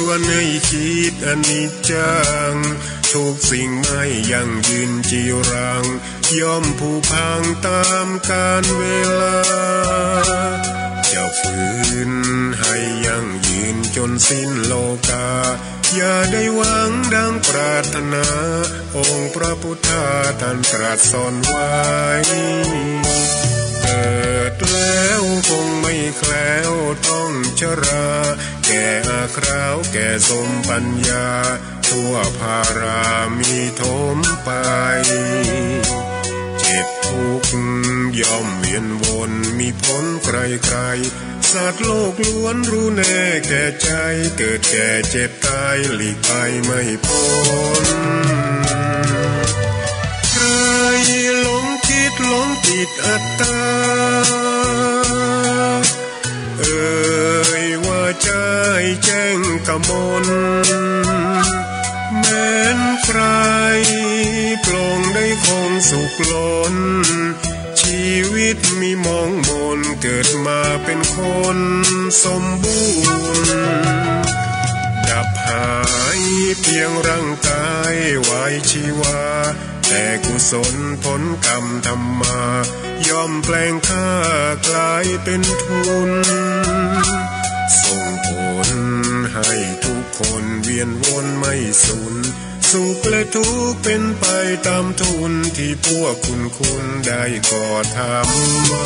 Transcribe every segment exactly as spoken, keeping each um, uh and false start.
ชวนให้คิดอนิจจัง ทุกสิ่งไม่ยั่งยืนจีรัง ย่อมผุพังต๋ามกาลเวลา จะฝืนให้ยั่งยืนจ๋นสิ้นโลกา อย่าได้หวังดังปรารถนา องค์พระพุทธาต้านตรัสสอนไว้ เกิดแล้วคงไม่แคล้วต้องชรา แก่อาคราวแก่โสมปัญญา ทั่วภารามีถมไป เจ็บทุกข์ย่อมเวียนวน มีผลใครๆ สัตว์โลกล้วนรู้แน่แก่ใจ เกิดแก่เจ็บต๋ายหลีกไปไม่ป๊น ใครหลงคิดหลงติดอัตตา เอ่ยว่าใจ้แจ้งกมล แม้นใครปลงได้คงสุขล้น ชีวิตมีหมองหมน เกิดมาเป๋นคนสมบูรณ์ ดับหายเพียงร่างก๋ายไว้ชีวา แต่กุศลผลกรรมทำมา ย่อมแปลงค่ากลายเป๋นทุน ส่งผลให้ทุกคนเวียนวนไม่สุน สุขและทุกข์เป๋นไปต๋ามทุน ตี้พวกคุณคุณได้ก่อทำมา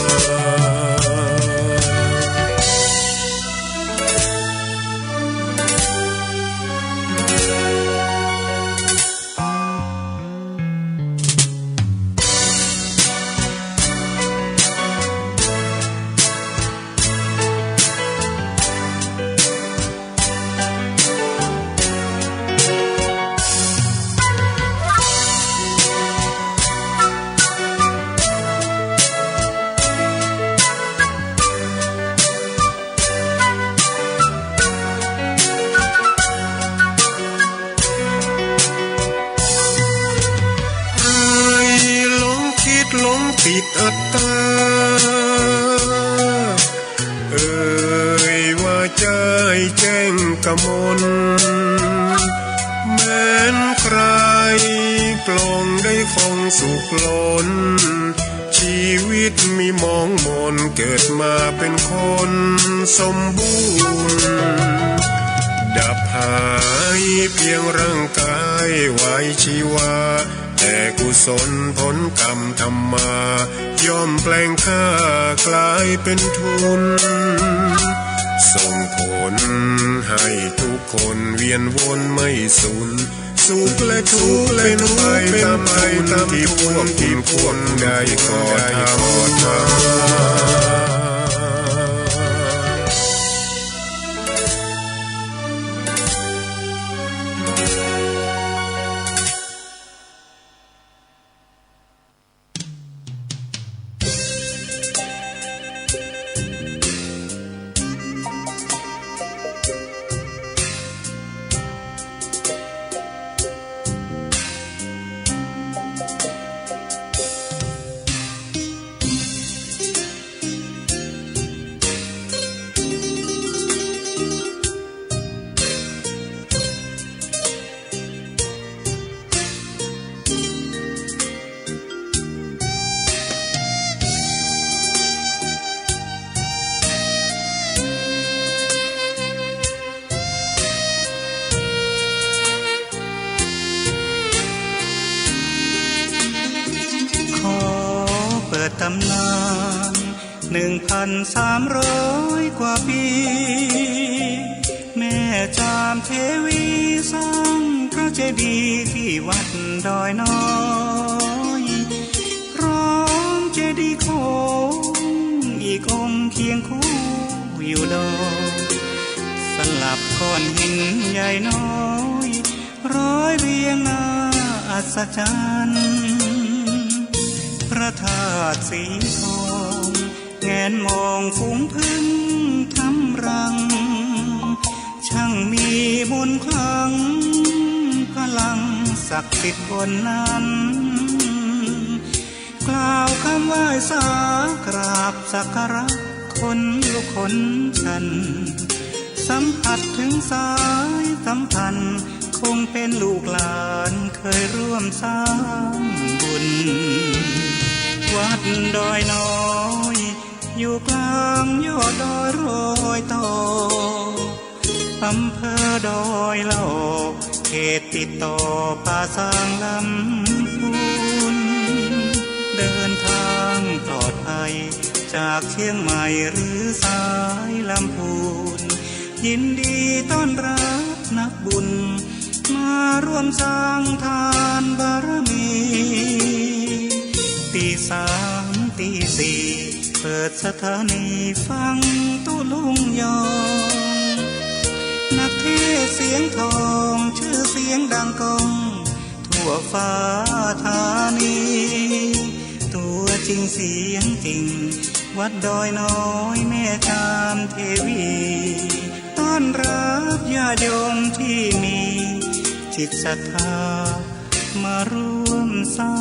ใครหลงคิดหลงติดอัตตา เอ่ยว่าใจ้แจ้งกมล แม้นใครปลงได้คงสุขล้น ชีวิตมีหมองหมน เกิดมาเป๋นคนสมบูรณ์ ดับหายเพียงร่างก๋ายไว้ชีวา แต่กุศลผลกรรมทำมา ย่อมแปลงค่ากลายเป๋นทุน ส่งผลให้ทุกคนเวียนวนไม่สุน สุขและทุกข์เป๋นไปต๋ามทุน ตี้พวกคุณคุณได้ก่อทำมา ขอเปิดต๋ำนาน หนึ่งพันสามร้อยกว่าปี แม่จามเทวีสร้างพระเจดีย์ตี้วัดดอยน้อย พร้อมเจดีย์โค้งอีกองค์เคียงคู่อยู่ดอย สลับก้อนหินใหญ่น้อย ร้อยเรียงน่าอัศจรรย์ พระธาตุสีทอง แงนมองฝูงผึ้งทำรัง ช่างมีมนต์ขลัง พลังศักดิ์สิทธิ์บนนั้น กล่าวคำไหว้สากราบสักการะ ขนลุกขนชัน สัมผัสเถิงสายสัมพันธ์ คงเป๋นลูกหลานเคยร่วมสร้างบุญ วัดดอยน้อย อยู่กลางยอดดอยรอยต่อ อำเภอดอยหล่อ เขตติดต่อป่าซางลำพูน เดินทางปลอดภัยจากเชียงใหม่หรือสายลำพูน ยินดีต้อนรับนักบุญ มาร่วมสร้างทานบารมี ตีสามตีสี่ เปิดสถานีฟังตุ๊ลุงยอง นักเทศน์เสียงทอง ชื่อเสียงดังก้อง ทั่วฟ้าธานี ตัวจริงเสียงจริง วัดดอยน้อยแม่จามเทวี ต้อนรับญาติโยมที่มีจิตศรัทธา มาร่วมสร้า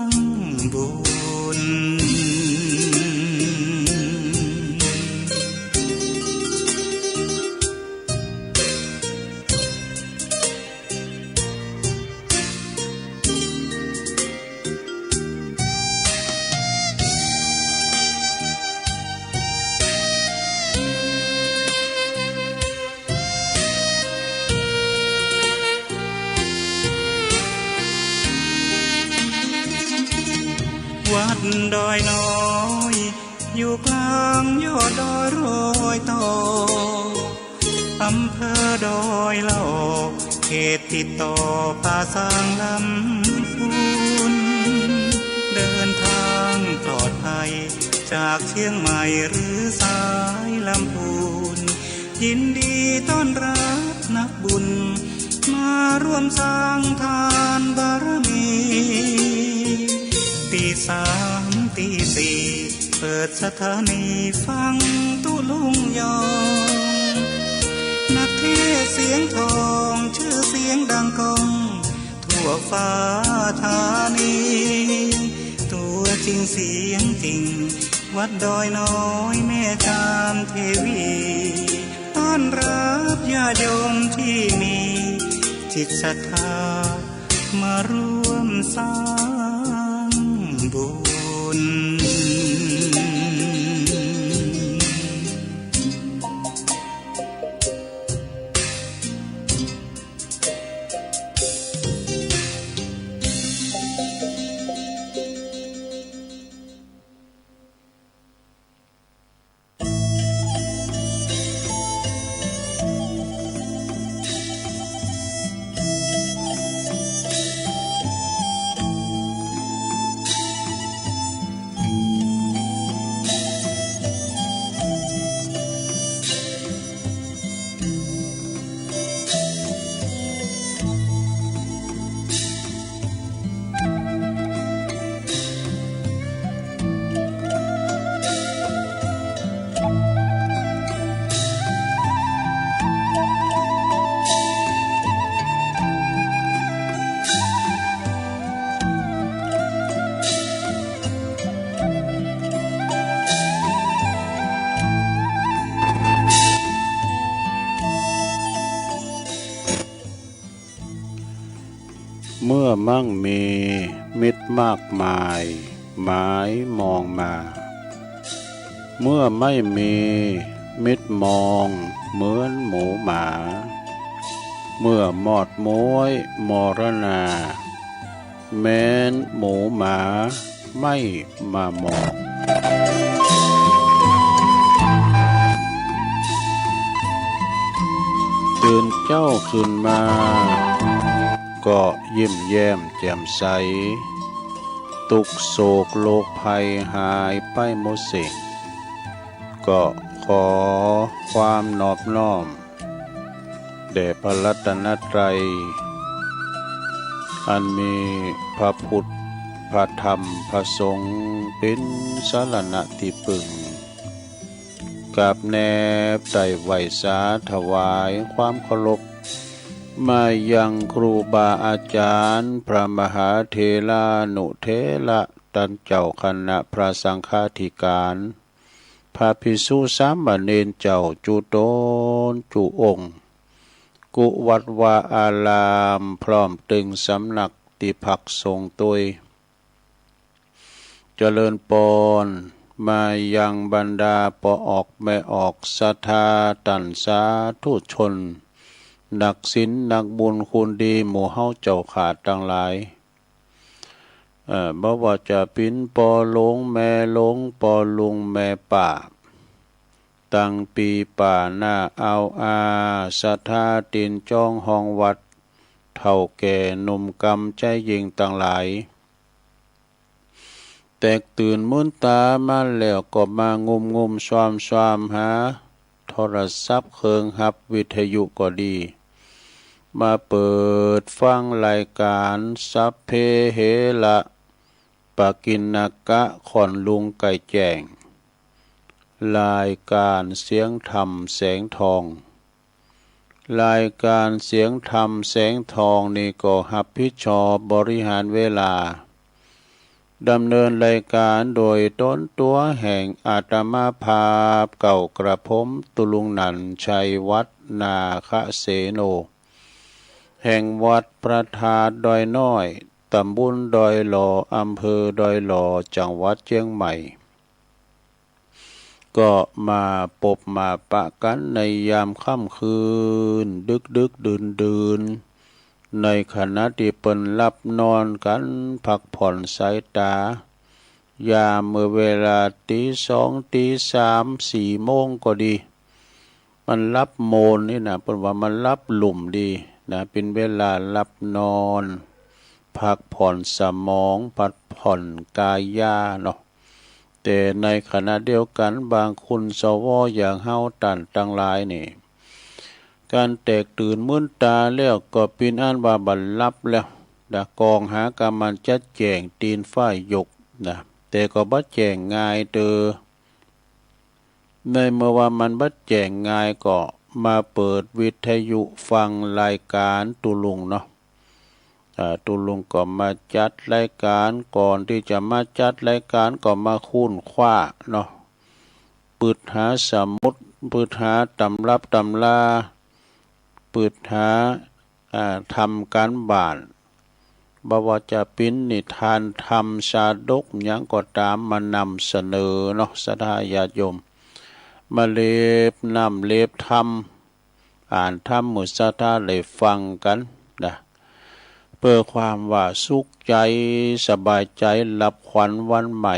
งบุญ วัดดอยน้อย อยู่กลางยอดดอยรอยต่อ อำเภอดอยหล่อ เขตติดต่อป่าซางลำพูน เดินทางปลอดภัยจากเชียงใหม่หรือสายลำพูน ยินดีต้อนรับนักบุญ มาร่วมสร้างทานบารมี ตีสามตีสี่ เปิดสถานีฟังตุ๊ลุงยอง นักเทศน์เสียงทอง ชื่อเสียงดังก้อง ทั่วฟ้าธานี ตัวจริงเสียงจริง วัดดอยน้อยแม่จามเทวี ต้อนรับญาติโยมที่มีจิตศรัทธา มาร่วมสร้างบุญ เมื่อมั่งมีมิตรมากมายหมายมองมา เมื่อไม่มีมิตรมองเหมือนหมูหมา เมื่อมอดม้วยมรณา แม้นหมูหมา ไม่มามอง ตื่นเจ๊าขึ้นมา ก็ยิ้มแย้มแจ่มใส ตุ๊กข์โศกโรคภัยหายไปหมดสิ้น ก็ขอความนอบน้อม แด่พระรัตนตรัย อันมีพระพุทธ พระธรรม พระสงฆ์ เป๋นสรณะตี้ปึ้ง กราบแนบไตร่ไหว้สาถวายความเคารพ มายังครูบาอาจารย์ พระมหาเถรานุเถระ ต้านเจ้าคณะพระสังฆาธิการ พระภิกษุสามเณรเจ้าจุ๊ต๋นจุ๊องค์ กู้วัดวาอาราม พร้อมตึงสำนักตี้พักสงฆ์ตวย เจริญปอน มายังบรรดาป้อออกแม่ออกศรัทธาต้านสาธุชน นักศีลนักบุญคุณดีหมู่เฮาเจ้าข้าตังหลาย เอ่อ บ่ว่าจะเป๋นป้อหลวงแม่หลวง ป้อลุงแม่ป้า ตังปี้ป้าน้าอาวอา ศรัทธาตี๋นจองห้องวัด เฒ่าแก่หนุ่มกำใจ๊ยิ่งตังหลาย แตกตื่นมืนต๋ามาแล้วก็มางุ่มๆ ซวามๆ หาโทรศัพท์เคิงฮับวิทยุก็ดี มาเปิดฟังรายก๋านสัพเพเหระ ปกิณณกะ ค่อนลุงใก้แจ้ง รายก๋านเสียงธรรมแสงทอง รายก๋านเสียงธรรมแสงทองนี่ก็ฮับผิดชอบบริหารเวลา ดำเนินรายก๋านโดยต๋นตั๋วแห่งอาตมาภาพเก่ากระผม ตุ๊ลุงหนันท์ ชัยวัฒน์ นาคเสโน แห่งวัดพระธาตุดอยน้อย ต๋ำบลดอยหล่อ อำเภอดอยหล่อ จังหวัดเจียงใหม่ ก็มาปบมาปะกั๋นในยามค่ำคืน ดึกๆ ดื่นๆ ในขณะตี้เปิ้นหลับนอนกั๋น พักผ่อนสายต๋า ยามเมื่อเวลาตี๋สอง ตี๋สาม สี่โมงก็ดี มันหลับโมนนี่นะ เปิ้นว่ามันหลับลุ่มดีนะ เป๋นเวลาหลับนอน พักผ่อนสมอง พักผ่อนกายาเนาะ แต่ในขณะเดียวกั๋น บางคนสวอย่างเฮาต้านตังหลายนี่ ก๋านแตกตื่นมืนต๋าแล้วก็เป๋นอันว่าบ่หลับแล้ว ดะ ก่องหากำมันจะแจ้งตี๋นฟ้ายกนะ แต่ก็บ่แจ้งง่ายเตอ ในเมื่อว่ามันบ่แจ้งง่ายก็มาเปิดวิทยุฟังรายก๋านตุ๊ลุงเนาะ อ่า ตุ๊ลุงก็มาจัดรายก๋าน ก่อนตี้จะมาจัดรายก๋านก็มาค้นคว้าเนาะ ปึดหาสมุด ปึดหาตำรับตำรา ปึดหา อ่า ทำก๋านบ้าน บ่ว่าจะเป๋นนิทานธรรมชาดกหยังก็ต๋าม มานำเสนอเนาะ ศรัทธาญาติโยม มาเล็บนำเล็บธรรม อ่านธรรมหมู่ศรัทธาได้ฟังกั๋นนะ เปื้อความว่าสุขใจ๋ สบายใจ๋ รับขวัญวันใหม่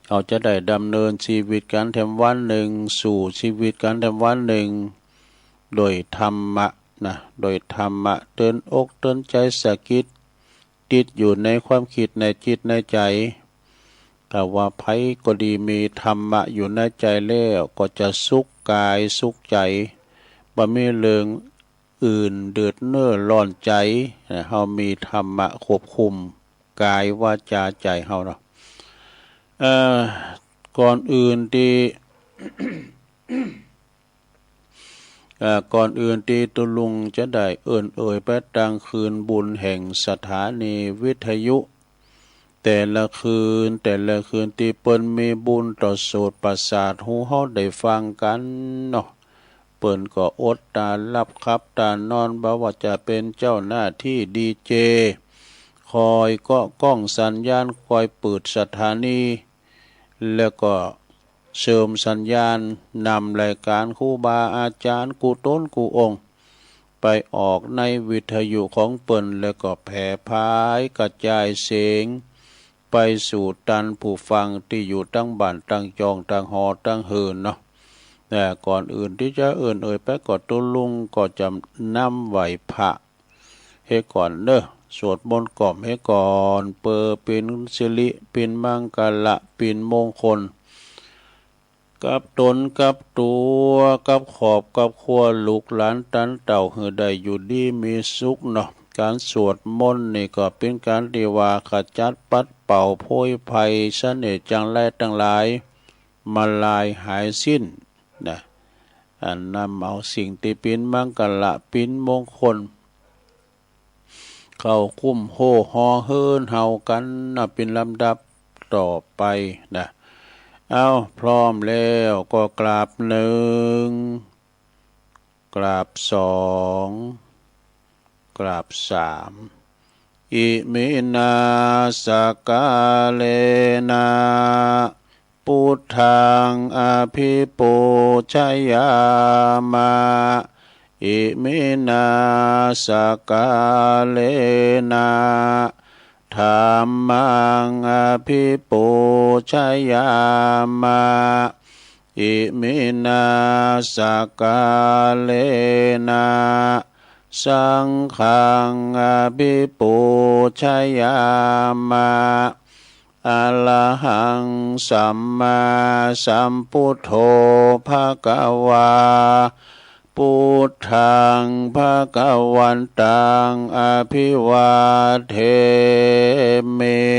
เฮาจะได้ดำเนินชีวิตกั๋นแถมวันนึ่ง สู้ชีวิตกั๋นแถมวันนึ่ง โดยธรรมะนะ โดยธรรมะ เตื๋อนอกเตื๋อนใจ๋ สะกิดติดอยู่ในความกึ๊ดในจิตในใจ๋ ถ้าว่าใผก็ดีมีธรรมะอยู่ในใจ๋แล้ว ก็จะสุขก๋ายสุขใจ๋ บ่มีเรื่องอื่นเดือดเนื้อร้อนใจ๋นะ เฮามีธรรมะควบคุมก๋าย วาจา ใจ๋เฮาเนาะ เอ่อ ก่อนอื่นตี้ เอ่อ ก่อนอื่นตี้ตุ๊ลุงจะได้เอิ้นเอ่ยไปตางคืนบุญแห่งสถานีวิทยุ แต่ละคืน แต่ละคืนตี้เปิ้นมีบุญต่อโสตประสาทหูเฮาได้ฟังกั๋นเนาะ เปิ้นก็อดต๋าหลับขับต๋านอน บ่ว่าจะเป๋นเจ้าหน้าตี้ดีเจ คอยเกาะก้องสัญญาณ คอยเปิดสถานี แล้วก็เสริมสัญญาณ นำรายก๋านครูบาอาจ๋ารย์กู้ต๋นกู้องค์ ไปออกในวิทยุของเปิ้น แล้วก็แผ่ผายกระจายเสียง ไปสู่ต้านผู้ฟังตี้อยู่ตางบ้านตางจ่องตางหอตางเหินเนาะ แต่ก่อนอื่นตี้จะเอิ้นเอ่ยไปก็ตุ๊ลุงก็จะนำไหว้พระ เฮก่อนเน่อ สวดมนต์กล่อมเฮก่อน เปื้อเป๋นสิริ เป๋นมังคละ เป๋นมงคล กับต๋นกับตั๋ว กับครอบกับครัว ลูกหลานต้านเต้า หื้อได้อยู่ดีมีสุขเนาะ ก๋านสวดมนต์นี่ก็เป๋นก๋านตี้ว่าขจัดปัดเป่าโพยภัย เสน่ห์จังไรตังหลาย มาลายหายสิ้นนะ อันนำเอาสิ่งตี้เป๋นมังคละ เป๋นมงคล เข้าคุ้มโฮ่ฮอเฮือนเฮากั๋นนะ เป๋นลำดับต่อไปนะ เอ้า พร้อมแล้วก็กราบหนึ่ง กราบสอง กราบสาม อิมินา สักการะนะ พุทธัง อภิปูชยามะ อิมินา สักการะนะ ธัมมัง อภิปูชยามะ อิมินา สักการะนะ สังฆัง อภิปูชยามะ อะระหัง สัมมาสัมพุทโธ ภะคะวา พุทธัง ภะคะวันตัง อะภิวาเทมิ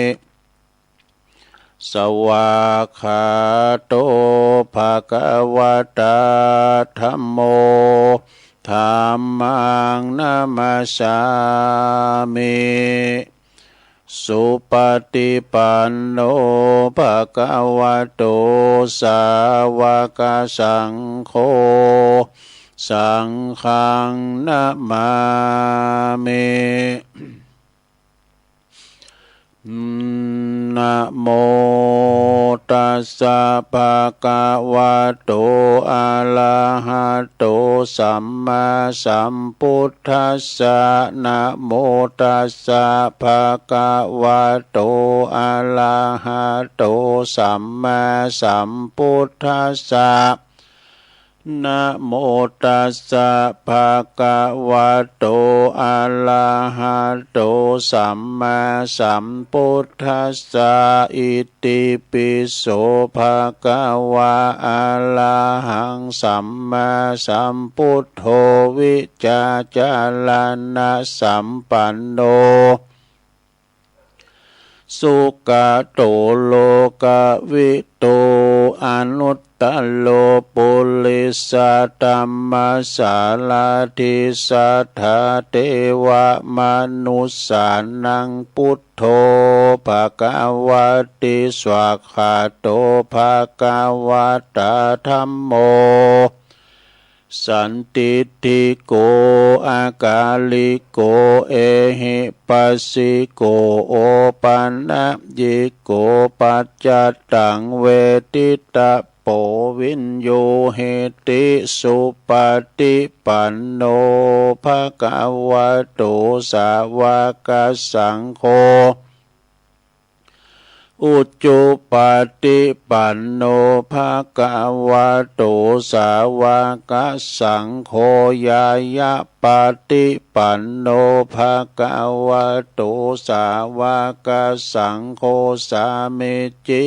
สวากขาโต ภะคะวะตา ธัมโม ธัมมัง นะมัสสามิ สุปะฏิปันโน ภะคะวะโต สาวะกะสังโฆ สังฆัง นะมามิ นะโม ตัสสะ ภะคะวะโต อะระหะโต สัมมาสัมพุทธัสสะ นะโม ตัสสะ ภะคะวะโต อะระหะโต สัมมาสัมพุทธัสสะ นะโม ตัสสะ ภะคะวะโต อะระหะโต สัมมาสัมพุทธัสสะ อิติปิโส ภะคะวา อะระหัง สัมมาสัมพุทโธ วิชาจารณะสัมปันโน สุกะโต โลกะวิทู อนุตตะโร ปุริสะธัมมะสารถิ สัทธาเทวะมนุสสานัง พุทโธ ภะคะวะติ สวากขาโต ภะคะวะตา ธัมโม สันทิฏฐิโก อะกาลิโก เอหิปัสสิโก โอปะนะยิโก ปัจจัตตัง เวทิตะโป วิญญูหิติ สุปะฏิปันโน ภะคะวะโต สาวะกะสังโฆ อุจุปะฏิปันโน ภะคะวะโต สาวะกะสังโฆ ญาญะปะฏิปันโน ภะคะวะโต สาวะกะสังโฆ สามีจิ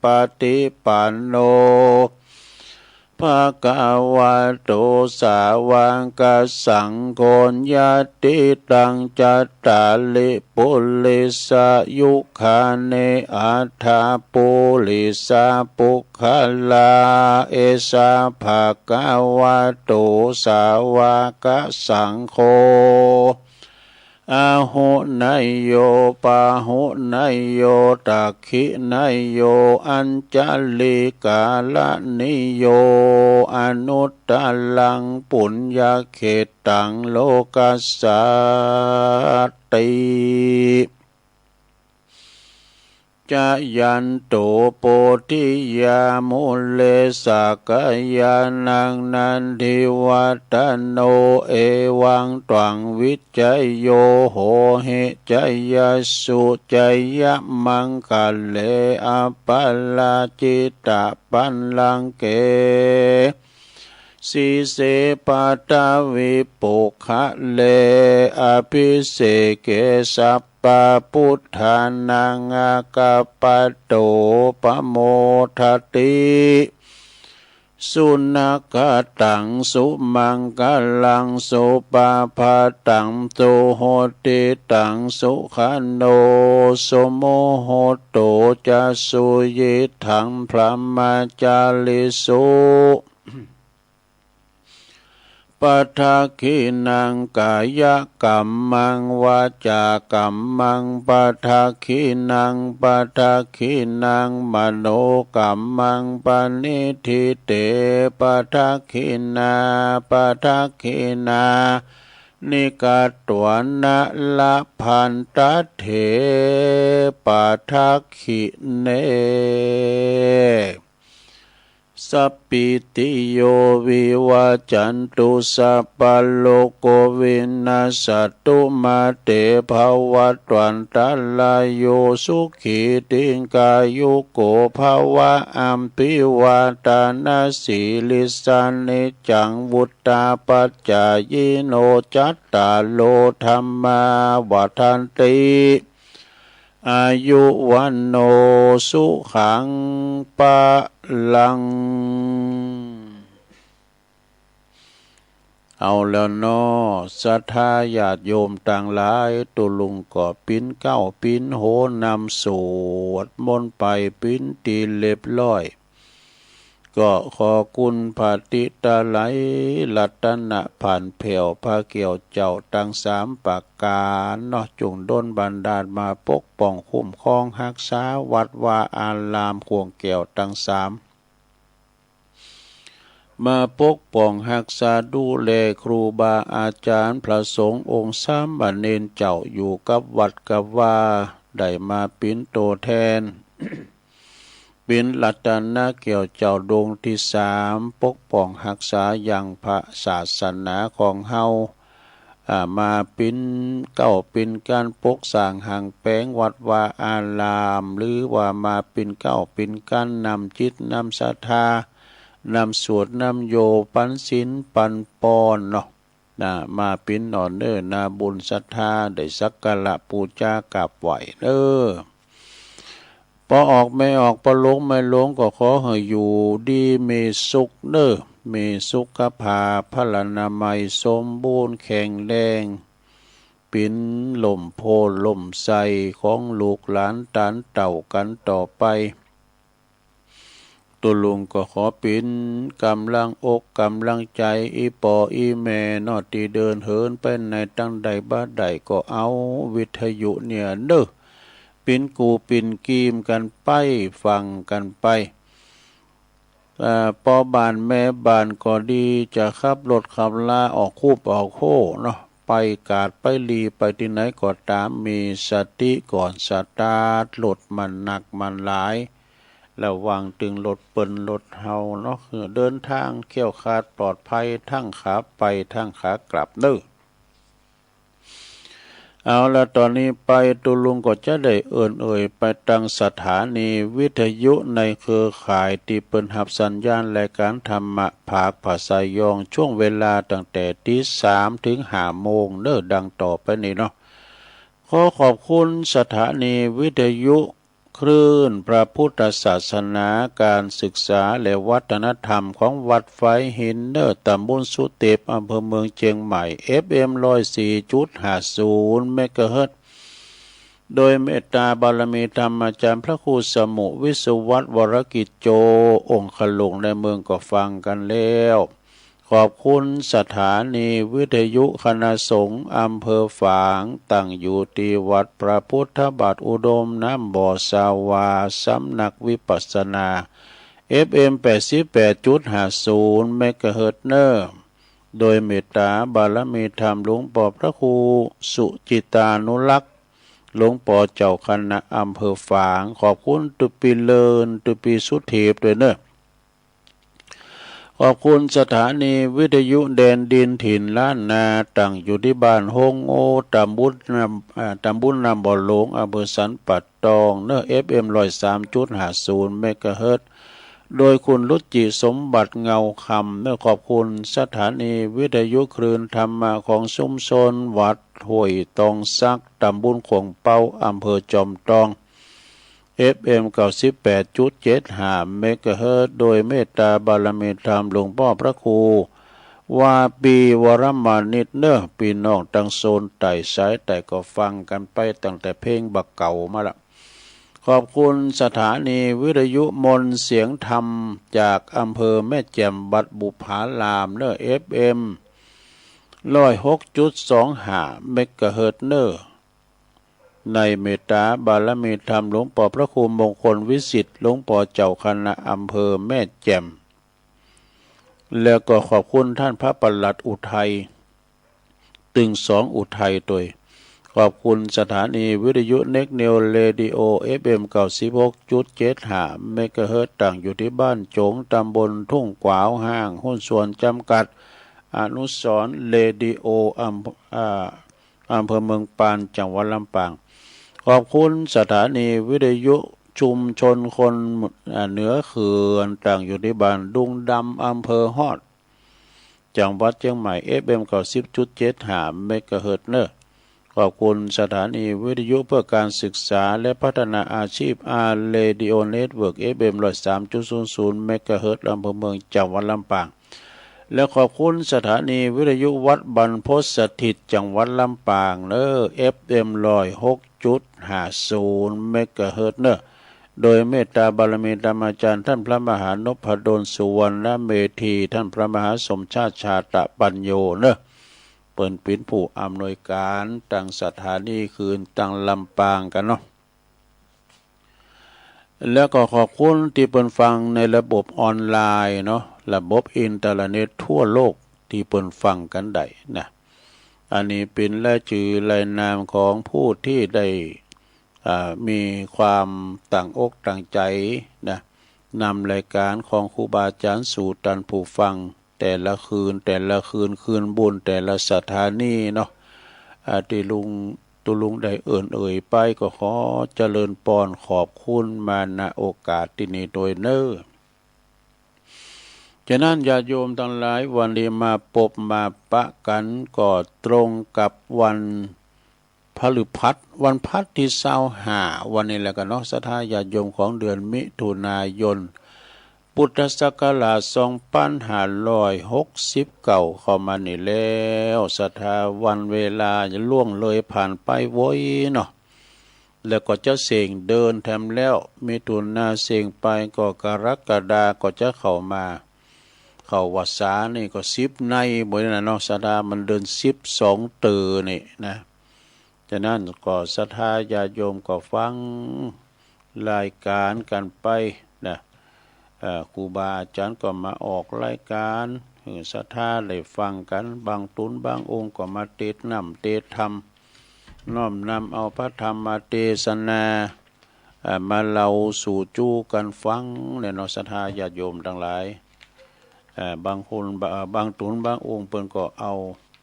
ปะฏิปันโน ภะคะวะโต สาวะกะสังโฆ ญาติตัง จัตตาริ ปุริสายุคานิ อัฏฐาปุริสาปุคคลา เอสา ภะคะวะโต สาวะกะสังโฆ อาหุเนยโย ปาหุเนยโย ตักขิเนยโย อัญชลีกะรณีโย อนุตตะรัง ปุญญาเขตตัง โลกัสสาติ จะยันโต โพธิยา มูเล สักกายานัง นันทิวัฏฏะโน เอวังตวัง วิจโย โหหิ จยสสุ จยมังคะเล อปาราจิตะปัลลังเก สีเส ปัทวีปุคคะเล อภิเสเก สัพพะพุทธานัง อาคัปปะโต ปะโมทะติ สุนะคะตัง สุมังคะลัง สุปะพาตัง สุหุตติตัง สุขะโณ สุมุหุตโต จะ สุยิตถัง พรหมจาริสุ ปะทักขิณัง กายะกัมมัง วาจากัมมัง ปะทักขิณัง ปะทักขิณัง มโนกัมมัง ปะนิฏฐิเต ปะทักขิณา ปะทักขิณานิ กัตตวานะ ละพันทะเถ ปะทักขิเณ สัพพีติโย วิวัจจันตุ สัพพะโรโค วินัสสะตุ มาเต ภะวัตวันตะราโย สุขี ตีฆายุโก ภะวะ อะภิวาทานะสีลิสสะ นิจจัง วุฑฒาปะจายิโน จัตตาโร ธัมมา วัฑฒันติ อายุ วัณโณ สุขัง พะลัง เอาแล้วเนาะ ศรัทธาญาติโยมตังหลาย ตุ๊ลุงก็ปิ๊นเก๊าปิ๊นโหนนำสวดมนต์ไปปิ๊นตี้เรียบร้อย ก็ขอคุณพระติตะไลยรัตนะผ่านแผ้วพระแก้วเจ้าตังสามประก๋านเนาะ จุ่งดลบันดาลมาปกป้องคุ้มครองฮักษาวัดวาอารามข่วงแก้วตังสาม มาปกป้องฮักษาดูแลครูบาอาจ๋ารย์พระสงฆ์องค์สามเณรเจ้าอยู่กับวัดกับวา ได้มาปิ๊นโตแทน ปิ๊นรัตนะแก้วเจ้าดวงตี้สาม ปกป้องฮักษายังพระศาสนาของเฮา อ่า มาปิ๊นเก๊าปิ๊นกั๋นปกสร้างหังแป๋งวัดวาอาราม หรือว่ามาปิ๊นเก๊าปิ๊นกั๋นนำจิตนำศรัทธา นำสวดนำโย ปั๋นศีลปั๋นปอนเนาะ นะ มาปิ๊นหน่อเน่อ นาบุญศรัทธา ได้สักการะปู๋จากราบไหว้เน่อ ปอออกแม่ออก ปอลงแม่ลง ก็ขอหื้ออยู่ดีมีสุขเน่อ มีสุขภาพพลานามัยสมบูรณ์แข็งแรง ปิ๊นล่มโพธิ์ล่มไทรของลูกหลานต๋านเต้ากั๋นต่อไป ตุ๊ลุงก็ขอปิ๊นก๋ำลังอกก๋ำลังใจ๋ อี่ป้ออี่แม่เนาะ ตี้เดินเหินไปไหนตังใดบ่าใด ก็เอาวิทยุเนี่ยเน่อ ปิ๊นกู้ปิ๊นกีมกั๋นไป ฟังกั๋นไป อ่า ป้อบ้านแม่บ้านก็ดี จะขับรถขับลาออกคูบออกโค้เนาะ ไปกาดไปหลีไปตี้ไหนก็ต๋าม มีสติก่อนสตาร์ทรถ มันนักมันหลาย ระวังตึงรถเปิ้นรถเฮาเนาะ หื้อเดินตางแคล้วคลาดปลอดภัย ตึงขาไปตึงขากลับเน่อ เอาละ ต๋อนนี้ไปตุ๊ลุงก็จะได้เอิ้นเอ่ยไปตังสถานีวิทยุในเครือข่ายตี้เปิ้นฮับสัญญาณรายก๋านธรรมะผากภาษายอง ช่วงเวลาตั้งแต่ตี๋สามเถิงห้าโมงเน่อ ดังต่อไปนี้เนาะ ขอขอบคุณสถานีวิทยุ คลื่นพระพุทธศาสนา ก๋านศึกษาและวัฒนธรรมของวัดฝายหินเน่อ ต๋ำบลสุเต็ป อำเภอเมืองเจียงใหม่ เอฟเอ็ม ร้อยสี่จุดห้าศูนย์ เมกะเฮิรตซ์ โดยเมตต๋าบารมีธรรมอาจ๋ารย์พระครูสมุห์ วิศวัตร วรกิจโจ องคลุงในเมืองก็ฟังกั๋นแล้ว ขอบคุณสถานีวิทยุคณะสงฆ์อำเภอฝาง ตั้งอยู่ตี้วัดพระพุทธบาทอุดม น้ำบ่อสาวา สำนักวิปัสสนา เอฟเอ็ม แปดสิบแปดจุดห้าศูนย์ เมกะเฮิรตซ์เน่อ โดยเมตต๋าบารมีธรรมหลวงป้อพระครูสุจิตตานุรักษ์ หลวงป้อเจ้าคณะอำเภอฝาง ขอบคุณตุ๊ปี้เลิน ตุ๊ปี้สุเทพด้วยเน่อ ขอบคุณสถานีวิทยุแดนดินถิ่นล้านนา ตั้งอยู่ตี้บ้านโฮงโง่ ต๋ำบลน้ำ อ่า ต๋ำบลน้ำบ่อหลวง อำเภอสันป่าตองเน่อ เอฟเอ็ม ร้อยสามจุดห้าศูนย์ เมกะเฮิรตซ์ โดยคุณรุจิสมบัติเงาคำเน่อ ขอบคุณสถานีวิทยุคลื่นธรรมะของชุมชนวัดห้วยตองสัก ต๋ำบลข่วงเป๊า อำเภอจอมตอง เอฟเอ็ม เก้าสิบแปดจุดเจ็ดห้า เมกะเฮิรตซ์ โดยเมตต๋าบารมีธรรมหลวงป้อพระครู วาปีวรมานิตเน่อ ปี้น้องตังโซนใต้สายใต้ก็ฟังกั๋นไปตั้งแต่เพลงบ่าเก่ามาละ ขอบคุณสถานีวิทยุมนต์เสียงธรรมจากอำเภอแม่แจ่มวัดบุพารามเน่อ เอฟเอ็ม ร้อยหกจุดสองห้าเมกะเฮิรตซ์เน่อ ในเมตต๋าบารมีธรรมหลวงป้อพระครูมงคลวิสิทธิ์ หลวงป้อเจ้าคณะอำเภอแม่แจ่ม แล้วก็ขอบคุณต้านพระปลัดอุทัย ตึงสองอุทัยตวย ขอบคุณสถานีวิทยุเน็กนิวเรดิโอ เอฟเอ็ม เก้าสิบหกจุดเจ็ดห้าเมกะเฮิรตซ์ ตั้งอยู่ตี้บ้านโจ๋ง ตำบลทุ่งกวาวฮ้าง หุ้นส่วนจำกัด อนุสรณ์เรดิโอ อำ อ่า อำเภอเมืองปาน จังหวัดลำปาง ขอบคุณสถานีวิทยุชุมชนคน อ่า เหนือเขื่อน ตั้งอยู่ตี้บ้านดุงดำ อำเภอฮอด จังหวัดเจียงใหม่ เอฟเอ็ม เก้าสิบจุดเจ็ดห้าเมกะเฮิรตซ์เน่อ ขอบคุณสถานีวิทยุเพื่อการศึกษาและพัฒนาอาชีพ อาร์ เรดิโอเน็ตเวิร์ก เอฟเอ็ม ร้อยสามจุดศูนย์ศูนย์เมกะเฮิรตซ์ อำเภอเมือง จังหวัดลำปาง และขอบคุณสถานีวิทยุวัดบรรพตสถิต จังหวัดลำปางเน่อ เอฟเอ็ม ร้อยหกจุดห้าศูนย์เมกะเฮิรตซ์เน่อ โดยเมตต๋าบารมีธรรมาจารย์ต้านพระมหานพดล สุวรรณเมธี ต้านพระมหาสมชาติ ชาตปัญโญเน่อ เปิ้นเป๋นผู้อำนวยก๋านตั้งสถานีคืน ตังลำปางกั๋นเนาะ แล้วก็ขอบคุณตี้เปิ้นฟังในระบบออนไลน์เนาะ ระบบอินเทอร์เน็ตทั่วโลกตี้เปิ้นฟังกั๋นได้นะ อันนี้เป๋นรายจื้อรายนามของผู้ตี้ได้ อ่า มีความตั้งอกตั้งใจ๋นะ นำรายก๋านของครูบาอาจ๋ารย์สู่ต้านผู้ฟัง แต่ละคืน แต่ละคืน คืนบุญแต่ละสถานีเนาะ อ่า ตี้ลุง ตุ๊ลุงได้เอิ้นเอ่ยไป ก็ขอเจริญปอน ขอบคุณมา ณ โอกาสตี้นี้ตวยเน่อ ฉะนั้นญาติโยมตังหลาย วันนี้มาปบมาปะกั๋นก็ตรงกับวัน พฤหัส วันพฤหัสตี้ซาวห้า วันนี้แหละกั๋นเนาะ ศรัทธาญาติโยม ของเดือนมิถุนายน พุทธศักราช สองปันห้าร้อยหกสิบเก้า เข้ามานี่แล้ว ศรัทธา วันเวลาล่วงเลยผ่านไปไวเนาะ แล้วก็จะเส้งเดือนแถมแล้ว มิถุนาเส้งไปก็กรกฎาก็จะเข้ามา เข้าวัสสานี่ก็สิบในบ่นี่นะเนาะ ศรัทธา มันเดือนสิบสองเตื้อนี่นะ ฉะนั้นก็ศรัทธาญาติโยมก็ฟังรายก๋านกั๋นไปนะ เอ่อ ครูบาอาจ๋ารย์ก็มาออกรายก๋านหื้อศรัทธาได้ฟังกั๋น บางต๋นบางองค์ก็มาเตศน์น้ำเตศน์ธรรม น้อมนำเอาพระธรรมเตศนา เอ่อ มาเล่าสู่จู๋กั๋นฟังแหละเนาะ ศรัทธาญาติโยมตังหลาย เอ่อ บางคน บะ- เอ่อ บางต๋นบางองค์เปิ้นก็เอา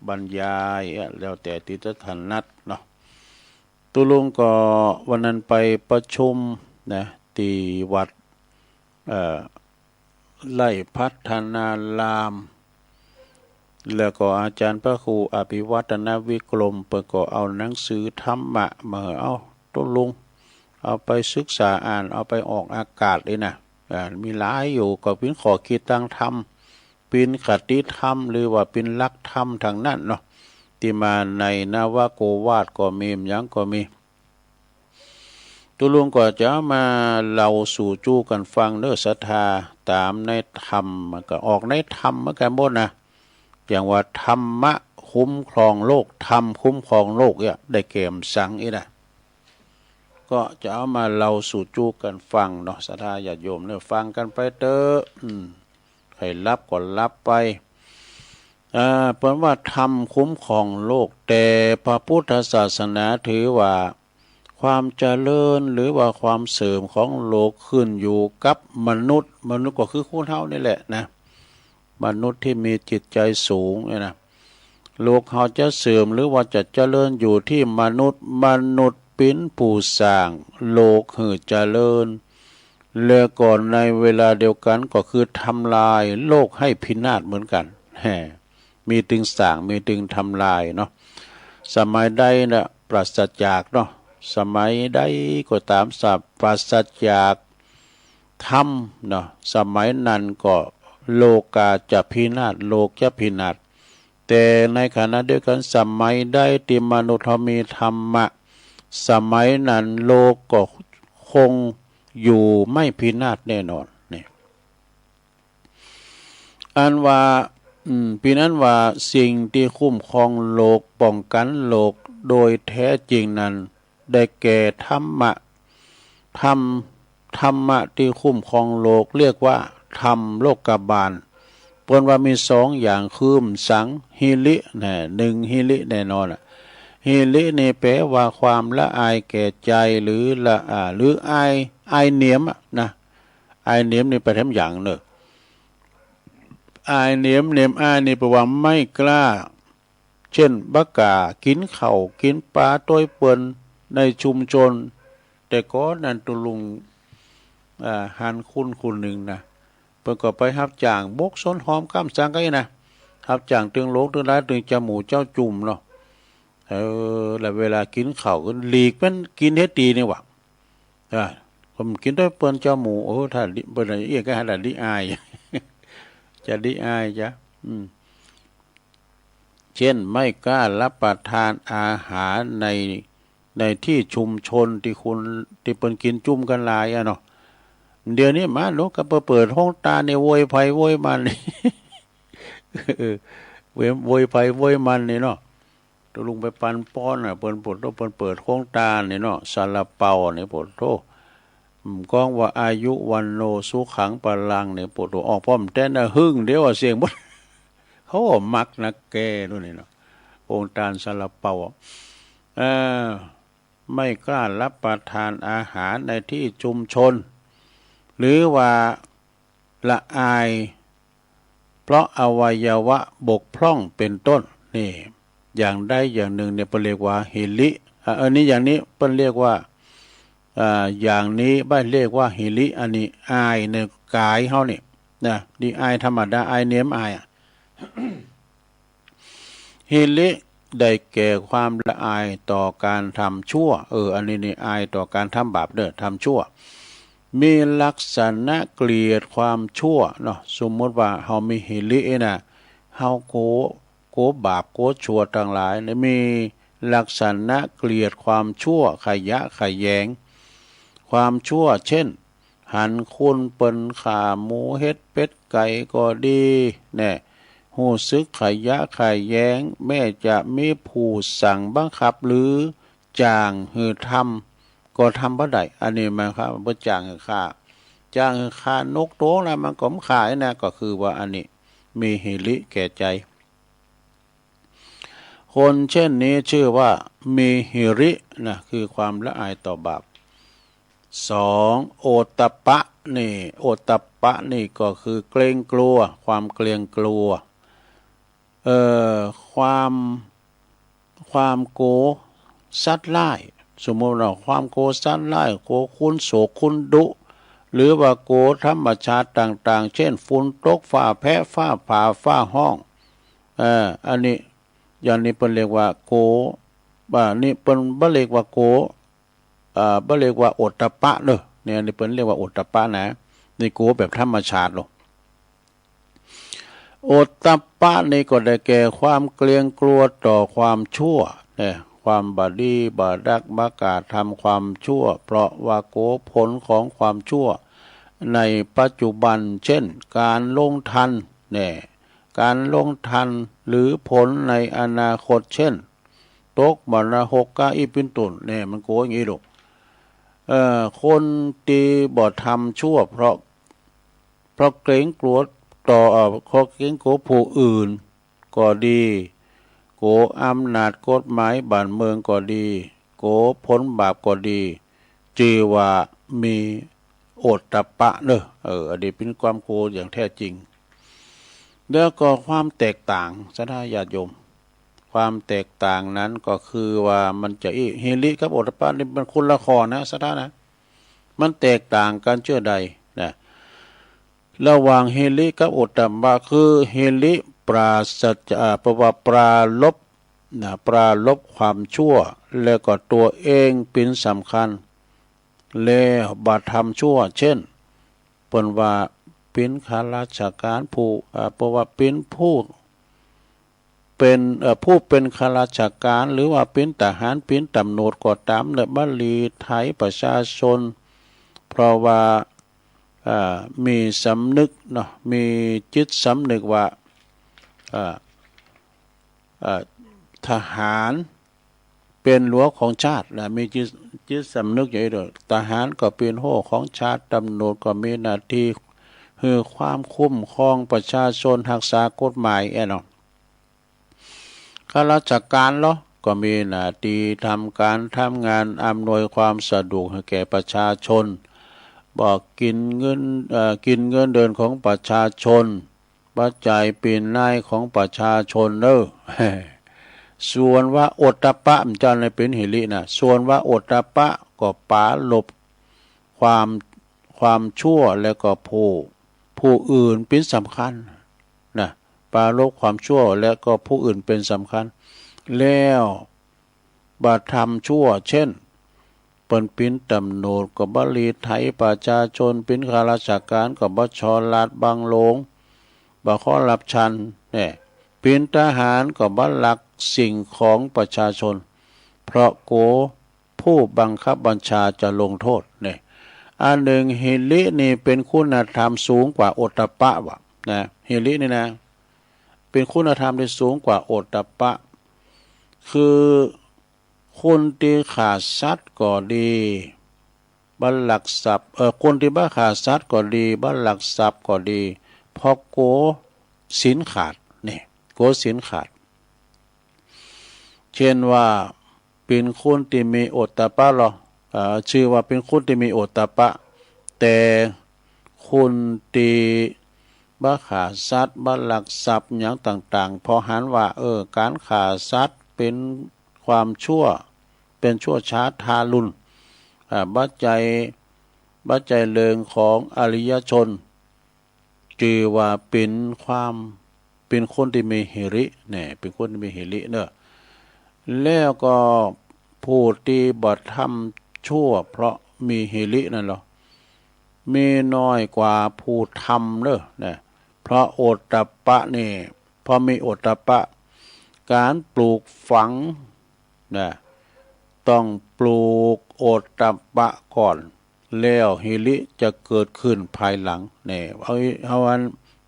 บรรยาย เอ่อ แล้วแต่ตี้จะถนัดเนาะ ตุ๊ลุงก็วันนั้นไปประชุมนะ ตี้วัด เอ่อ ไร่พัฒนาราม แล้วก็อาจ๋ารย์พระครูอภิวัฒนวิกรม เปิ้นก็เอาหนังสือธรรมะมาหื้อ เอา ตุ๊ลุง เอาไปศึกษาอ่าน เอาไปออกอากาศเลยนะ อ่า มีหลายอยู่ ก็เป๋นข้อคิดตางธรรม เป๋นคติธรรม หรือว่าเป๋นหลักธรรมตังนั้นเนาะ ตี้มาในนวโกวาทก็มี หยังก็มี ตุ๊ลุงก็จะเอามาเล่าสู่จู๋กั๋นฟังเน่อศรัทธา ต๋ามในธรรม มันก็ออกในธรรมเหมือนกั๋นหมดนะ อย่างว่าธรรมะคุ้มครองโลก ธรรมคุ้มครองโลกเนี่ย ได้แก่หยังสังอี้นะ ก็จะเอามาเล่าสู่จู๋กั๋นฟังเนาะ ศรัทธาญาติโยมเน่อ ฟังกั๋นไปเต๊อะ อืม ใค่หลับก็หลับไป อ่า เปิ้นว่าธรรมคุ้มครองโลก แต่พระพุทธศาสนาถือว่า ความเจริญหรือว่าความเสื่อมของโลกขึ้นอยู่กับมนุษย์ มนุษย์ก็คือคนเฮานี่แหละนะ มนุษย์ตี้มีจิตใจ๋สูงเนี่ยนะ โลกเฮาจะเสื่อมหรือว่าจะเจริญอยู่ตี้มนุษย์ มนุษย์เป๋นผู้สร้างโลกหื้อเจริญ แล้วก็ในเวลาเดียวกั๋นก็คือทำลายโลกหื้อพินาศเหมือนกั๋น แฮ่ มีตึงสร้าง มีตึงทำลายเนาะ สมัยใดนะปราศจากเนาะ สมัยใดก็ต๋าม สะ- ปราศจากธรรมเนาะ สมัยนั้นก็โลกาจะพินาศ โลกจะพินาศ แต่ในขณะเดียวกั๋น สมัยใดตี้มนุษย์เฮามีธรรมะ สมัยนั้นโลกก็คงอยู่ไม่พินาศแน่นอน นี่ อันว่า อืม เป๋นอันว่าสิ่งตี้คุ้มครองโลก ป้องกั๋นโลกโดยแต๊จริงนั้น ได้แก่ธรรมะ ธรรม ธรรมะตี้คุ้มครองโลก เรียกว่าธรรมโลกบาล เปิ้นว่ามีสองอย่าง คือหยัง หิริ แน่ นึ่ง หิริแน่นอนอะ หิรินี่แปลว่าความละอายแก่ใจ๋ หรือละอา หรืออาย อายเหนียมอะนะ อายเหนียมนี่แปลแถมอย่างเน่อ อายเหนียม เหนียมอายนี่แปลว่าไม่กล้า เจ้นบ่กล้ากิ๋นข้าวกิ๋นป๋าตวยเปิ้นในชุมชน แต่ก่อนนั้นตุ๊ลุง อ่า หันคนคนนึ่งนะ เปิ้นก็ไปฮับจ้างบกส้นหอมก้ามสังกั๋นอี้นะ ฮับจ้างตึงโหลงตึงลายตึงจาหมู่เจ้าจุ่มเนาะ เออ แล้วเวลากิ๋นข้าวก็หลีกเปิ้นกิ๋นเฮ็ดตี้นี่หว่า อ่า ผมกิ๋นตวยเปิ้นจาหมู่ โอ้ ถ้าหลีก เปิ้นเอี้ยก็หาได้หลีกอาย จะหลีกอายจ๊ะ อืม เจ้นไม่กล้ารับประทานอาหารใน ในตี้ชุมชนตี้คน ตี้เปิ้นกิ๋นจุ่มกั๋นหลายอะเนาะ เดี๋ยวนี้มาเนาะ ก็ไปเปิดโฮงตานนี่โวยใผโวยมัน เออ โวย โวยใผโวยมันนี่เนาะ ตุ๊ลุงไปปันป้อนน่ะ เปิ้นโผโธ่ เปิ้นเปิดโฮงตานนี่เนาะ ซาลาเปานี่โผโธ่ อืม ก้องว่าอายุ วัณโณ สุขัง พลังนี่โผโธ่ ออกป้อมแต๊นน่ะ หึ่งเดียวอะเสี้ยงหมด เขาก็มักนักแก่นู่นนี่เนาะ โฮงตานซาลาเปาอะ เอ่อ ไม่กล้ารับประทานอาหารในตี้ชุมชน หรือว่าละอาย เพราะอวัยวะบกพร่องเป็นต้น นี่ อย่างใดอย่างนึ่งเนี่ยเปิ้นเรียกว่าหิริ อ่ะ อันนี้อย่างนี้เปิ้นเรียกว่า อ่า อย่างนี้บ่เรียกว่าหิริ อันนี้อายในก๋ายเฮานี่นะ นี่อายธรรมดา อายเหนียมอายอะ หิริได้แก่ความละอายต่อก๋านทำชั่ว เออ อันนี้นี่อายต่อก๋านทำบาปเน่อ ทำชั่ว มีลักษณะเกลียดความชั่วเนาะ สมมุติว่าเฮามีหิรินะ เฮากั๋ว กั๋วบาปกั๋วชั่วตังหลายเนี่ย มีลักษณะเกลียดความชั่ว ขยะแขยงความชั่ว เจ้น หันคนเปิ้นฆ่าหมูเฮ็ดเป็ดไก่ก็ดี แน่ ฮู้สึกขยะแขยง แม้จะมีผู้สั่งบังคับหรือจ้างหื้อทำก็ทำบ่ได้ อันนี้หมายความว่าบ่จ้างหื้อฆ่า จ้างหื้อฆ่านกตั๋วละมันก็บ่ฆ่านะ ก็คือว่าอันนี้มีหิริแก่ใจ๋ คนเช่นนี้ชื่อว่ามีหิรินะ คือความละอายต่อบาป สอง โอตตัปปะนี่ โอตตัปปะนี่ก็คือเกรงกลัว ความเกรงกลัว เอ่อ ความ ความกั๋วสัตว์ร้าย สมมุติว่าความกั๋วสัตว์ร้าย กั๋วคนโศกคนดุ หรือว่ากั๋วธรรมชาติต่างๆ เช่น ฝนตก ฟ้าแผะ ฟ้าผ่า ฟ้าฮ้อง เอ่อ อันนี้ อย่างนี้เปิ้นเรียกว่ากั๋ว อ่า นี่เปิ้นบ่เรียกว่ากั๋ว อ่า บ่เรียกว่าโอตตัปปะเน่อ เนี่ย อันนี้เปิ้นเรียกว่าโอตตัปปะนะ นี่กั๋วแบบธรรมชาติโลก โอตตัปปะนี่ก็ได้แก่ความเกรงกลัวต่อความชั่ว เนี่ย ความบ่ดีบ่ดัก บ่กล้าทำความชั่ว เพราะว่ากั๋วผลของความชั่วในปัจจุบัน เช่น ก๋านลงทัณฑ์ เนี่ย ก๋านลงทัณฑ์ หรือผลในอนาคต เช่น ตกมรณะหกกะอี้ เป๋นต้น เนี่ย มันกั๋วอย่างนี้ลูก เอ่อ คนตี้บ่ทำชั่ว เพราะ เพราะเกรงกลัวต่อ เอ่อ เพราะเกรงกลัวผู้อื่นก็ดี กั๋วอำนาจกฎหมายบ้านเมืองก็ดี กั๋วผลบาปก็ดี จื้อว่ามีโอตตัปปะเน่อ เออ อันนี้เป๋นความกั๋วอย่างแท้จริง แล้วก็ความแตกต่าง ศรัทธาญาติโยม ความแตกต่างนั้นก็คือว่ามันจะอี้ หิริกับโอตตัปปะนี่มันคนละข้อนะ ศรัทธานะ มันแตกต่างกั๋นเจ้าใดนะ ระหว่างหิริกับโอตตัปปะ คือหิริปราศจาก อ่า แปลว่าปรารภนะ ปรารภความชั่ว แล้วก็ตั๋วเองเป๋นสำคัญ แล้วบ่ทำชั่ว เช่น เปิ้นว่าเป๋นข้าราชก๋านผู้ อ่า เปิ้นว่าเป๋นผู้ เป๋น เอ่อ ผู้เป๋นข้าราชก๋าน หรือว่าเป๋นทหาร เป๋นต๋ำรวจก็ต๋าม เนี่ย บ่หลีไถประชาชน เพราะว่า อ่า มีสำนึกเนาะ มีจิตสำนึกว่า เอ่อ เอ่อ ทหารเป๋นรั้วของชาตินะ มีจิต จิตสำนึกอย่างนี้ด้วย ทหารก็เป๋นฮั้วของชาติ ตำรวจก็มีหน้าตี้หื้อความคุ้มครองประชาชน ฮักษากฎหมายแอะเนาะ ข้าราชการลอ ก็มีหน้าตี้ทำก๋านทำงาน อำนวยความสะดวกหื้อแก่ประชาชน บ่กิ๋นเงิน เอ่อ กิ๋นเงินเดือนของประชาชน บ่ใจ้เป๋นนายของประชาชนเน่อ ส่วนว่าโอตตัปปะ มันจะในเป๋นหิรินะ ส่วนว่าโอตตัปปะก็ป๋าลบความ ความชั่วและก็ผู้ ผู้อื่นเป๋นสำคัญนะ ป๋าลบความชั่วและก็ผู้อื่นเป๋นสำคัญ แล้วบ่ทำชั่ว เช่น เปิ้นเป๋นตำรวจก็บ่รีดไถประชาชน เป๋นข้าราชการก็บ่ฉลาดบังหลวง บ่คอร์รัปชัน เนี่ย เป๋นทหารก็บ่ลักสิ่งของประชาชน เพราะกั๋วผู้บังคับบัญชาจะลงโทษ เนี่ย อันนึ่งหิรินี่เป๋นคุณธรรมสูงกว่าโอตตัปปะว่ะ นะ หิรินี่นะ เป๋นคุณธรรมตี้สูงกว่าโอตตัปปะ คือคนตี้ฆ่าสัตว์ก็ดี บ่ลักทรัพย์ เอ่อ คนตี้บ่ฆ่าสัตว์ก็ดี บ่ลักทรัพย์ก็ดี เพราะกั๋วศีลขาด เนี่ย กั๋วศีลขาด เช่นว่าเป๋นคนตี้มีโอตตัปปะลอ เอ่อ จื้อว่าเป๋นคนตี้มีโอตตัปปะ แต่คนตี้บ่ฆ่าสัตว์ บ่ลักทรัพย์หยังต่างๆ เพราะหันว่า เออ ก๋านฆ่าสัตว์เป๋นความชั่ว เป๋นชั่วช้าทารุณ อ่า บ่ใจ้ บ่ใจ้เรื่องของอริยชน จื้อว่าเป๋นความ เป๋นคนตี้มีหิริ เนี่ย เป๋นคนตี้มีหิริเน่อ แล้วก็ผู้ตี้บ่ทำชั่วเพราะมีหิรินั่นลอ มีน้อยกว่าผู้ทำเน่อ เนี่ย เพราะโอตตัปปะนี่ เพราะมีโอตตัปปะ ก๋านปลูกฝัง นะ ต้องปลูกโอตตัปปะก่อน แล้วหิริจะเกิดขึ้นภายหลัง เนี่ย เอา เอาอัน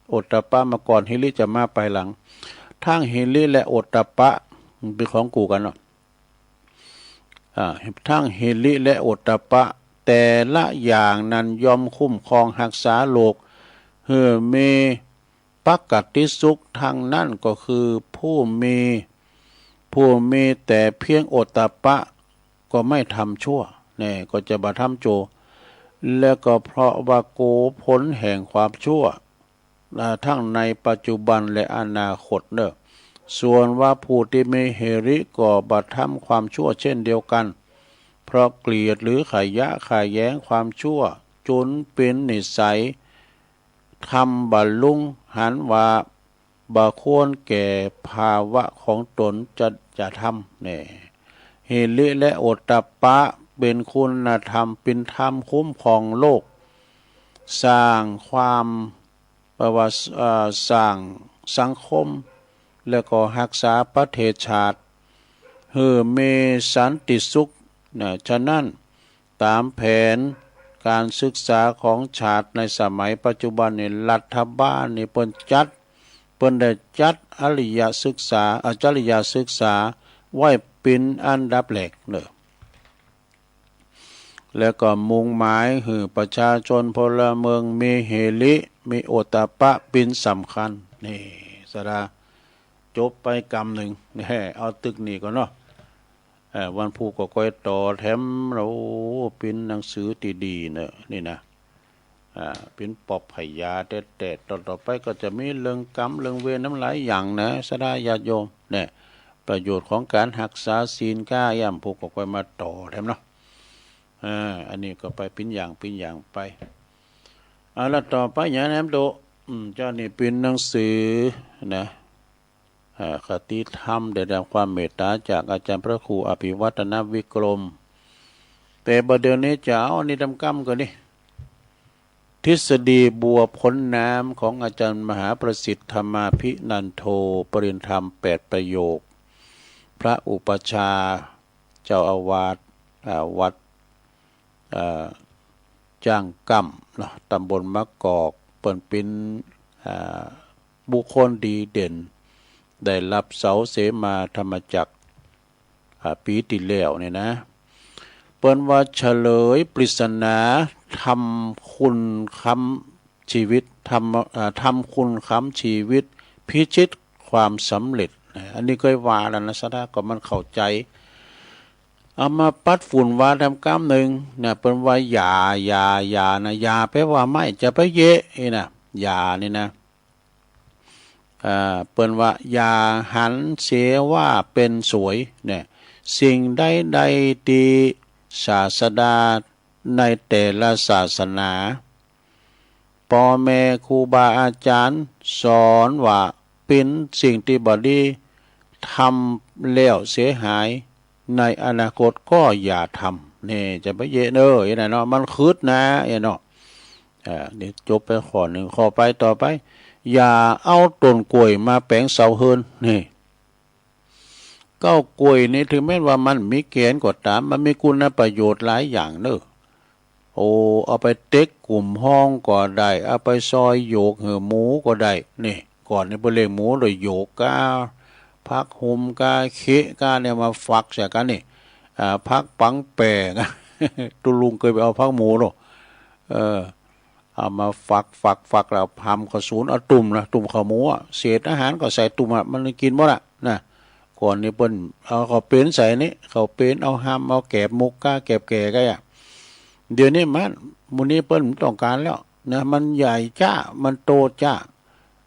โอตตัปปะมาก่อน หิริจะมาภายหลัง ทั้งหิริและโอตตัปปะมันเป๋นของกู่กั๋นเนาะ อ่า ทั้งหิริและโอตตัปปะ แต่ละอย่างนั้นย่อมคุ้มครองฮักษาโลกหื้อมี ปกติสุข ทั้งนั้นก็คือผู้มี ผู้มีแต่เพียงโอตตัปปะก็ไม่ทำชั่ว เนี่ย ก็จะบ่ทำชั่ว และก็เพราะว่ากั๋วผลแห่งความชั่ว อ่า ทั้งในปัจจุบันและอนาคตเน่อ ส่วนว่าผู้ตี้มีหิริก็บ่ทำความชั่วเช่นเดียวกั๋น เพราะเกลียดหรือขยะแขยงความชั่ว จ๋นเป๋นนิสัย ทำบ่ลุ่ง หันว่าบ่ควรแก่ภาวะของต๋นจะ จะทำ เนี่ย หิริและโอตตัปปะเป๋นคุณธรรม เป๋นธรรมคุ้มครองโลก สร้างความ แปลว่า เอ่อ สร้างสังคม แล้วก็ฮักษาประเทศชาติ หื้อมีสันติสุข นะ ฉะนั้น ต๋ามแผนก๋านศึกษาของชาติในสมัยปัจจุบันนี่ รัฐบาลนี่เปิ้นจัด เปิ้นได้จัดอริยศึกษา อาจริยศึกษาไว้เป๋นอันดับแรกเน่อ แล้วก็มุ่งหมายหื้อประชาชนพลเมืองมีหิริ มีโอตตัปปะเป๋นสำคัญ นี่ สะดา จบไปกำนึ่ง แหม เอาตึกนี้ก่อนเนาะ เอ่อ วันพูกก็ก้อยต่อแถม โอ้ เป๋นหนังสือตี้ดีเน่อ นี่นะ อ่า เป๋นปอบพญาแต๊ๆ ต่อๆ ไปก็จะมีเรื่องกรรม เรื่องเวรนำหลายอย่างนะ สะดาญาติโยม เนี่ย ประโยชน์ของก๋านฮักษาศีลก้า วันพูกก็ก้อยมาต่อแถมเนาะ อ่า อันนี้ก็ไปเป๋นอย่างเป๋นอย่างไป อ่า แล้วต่อไปอย่างแหนมโต อืม เจ้านี่เป๋นหนังสือนะ อ่า คติธรรมได้รับความเมตต๋าจากอาจารย์พระครูอภิวัฒนวิกรม แต่บ่าเดี่ยวนี้จะเอาอันนี้ตำกำก่อนนี่ ทฤษฎีบัวพ้นน้ำของอาจารย์มหาประสิทธิ์ธรรมาภินันโท ปริญญาธรรมแปดประโยค พระอุปัชฌาย์เจ้าอาวาส อ่า วัด อ่า จ้างก้ำเนาะ ตำบลมะกอก เปิ้นเป๋น อ่า บุคคลดีเด่น ได้ฮับเสาเสมาธรรมจักร อ่า ปี๋ตี้แล้วนี่นะ เปิ้นว่าเฉลยปริศนาธรรมคุณค้ำชีวิต ธรรม อ่า ธรรมคุณค้ำชีวิต พิชิตความสำเร็จนะ อันนี้เกยว่าแล้วนะ ศรัทธาก็มันเข้าใจ๋ เอามาปัดฝุ่นวาแถมกำนึ่งนะ เปิ้นว่าอย่า อย่า อย่านะ อย่าแปลว่าไม่ จะไปเยะนี่นะ อย่านี่นะ อ่า เปิ้นว่าอย่าหันเสียว่าเป๋นสวยเนี่ย สิ่งใดๆ ตี้ศาสดาในแต่ละศาสนา ป้อแม่ครูบาอาจ๋ารย์สอนว่าเป๋นสิ่งตี้บ่ดี ทำแล้วเสียหาย ในอนาคตก็อย่าทำ นี่จะไปเยะเน่อ ไอ้นั่นเนาะ มันขึดนะ ไอ้เนาะ อ่า นี่จบไปข้อนึ่ง ข้อไปต่อไป อย่าเอาต้นกล้วยมาแป๋งเสาเฮือน นี่ เก๊ากล้วยนี่ เถิงแม้นว่ามันมีแก่นก็ต๋าม มันมีคุณประโยชน์หลายอย่างเน่อ โอ้ เอาไปเต็กกุ่มฮ้องก็ได้ เอาไปซอยโยกหื้อหมูก็ได้ นี่ ก่อนนี่เปิ้นเลี้ยงหมูโดยโยกก้า ผักหุ่มก้า เขะก้าเนี่ยมาฝักใส่กั๋นนี่ อ่า ผักปังแป่ง ตุ๊ลุงเกยไปเอาผักหมูเนาะ เออ เอามาฝัก ฝัก ฝักแล้วหำเข้าสูน เอาตุ้มนะ ตุ้มข้าวหมูอะ เศษอาหารก็ใส่ตุ้มอะ มันกิ๋นหมดอะนะ ก่อนนี่เปิ้นเอาข้าวเป๋นใส่นี่ ข้าวเป๋น เอาหำ เอาแกบหมกก้า แกบแก่ก้าอะ เดี๋ยวนี้มัน หมู่นี้เปิ้นบ่ต้องก๋านแล้วนะ มันใหญ่จ๊ะ มันโตจ๊ะ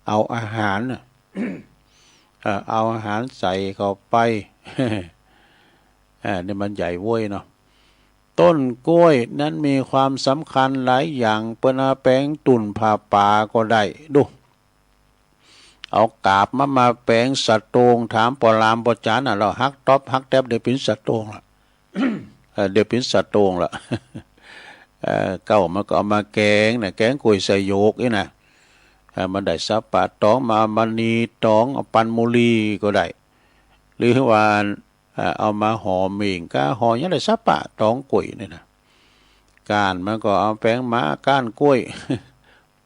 เอาอาหารน่ะ เอ่อ เอาอาหารใส่เข้าไป อ่า นี่มันใหญ่โว้ยเนาะ ต้นกล้วยนั้นมีความสำคัญหลายอย่าง เปิ้นเอาแป๋งตุ่นผ้าป๋าก็ได้ ดู เอากาบมันมาแป๋งสะโตง ถามป้อหลามป้อจ๋ารย์น่ะ แล้วหักต๊อบหักแต๊บ เดี๋ยวเป๋นสะโตงละ เอ่อ เดี๋ยวเป๋นสะโตงละ เอ่อ เก๊ามันก็เอามาแก๋งน่ะ แก๋งกล้วยใส่โยกนี่นะ เอ่อ มันได้สะปะตอง มา มณีตอง เอาปันมุลีก็ได้ หรือว่า อ่า เอามาห่อเม่งก้า ห่อหยังได้สะปะตองกล้วยนี่นะ ก้านมันก็เอาแป๋งมาก้านกล้วย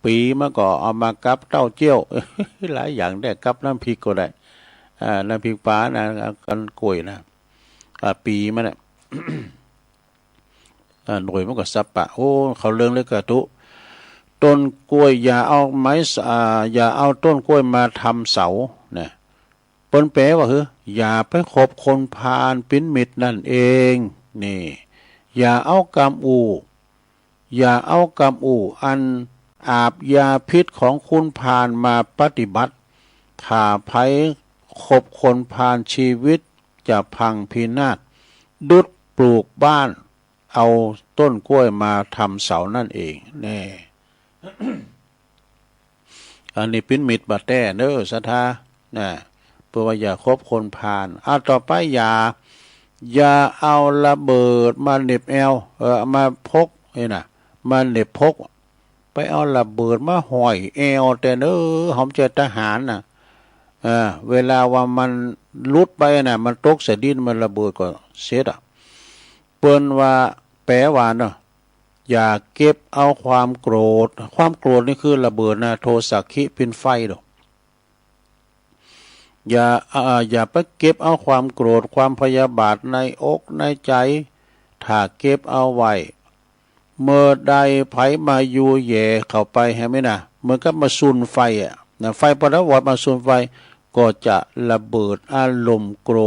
ปี๋มันก็เอามากับเต้าเจี้ยว หลายอย่างได้ กับน้ำพริกก็ได้ อ่า น้ำพริกป๋านะ ก้านกล้วยนะ อ่า ปี๋มันน่ะ อ่า หน่วยมันก็สะปะ โอ้ เข้าเรื่องเลยกะตุ๊ ต้นกล้วยอย่าเอาไม้ส- อ่า อย่าเอาต้นกล้วยมาทำเสา นะ เปิ้นแปลว่า คือ อย่าไปคบคนพาลปิ๋นมิตรนั่นเอง นี่ อย่าเอากำอู้ อย่าเอากำอู้อันอาบยาพิษของคนพาลมาปฏิบัติ ถ้าใผคบคนพาลชีวิตจะพังพินาศ ดุจปลูกบ้าน เอาต้นกล้วยมาทำเสานั่นเอง แน่ อันนี้ปิ๋นมิตรบ่แต๊เน่อ ศรัทธา นะ เปิ้นว่าอย่าคบคนพาล อ่ะ ต่อไปอย่า อย่าเอาระเบิดมาเหน็บแอว เออ มาพก นี่นะ มาเหน็บพก ไปเอาระเบิดมาห้อยแอวแต๊เน่อ หอมเจอทหารน่ะ เออ เวลาว่ามันหลุดไปน่ะ มันตกใส่ดิน มันระเบิดก็เสร็จอะ เปิ้นว่า แปลว่าเนาะ อย่าเก็บเอาความโกรธ ความโกรธนี่คือระเบิดนะ โทสักขิปินไฟเนาะ อย่า อ่า อย่าไปเก็บเอาความโกรธ ความพยาบาทในอกในใจ๋ ถ้าเก็บเอาไว้ เมื่อใดใผมาอยู่แหย่เข้าไป หันไหมนะ เหมือนกับมาสุนไฟอะ นะ ไฟปะทะวอดมาสุนไฟ ก็จะระเบิดอารมณ์โกร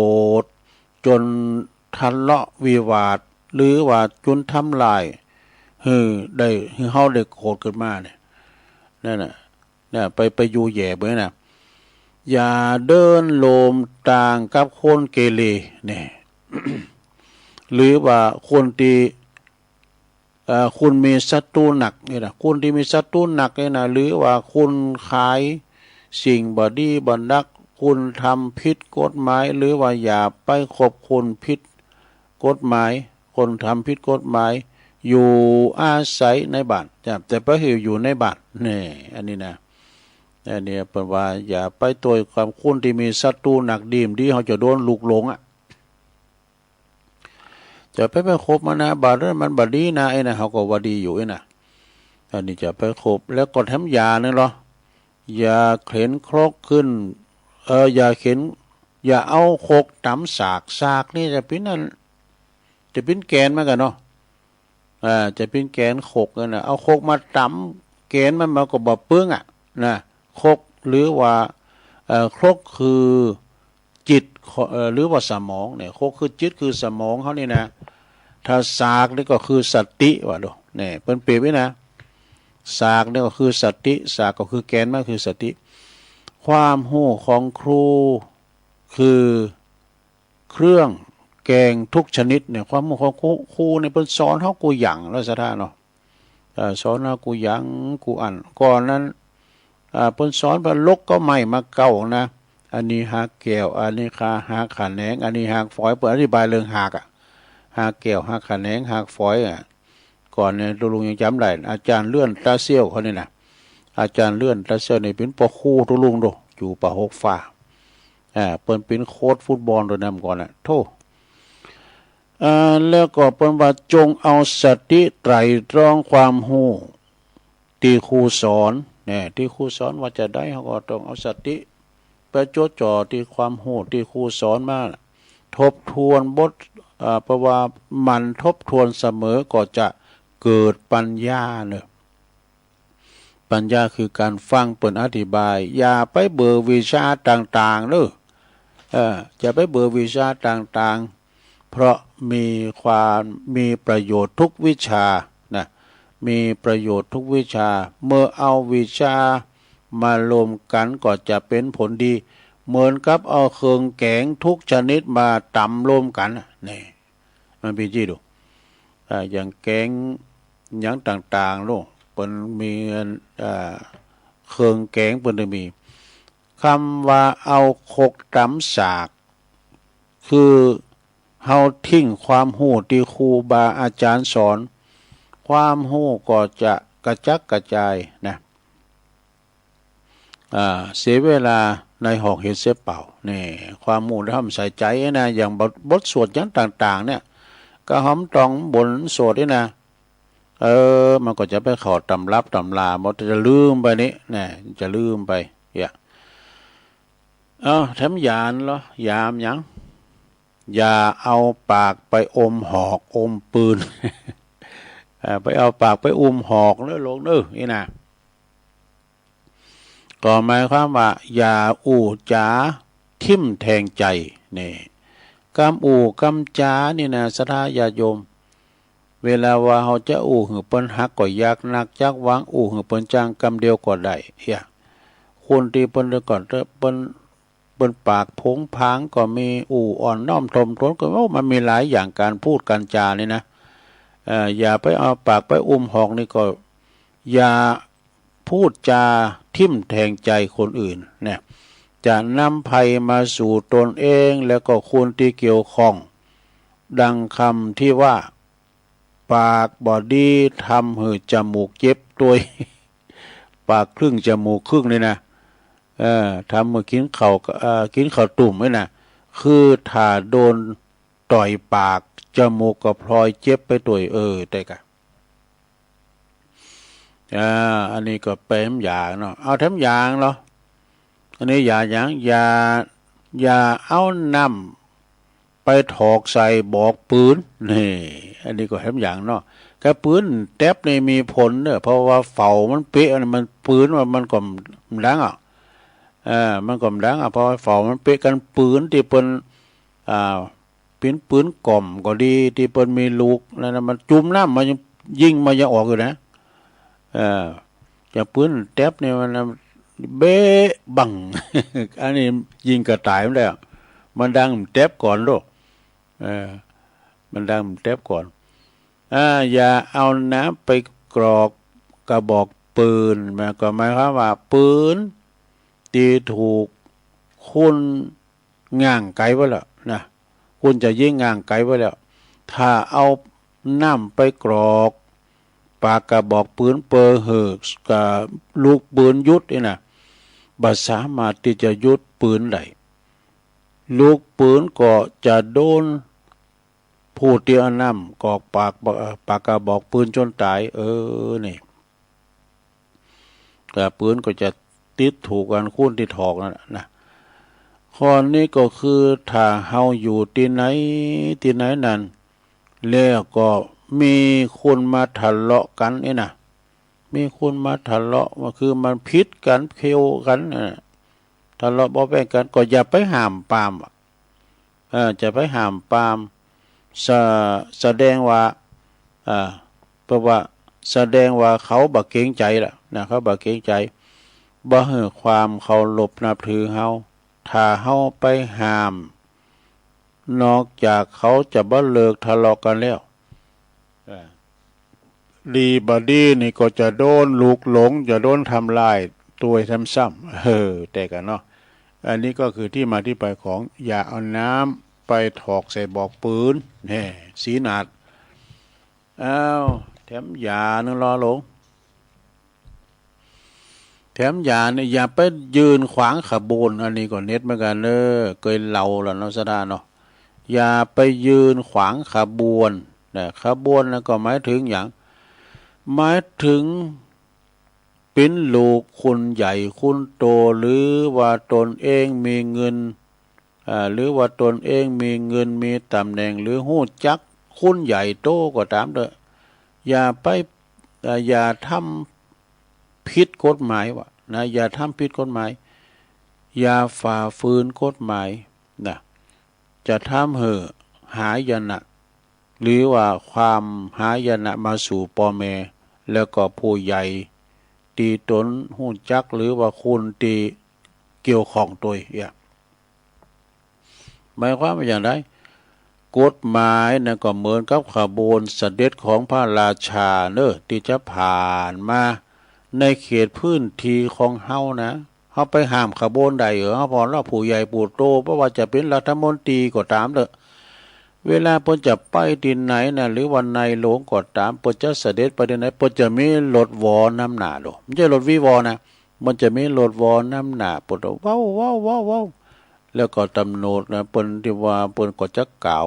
ธ จ๋นทะเลาะวิวาท หรือว่าจ๋นทำลาย หื้อได้ หื้อเฮาได้โกรธขึ้นมาเนี่ย นั่นน่ะ นะ ไป ไปอยู่แหย่เบิ่งนะ อย่าเดินร่วมตางกับคนเกเร เนี่ย หรือว่าคนตี้ เอ่อ คนมีศัตรูหนักนี่นะ คนตี้มีศัตรูหนักนี่นะ หรือว่าคนขายสิ่งบ่ดีบ่ดัก คนทำผิดกฎหมาย หรือว่าอย่าไปคบคนผิดกฎหมาย คนทำผิดกฎหมาย อยู่อาศัยในบ้าน จะ จะไปหื้ออยู่ในบ้าน นี่ อันนี้นะ อันนี้เปิ้นว่าอย่าไปตวยกับคนตี้มีศัตรูหนัก ดีบ่ดีเฮาจะโดนลุกหลงอะ จะไป ไปคบมันนะ บ่าเรื่องมันบ่ดีนะ ไอ้นะ เฮาก็ว่าดีอยู่ ไอ้นะ อันนี้จะไปคบ แล้วก็แถมอย่านึ่งเหรอ อย่าเข็นครกขึ้น เออ อย่าเข็น อย่าเอาขกต๋ำสาก สากนี่จะเป๋นอัน จะเป๋นแก๋นมันก่าเนาะ อ่า จะเป๋นแก๋นขกนั่นน่ะ เอาขกมาต๋ำแก๋นมัน มันก็บ่เปิ้งอะนะ ขก หรือว่า เอ่อ ขกคือจิต เอ่อ หรือว่าสมองเนี่ย ขกคือจิต คือสมองเฮานี่นะ ถ้าสากนี่ก็คือสติ ว่าดู เนี่ย เปิ้นเปรียบไว้นะ สากนี่ก็คือสติ สากก็คือแก๋นมัน คือสติ ความฮู้ของครู คือเครื่องแกงทุกชนิดเนี่ย ความฮู้ของครู ครูเนี่ยเปิ้นสอนเฮากู้อย่างแล้วศรัทธาเนาะ เอ่อ สอนเฮากู้อย่างกู้อัน ก่อนนั้น อ่า เปิ้นสอนว่าลกเก๊าไม้มาเก๊านะ อันนี้ฮากแก้ว อันนี้ฮากขะแหนง อันนี้ฮากฝอย เปิ้นอธิบายเรื่องฮากอะ ฮากแก้ว ฮากขะแหนง ฮากฝอยอะ ก่อนเนี่ยตุ๊ลุงยังจ๋ำได้ อาจ๋ารย์เลื่อนต๋าเซี่ยวเขานี่นะ อาจ๋ารย์เลื่อนต๋าเซี่ยวนี่เป๋นป้อครูตุ๊ลุงโด อยู่ป่าหกฟ้า อ่า เปิ้นเป๋นโค้ชฟุตบอลตวยนะเมื่อก่อนน่ะ โธ่ อ่า แล้วก็เปิ้นว่า จงเอาสติไตร่ตรองความฮู้ตี้ครูสอน เนี่ย ตี้ครูสอนว่าจาใด เฮาก็ต้องเอาสติไปจดจ่อตี้ความฮู้ตี้ครูสอนมา ทบทวนบท อ่า เพราะว่าหมั่นทบทวนเสมอก็จะเกิดปัญญาเนาะ ปัญญาคือก๋านฟังเปิ้นอธิบาย อย่าไปเบอวิชาต่างๆ เนาะ เออ อย่าไปเบอวิชาต่างๆ เพราะมีความ มีประโยชน์ทุกวิชานะ มีประโยชน์ทุกวิชา เมื่อเอาวิชามารวมกั๋นก็จะเป๋นผลดี เหมือนกับเอาเครื่องแก๋งทุกชนิดมาต๋ำรวมกั๋นน่ะ นี่ มันเป๋นจี้ดู อ่า อย่างแก๋ง อย่างต่างๆ โลก เปิ้นมี อ่า เครื่องแก๋งเปิ้นจะมี กำว่าเอาขกต๋ำสาก คือเฮาทิ้งความฮู้ตี้ครูบาอาจ๋ารย์สอน ความฮู้ก็จะกระจัดกระจายนะ อ่า เสียเวลาในหอกเห็นเสียเปล่า นี่ ความฮู้ถ้าบ่ใส่ใจ๋นะ อย่างบท บทสวดอย่างต่างๆ เนี่ย ก็เฮาต้องบนสวดนี่นะ เออ มันก็จะไปเข้าต๋ำรับต๋ำรา มันจะลืมไปนี่นะ จะลืมไป อย่า เอ้า แถมยามเหรอ ยามหยัง อย่าเอาปากไปอมหอกอมปืน อ่า ไปเอาปากไปอมหอกเน้อโลกเน้อ นี่นะ ก็หมายความว่า อย่าอู้จ๋าทิ่มแทงใจ๋ นี่ กำอู้กำจ๋านี่นะ ศรัทธาญาติโยม เวลาว่าเฮาจะอู้หื้อเปิ้นฮักก็ยากนัก จักวางอู้หื้อเปิ้นจ้างกำเดียวก็ได้ เหีย คนตี้เปิ้นก่อน เปิ้น เปิ้นปากผงผางก็มี อู้อ่อนน้อมถ่อมตนก็มี โอ้ มันมีหลายอย่างก๋านพูดก๋านจ๋านี่นะ เอ่อ อย่าไปเอาปากไปอมหอกนี่ก็ อย่าพูดจ๋าทิ่มแทงใจ๋คนอื่นเนี่ย จะนำภัยมาสู่ตนเอง แล้วก็คนตี้เกี่ยวข้อง ดังกำตี้ว่า ปากบ่ดีทำหื้อจมูกเจ็บตวย ปากครึ่งจมูกครึ่งนี่นะ เออ ทำหื้อกิ๋นข้าว เอ่อ กิ๋นข้าวตุ้มนี่นะ คือถ้าโดนต่อยปาก จมูกก็พลอยเจ็บไปตวย เออ ใต้กะ อ่า อันนี้ก็แป๋นยาเนาะ เอาแถมยาเหรอ อันนี้ยาหยัง อย่า อย่าเอาน้ำไปถอกใส่บอกปืน นี่ อันนี้ก็แถมยาเนาะ กะปืนแต๊บนี่มีผลเน้อ เพราะว่าเฝามันเป๊ะ มันปืนว่ามันก็บ่ดังอะ เออ มันก็บ่ดังอะ เพราะว่าเฝามันเป๊ะ กะปืนตี้เปิ้น อ่า เป๋นปืนก่อมก็ดี ตี้เปิ้นมีลูกนั่นนะ มันจุ่มน้ำมันยัง ยิงมันยังออกอยู่นะ เออ อย่างปืนแต๊บนี่มันเบ๊ะบั่ง อันนี้ยิงกะต๋ายมันได้อะ มันดังแต๊บก่อนโลก เออ มันดังแต๊บก่อน อ่า อย่าเอาน้ำไปกรอกกระบอกปืน มันก็หมายความว่าปืนตี้ถูกคุณ ง้างไกไว้แล้วนะ คุณจะยิงง้างไกไว้แล้ว ถ้าเอาน้ำไปกรอกปากกระบอกปืนเปื้อหื้อลูกปืนหยุดนี่นะ บ่สามารถตี้จะหยุดปืนได้ ลูกปืนก็จะโดนผู้ตี้เอาน้ำกรอกปาก ปากกระบอกปืนจ๋นต๋าย เออ นี่ กะปืนก็จะติดถูกอันคนตี้ถอกนั่นน่ะนะ ข้อนี้ก็คือถ้าเฮาอยู่ตี้ไหนตี้ไหนนั้น แล้วก็มีคนมาทะเลาะกั๋นนี่นะ มีคนมาทะเลาะ ก็คือมันผิดกั๋น เคี่ยวกั๋นน่ะ ทะเลาะเบาะแว้งกั๋น ก็อย่าไปห้ามปรามอะ เออ จะไปห้ามปราม สะ แสดงว่า อ่า เพราะว่าแสดงว่าเขาบ่เกรงใจ๋ละนะ เขาบ่เกรงใจ๋ บ่หื้อความเคารพนับถือเฮา ถ้าเฮาไปห้าม นอกจากเขาจะบ่เลิกทะเลาะกั๋นแล้ว เออ ดีบ่ดีนี่ก็จะโดนลุกหลง จะโดนทำลายตวยซ้ำๆ เออ แต่กั๋นเนาะ อันนี้ก็คือตี้มาตี้ไปของ อย่าเอาน้ำไปถอกใส่บอกปืน แน่ สีหนาด อ้าว แถมอย่างนึ่งลอหลง แถมอย่างนี่ อย่าไปยืนขวางขบวน อันนี้ก็เน็ดเหมือนกั๋นเน่อ เกยเล่าแล้วเนาะ ศรัทธาเนาะ อย่าไปยืนขวางขบวนนะ ขบวนนั้นก็หมายถึงหยัง หมายถึงเป๋นลูกคนใหญ่คนโต หรือว่าตนเองมีเงิน อ่า หรือว่าตนเองมีเงินมีต๋ำแหน่ง หรือฮู้จักคนใหญ่โตก็ต๋ามเต๊อะ อย่าไป อ่า อย่าทำผิดกฎหมายวะนะ อย่าทำผิดกฎหมาย อย่าฝ่าฝืนกฎหมายนะ จะทำหื้อหายนะ หรือว่าความหายนะมาสู่ป้อแม่ แล้วก็ผู้ใหญ่ตี้ตนฮู้จัก หรือว่าคนตี้เกี่ยวข้องตวย เอี้ย หมายความว่าอย่างใด กฎหมายนั้นก็เหมือนกับขบวนเสด็จของพระราชาเน่อ ตี้จะผ่านมาในเขตพื้นที่ของเฮานะ เฮาไปห้ามขบวนได้เหรอ เฮาผ่อนว่าผู้ใหญ่ผู้โต บ่ว่าจะเป๋นรัฐมนตรีก็ต๋ามเต๊อะ เวลาเปิ้นจะไปตี้ไหนนะ หรือว่าในหลวงก็ต๋าม เปิ้นจะเสด็จไปตี้ไหน เปิ้นจะมีรถวอนำหน้าโด บ่ใจ้รถวีวอนะ มันจะมีรถวอนำหน้า เปิ้นว้าว ว้าว ว้าว ว้าว แล้วก็ตำรวจนะ เปิ้นตี้ว่าเปิ้นก็จะกล่าว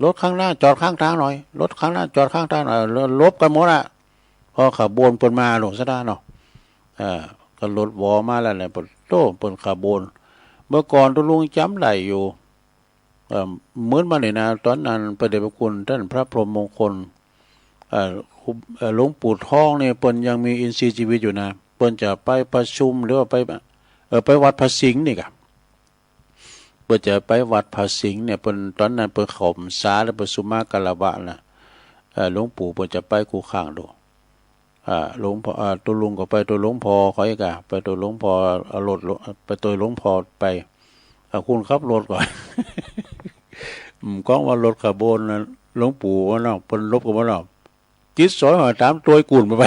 รถข้างหน้าจอดข้างตางหน่อย รถข้างหน้าจอดข้างตางหน่อย แล้วหลบกั๋นหมดอะ พอขบวนเปิ้นมาโลด ศรัทธาเนาะ เออ ก็รถวอมาแล้วเนี่ย เปิ้นโต้ เปิ้นขบวน เมื่อก่อนตุ๊ลุงจ๋ำได้อยู่ เอ่อ เหมือนมานี่นะ ต๋อนนั้นพระเดชพระคุณต้านพระพรหมมงคล เอ่อ ครู เอ่อ หลวงปู่ทองนี่เปิ้นยังมีอินทรีย์ชีวิตอยู่นะ เปิ้นจะไปประชุมหรือว่าไป เอ่อ ไปวัดพระสิงห์นี่ก่ะ เปิ้นจะไปวัดพระสิงห์เนี่ย เปิ้น ต๋อนนั้นเปิ้นเข้าพรรษาแล้ว เปิ้นสุมาฆะละวะนะ เอ่อ หลวงปู่เปิ้นจะไปกู้ครั้งโด อ่า หลวงพ่อ อ่า ตุ๊ลุงก็ไปตวยหลวงพ่อเขาอีกอะ ไปตวยหลวงพ่อ เอารถ ไปตวยหลวงพ่อไป อ่า คนขับรถก็ อืม ก้องว่ารถขบวนนะ หลวงปู่ว่าเนาะ เปิ้นหลบกั๋นบ่เนาะ กิจสอยหอยต๋ามตวยกุ่นไป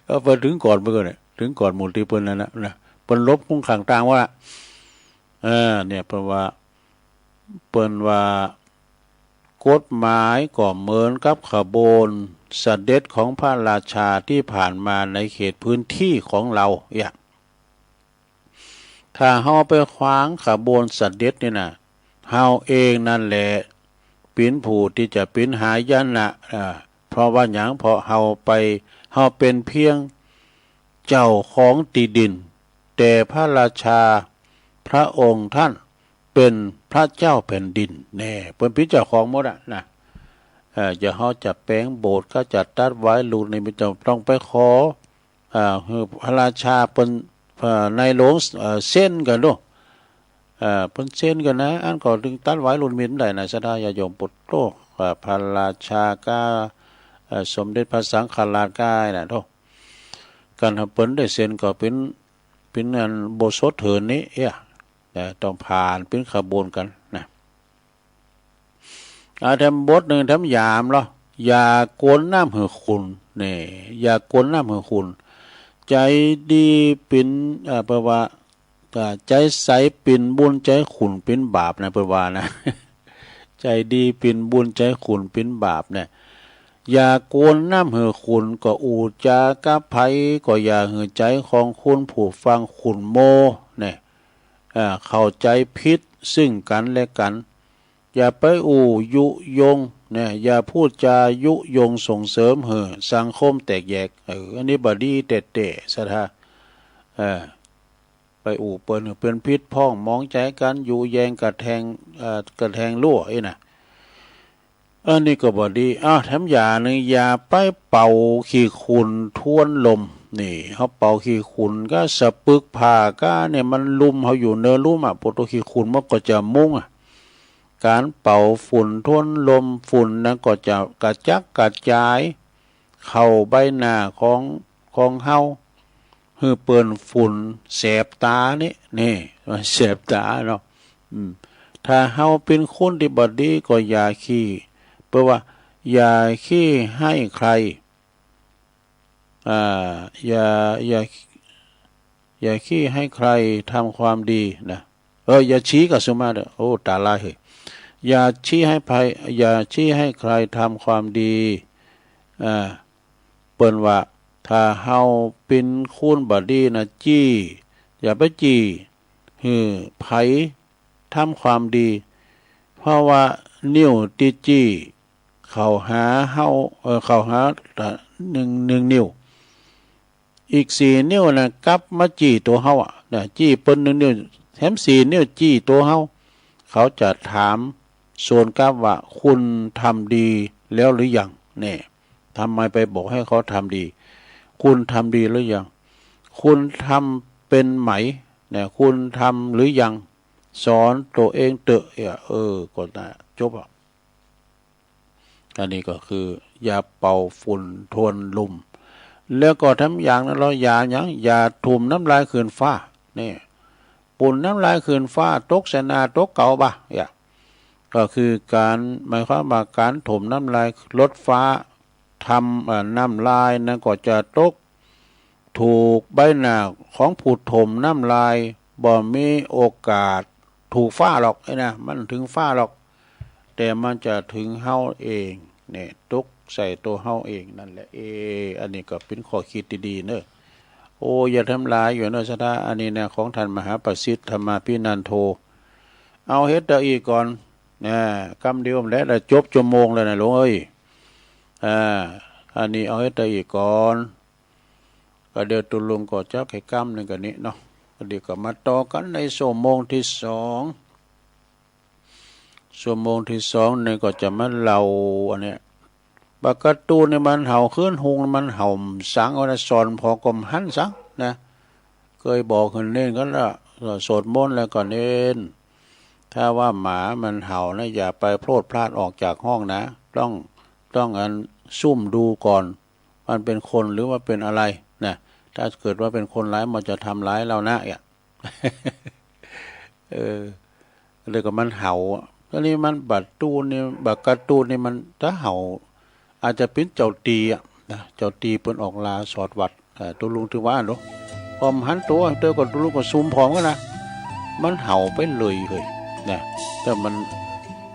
เออ ไปเถิงก่อนเปิ้นก่อเนี่ย เถิงก่อนหมู่ตี้เปิ้นนั่นนะ นะ เปิ้นหลบคงข้างตางว่า เออ เนี่ย เปิ้นว่า เปิ้นว่า กฎหมายก็เหมือนกับขบวนเสด็จของพระราชาตี้ผ่านมาในเขตพื้นที่ของเฮา เอี้ย ถ้าเฮาไปขวางขบวนเสด็จนี่นะ เฮาเองนั่นแหละเป๋นผู้ตี้จะเป๋นหายนะ อ่า เพราะว่าหยัง เพราะเฮาไป เฮาเป๋นเพียงเจ้าของตี้ดิน แต่พระราชาพระองค์ท่านเป๋นพระเจ้าแผ่นดิน แน่ เปิ้นเป๋นเจ้าของหมดอะนะ เอ่อ จะเฮาจะแป๋งโบสถ์ ก็จะตัดวายลูกนิมิต จะต้องไปขอ อ่า หื้อพระราชาเปิ้น เอ่อ ในหลวง เอ่อ เซ็นก่อนโด เอ่อ เปิ้นเซ็นก่อนนะ อันก็ตึงตัดวายลูกนิมิตได้นะ ศรัทธาญาติโยม ปุตโต เอ่อ พระราชาก้า เอ่อ สมเด็จพระสังฆราชก้านะโธ่ การหื้อเปิ้นได้เซ็นก็เป๋น เป๋นอันโบสถ์เถินนี้ เอี้ย นะ ต้องผ่านเป๋นขบวนกั๋นนะ อ่า แถมบทนึ่ง แถมยามเนาะ อย่ากวนน้ำหื้อขุ่น นี่ อย่ากวนน้ำหื้อขุ่น ใจ๋ดีปิ่น อ่า แปลว่า อ่า ใจ๋ใสปิ่นบุญ ใจ๋ขุ่นปิ่นบาปนะ เปิ้นว่านะ ใจ๋ดีปิ่นบุญ ใจ๋ขุ่นปิ่นบาปเนี่ย อย่ากวนน้ำหื้อขุ่น ก็อู้จ๋ากับใผ ก็อย่าหื้อใจ๋ของคุณผู้ฟังขุ่นมัว เนี่ย อ่า เข้าใจ๋ผิดซึ่งกั๋นและกั๋น อย่าไปอู้ยุยง เนี่ย อย่าพูดจายุยงส่งเสริมหื้อสังคมแตกแยก เออ อันนี้บ่ดีแต๊ๆ ศรัทธา เออ ไป ไปอู้เปิ้นหื้อเปิ้นผิดพ่องหมองใจ๋กั๋น ยุแยงกระแทง เอ่อ กระแทงลัวอี้นะ อันนี้ก็บ่ดี อ้าว แถมอย่างนึ่ง อย่าไปเป่าขี้ขุ่นทวนลม นี่ เฮาเป่าขี้ขุ่นก้าสะปึกผ่าก้าเนี่ย มันลุ่ม เฮาอยู่เนินลุ่มอะ ปูดตั๋วขี้ขุ่นมันก็จะมุ้งอะ ก๋านเป่าฝุ่นทวนลม ฝุ่นนั้นก็จะกระจัดกระจาย เข้าใบหน้าของ ของเฮา หื้อเปิ้นฝุ่นแสบต๋านี่ นี่ มันแสบต๋าเนาะ อืม ถ้าเฮาเป๋นคนตี้บ่ดีก็อย่าขี้ เปิ้นว่า อย่าขี้ให้ใคร อ่า อย่า อย่า อย่าขี้ให้ใครทำความดีนะ เออ อย่าชี้ก้าสุมาเต๊อะ โอ้ ต๋าลายเฮ้ย อย่าชี้ให้ใคร อย่าชี้ให้ใครทำความดี อ่า เปิ้นว่า ถ้าเฮาเป๋นคนบ่ดีนะ จี้ อย่าไปจี้หื้อใผทำความดี เพราะว่านิ้วตี้จี้เข้าหาเฮา เอ่อ เข้าหานึ่ง นึ่งนิ้ว อีกสี่นิ้วนะ กลับมาจี้ตั๋วเฮาอะ นะ จี้เปิ้นนึ่งนิ้ว แถมสี่นิ้วจี้ตั๋วเฮา เขาจะถามสวนกลับว่า คุณทำดีแล้วหรือยัง เนี่ย ทำไมไปบอกให้เขาทำดี คุณทำดีหรือยัง คุณทำเป็นไหม เนี่ย คุณทำหรือยัง สอนตั๋วเองเต๊อะ เออ เออ ก็น่าจบอะ อันนี้ก็คือ อย่าเป่าฝุ่นทวนลม แล้วก็แถมอย่างนึ่ง เฮาอย่าหยัง อย่าถุ่มน้ำลายขึ้นฟ้า นี่ ถุ่มน้ำลายขึ้นฟ้า ตกใส่หน้าตกเก๋าบ่ะ อย่า ก็คือก๋าน หมายความว่าก๋านถุ่มน้ำลายลดฟ้า ทำ เอ่อ น้ำลายนั้นก็จะตก ถูกใบหน้าของผู้ถุ่มน้ำลาย บ่มีโอกาสถูกฟ้าหรอก ไอ้นะ มันเถิงฟ้าหรอก แต่มันจะเถิงเฮาเอง เนี่ย ตกใส่ตั๋วเฮาเองนั่นแหละ เอ อันนี้ก็เป๋นข้อคิดดีๆ เนาะ โอ้ อย่าทำลายอยู่เนาะ ศรัทธา อันนี้นะ ของท่านมหาประสิทธิ์ธรรมาภินันโท เอาเฮ็ดเต้าอี้ก่อน นะ กำเดียวแหละ ได้จบชั่วโมงแล้วนะหลวงเอ้ย อ่า อันนี้เอาเฮ็ดเต้าอี้ก่อน ก็เดี๋ยวตุ๊ลุงก็จะแค่กำนึ่งกั๋นนี้เนาะ ก็เดี๋ยวก็มาต่อกั๋นในชั่วโมงตี้สอง ชั่วโมงตี้สองนี่ก็จะมาเล่าอันเนี้ย บักการ์ตูนนี่มันเห่า เขินฮุงมันเห่าสัง เอานะ สอนผ่อก็บ่หันสังนะ เกยบอกหื้อเณรกั๋นละ สวดมนต์แล้วก็เณร ถ้าว่าหมามันเห่านะ อย่าไปโพรดพลาดออกจากห้องนะ ต้อง ต้องอันซุ่มดูก่อน มันเป๋นคนหรือว่าเป๋นอะไรนะ ถ้าเกิดว่าเป๋นคนร้าย มันจะทำร้ายเฮานะ เนี่ย เออ แล้วก็มันเห่าอะ อันนี้มันบักการ์ตูนนี่ บักการ์ตูนนี่มันถ้าเห่า อาจจะเป๋นเจ้าตี้อะนะ เจ้าตี้เปิ้นออกลาสอดวัด เอ่อ ตุ๊ลุงถือว่าเนาะ ผ่อบ่หันตั๋ว แต่ก็ตุ๊ลุงก็ซุ่มผ่อกั๋นนะ มันเห่าไปเลยเฮ้ย นะ แต่มัน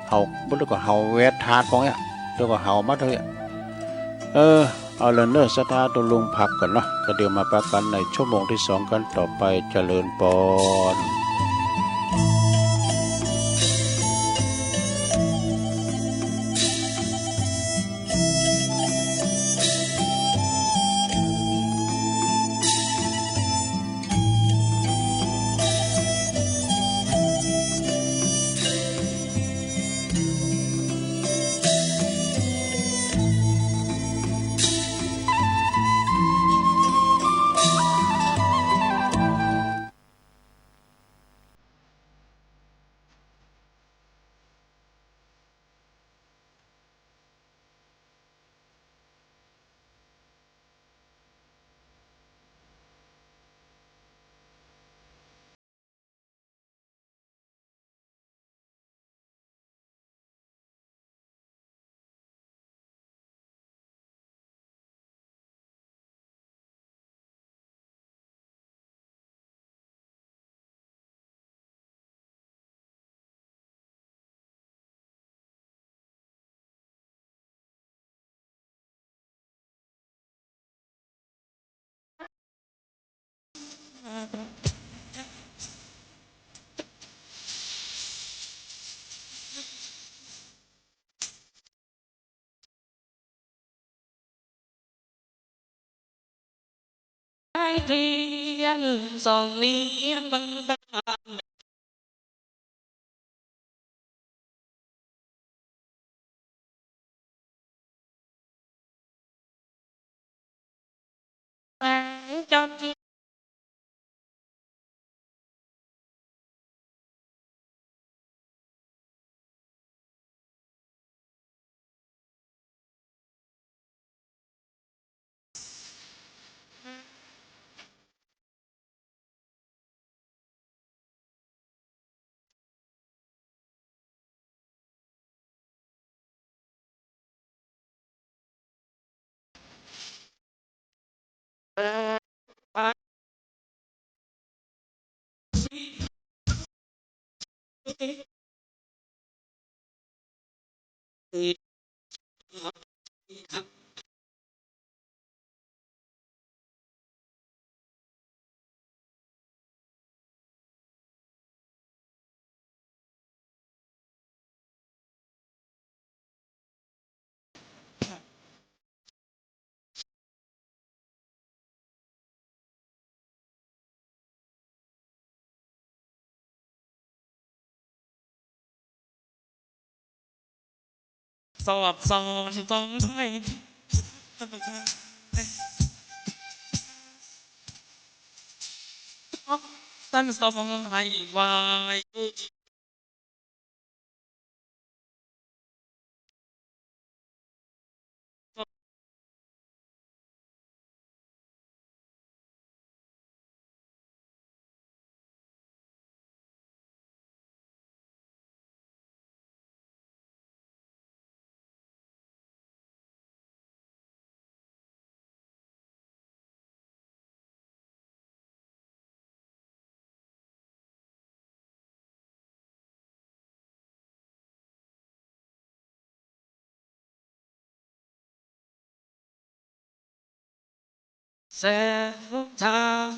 เห่า แล้วก็เห่าแวดทาดผ่อเนี่ย แล้วก็เห่ามาเถอะ เออ เอาละเนาะ ศรัทธาตุ๊ลุงพักก่อนเนาะ ก็เดี๋ยวมาปะกั๋นในชั่วโมงตี้สองกั๋นต่อไป เจริญปอน สองนี้มัน สอบสองสองไทย ต้านสองไทย วาย แสงทาง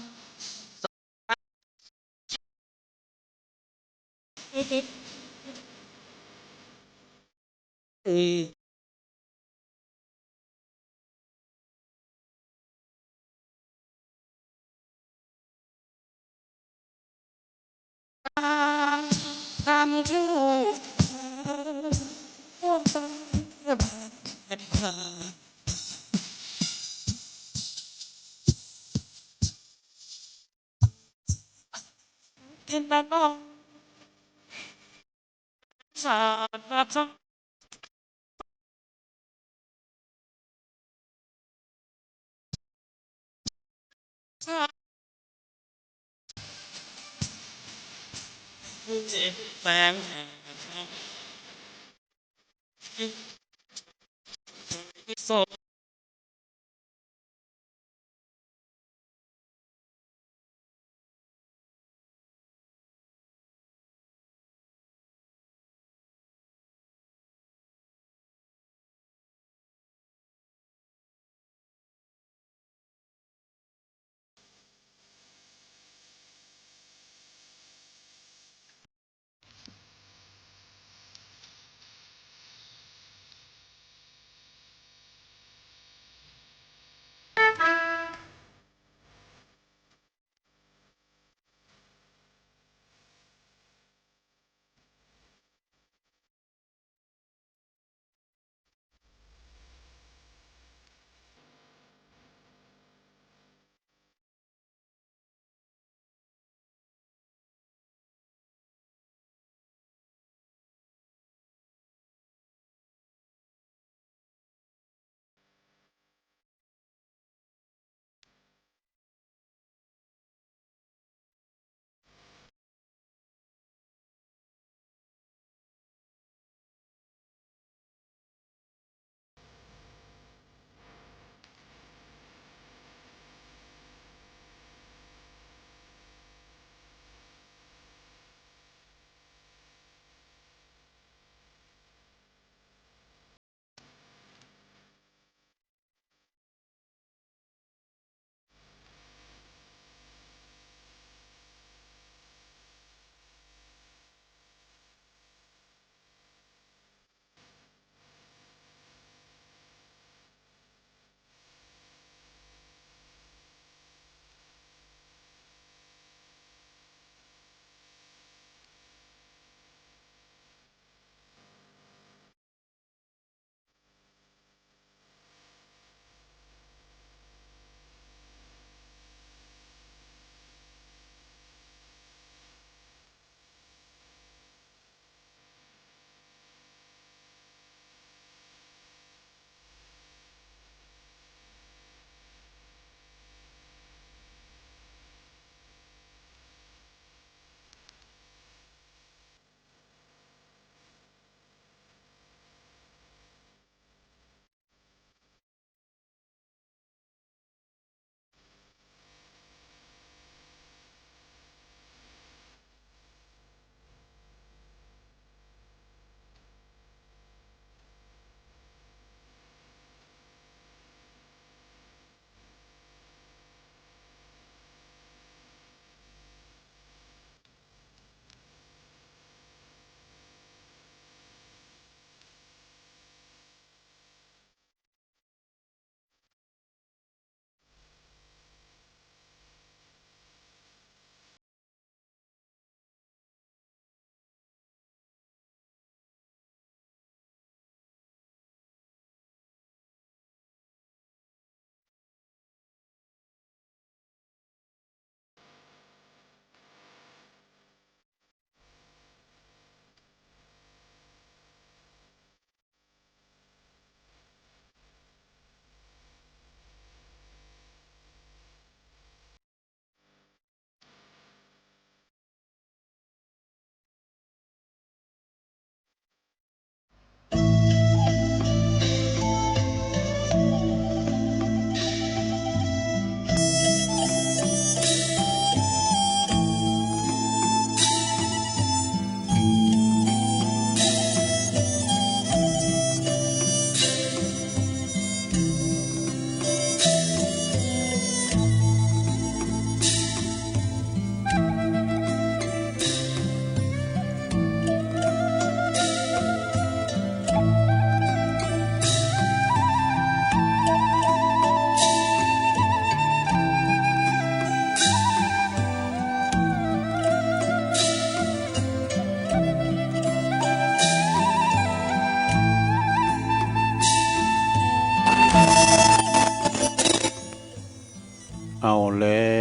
เอาแล้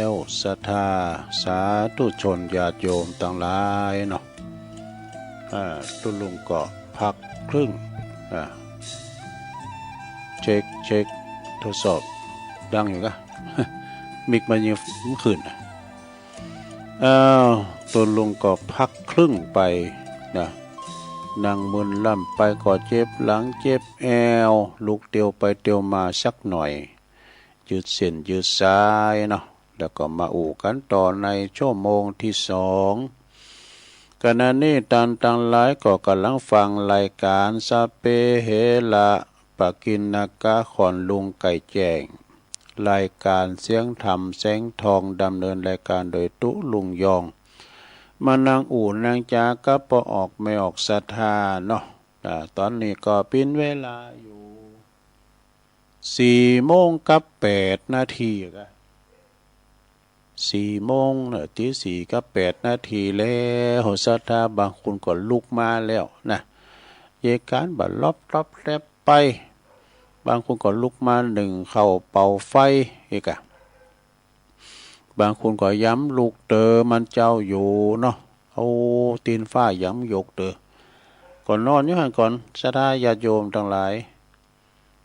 ว ศรัทธาสาธุชนญาติโยมตังหลายเนาะ อ่า ตุ๊ลุงก็พักครึ่ง อ่า เช็ค เช็ค ทดสอบ ดังอยู่กะ มิกมันยังไม่ขึ้น อ้าว ตุ๊ลุงก็พักครึ่งไปนะ นั่งมึนล่ำไปก็เจ็บหลังเจ็บแอว ลุกเตียวไปเตียวมาสักหน่อย ยืดเส้นยืดสายเนาะ แล้วก็มาอู้กั๋นต่อในชั่วโมงตี้สอง ขณะนี้ต้านตังหลายก็ก่ำลังฟังรายก๋านสัพเพเหระ ปกิณณกะ ขอนลุงไก่แจ้ง รายก๋านเสียงธรรมแสงทอง ดำเนินรายก๋านโดยตุ๊ลุงยอง มานั่งอู้นั่งจ๋ากับป้อออกแม่ออกศรัทธาเนาะ อ่า ต๋อนนี้ก็เป๋นเวลาอยู่ สี่โมงกับแปดนาทีกะ สี่โมงเนาะ ตีสี่กับแปดนาทีแล้ว ศรัทธาบางคนก็ลุกมาแล้วนะ เยก๋านบ่าล็อบต๊อบแต๊บไป บางคนก็ลุกมานึ่งข้าวเป่าไฟอีกอะ บางคนก็ยังลุกเต๋อมันเจ้าอยู่เนาะ เอาตี๋นฟ้ายังยกเต๋อ ก็นอนอยู่หั้นก่อน ศรัทธาญาติโยมตังหลาย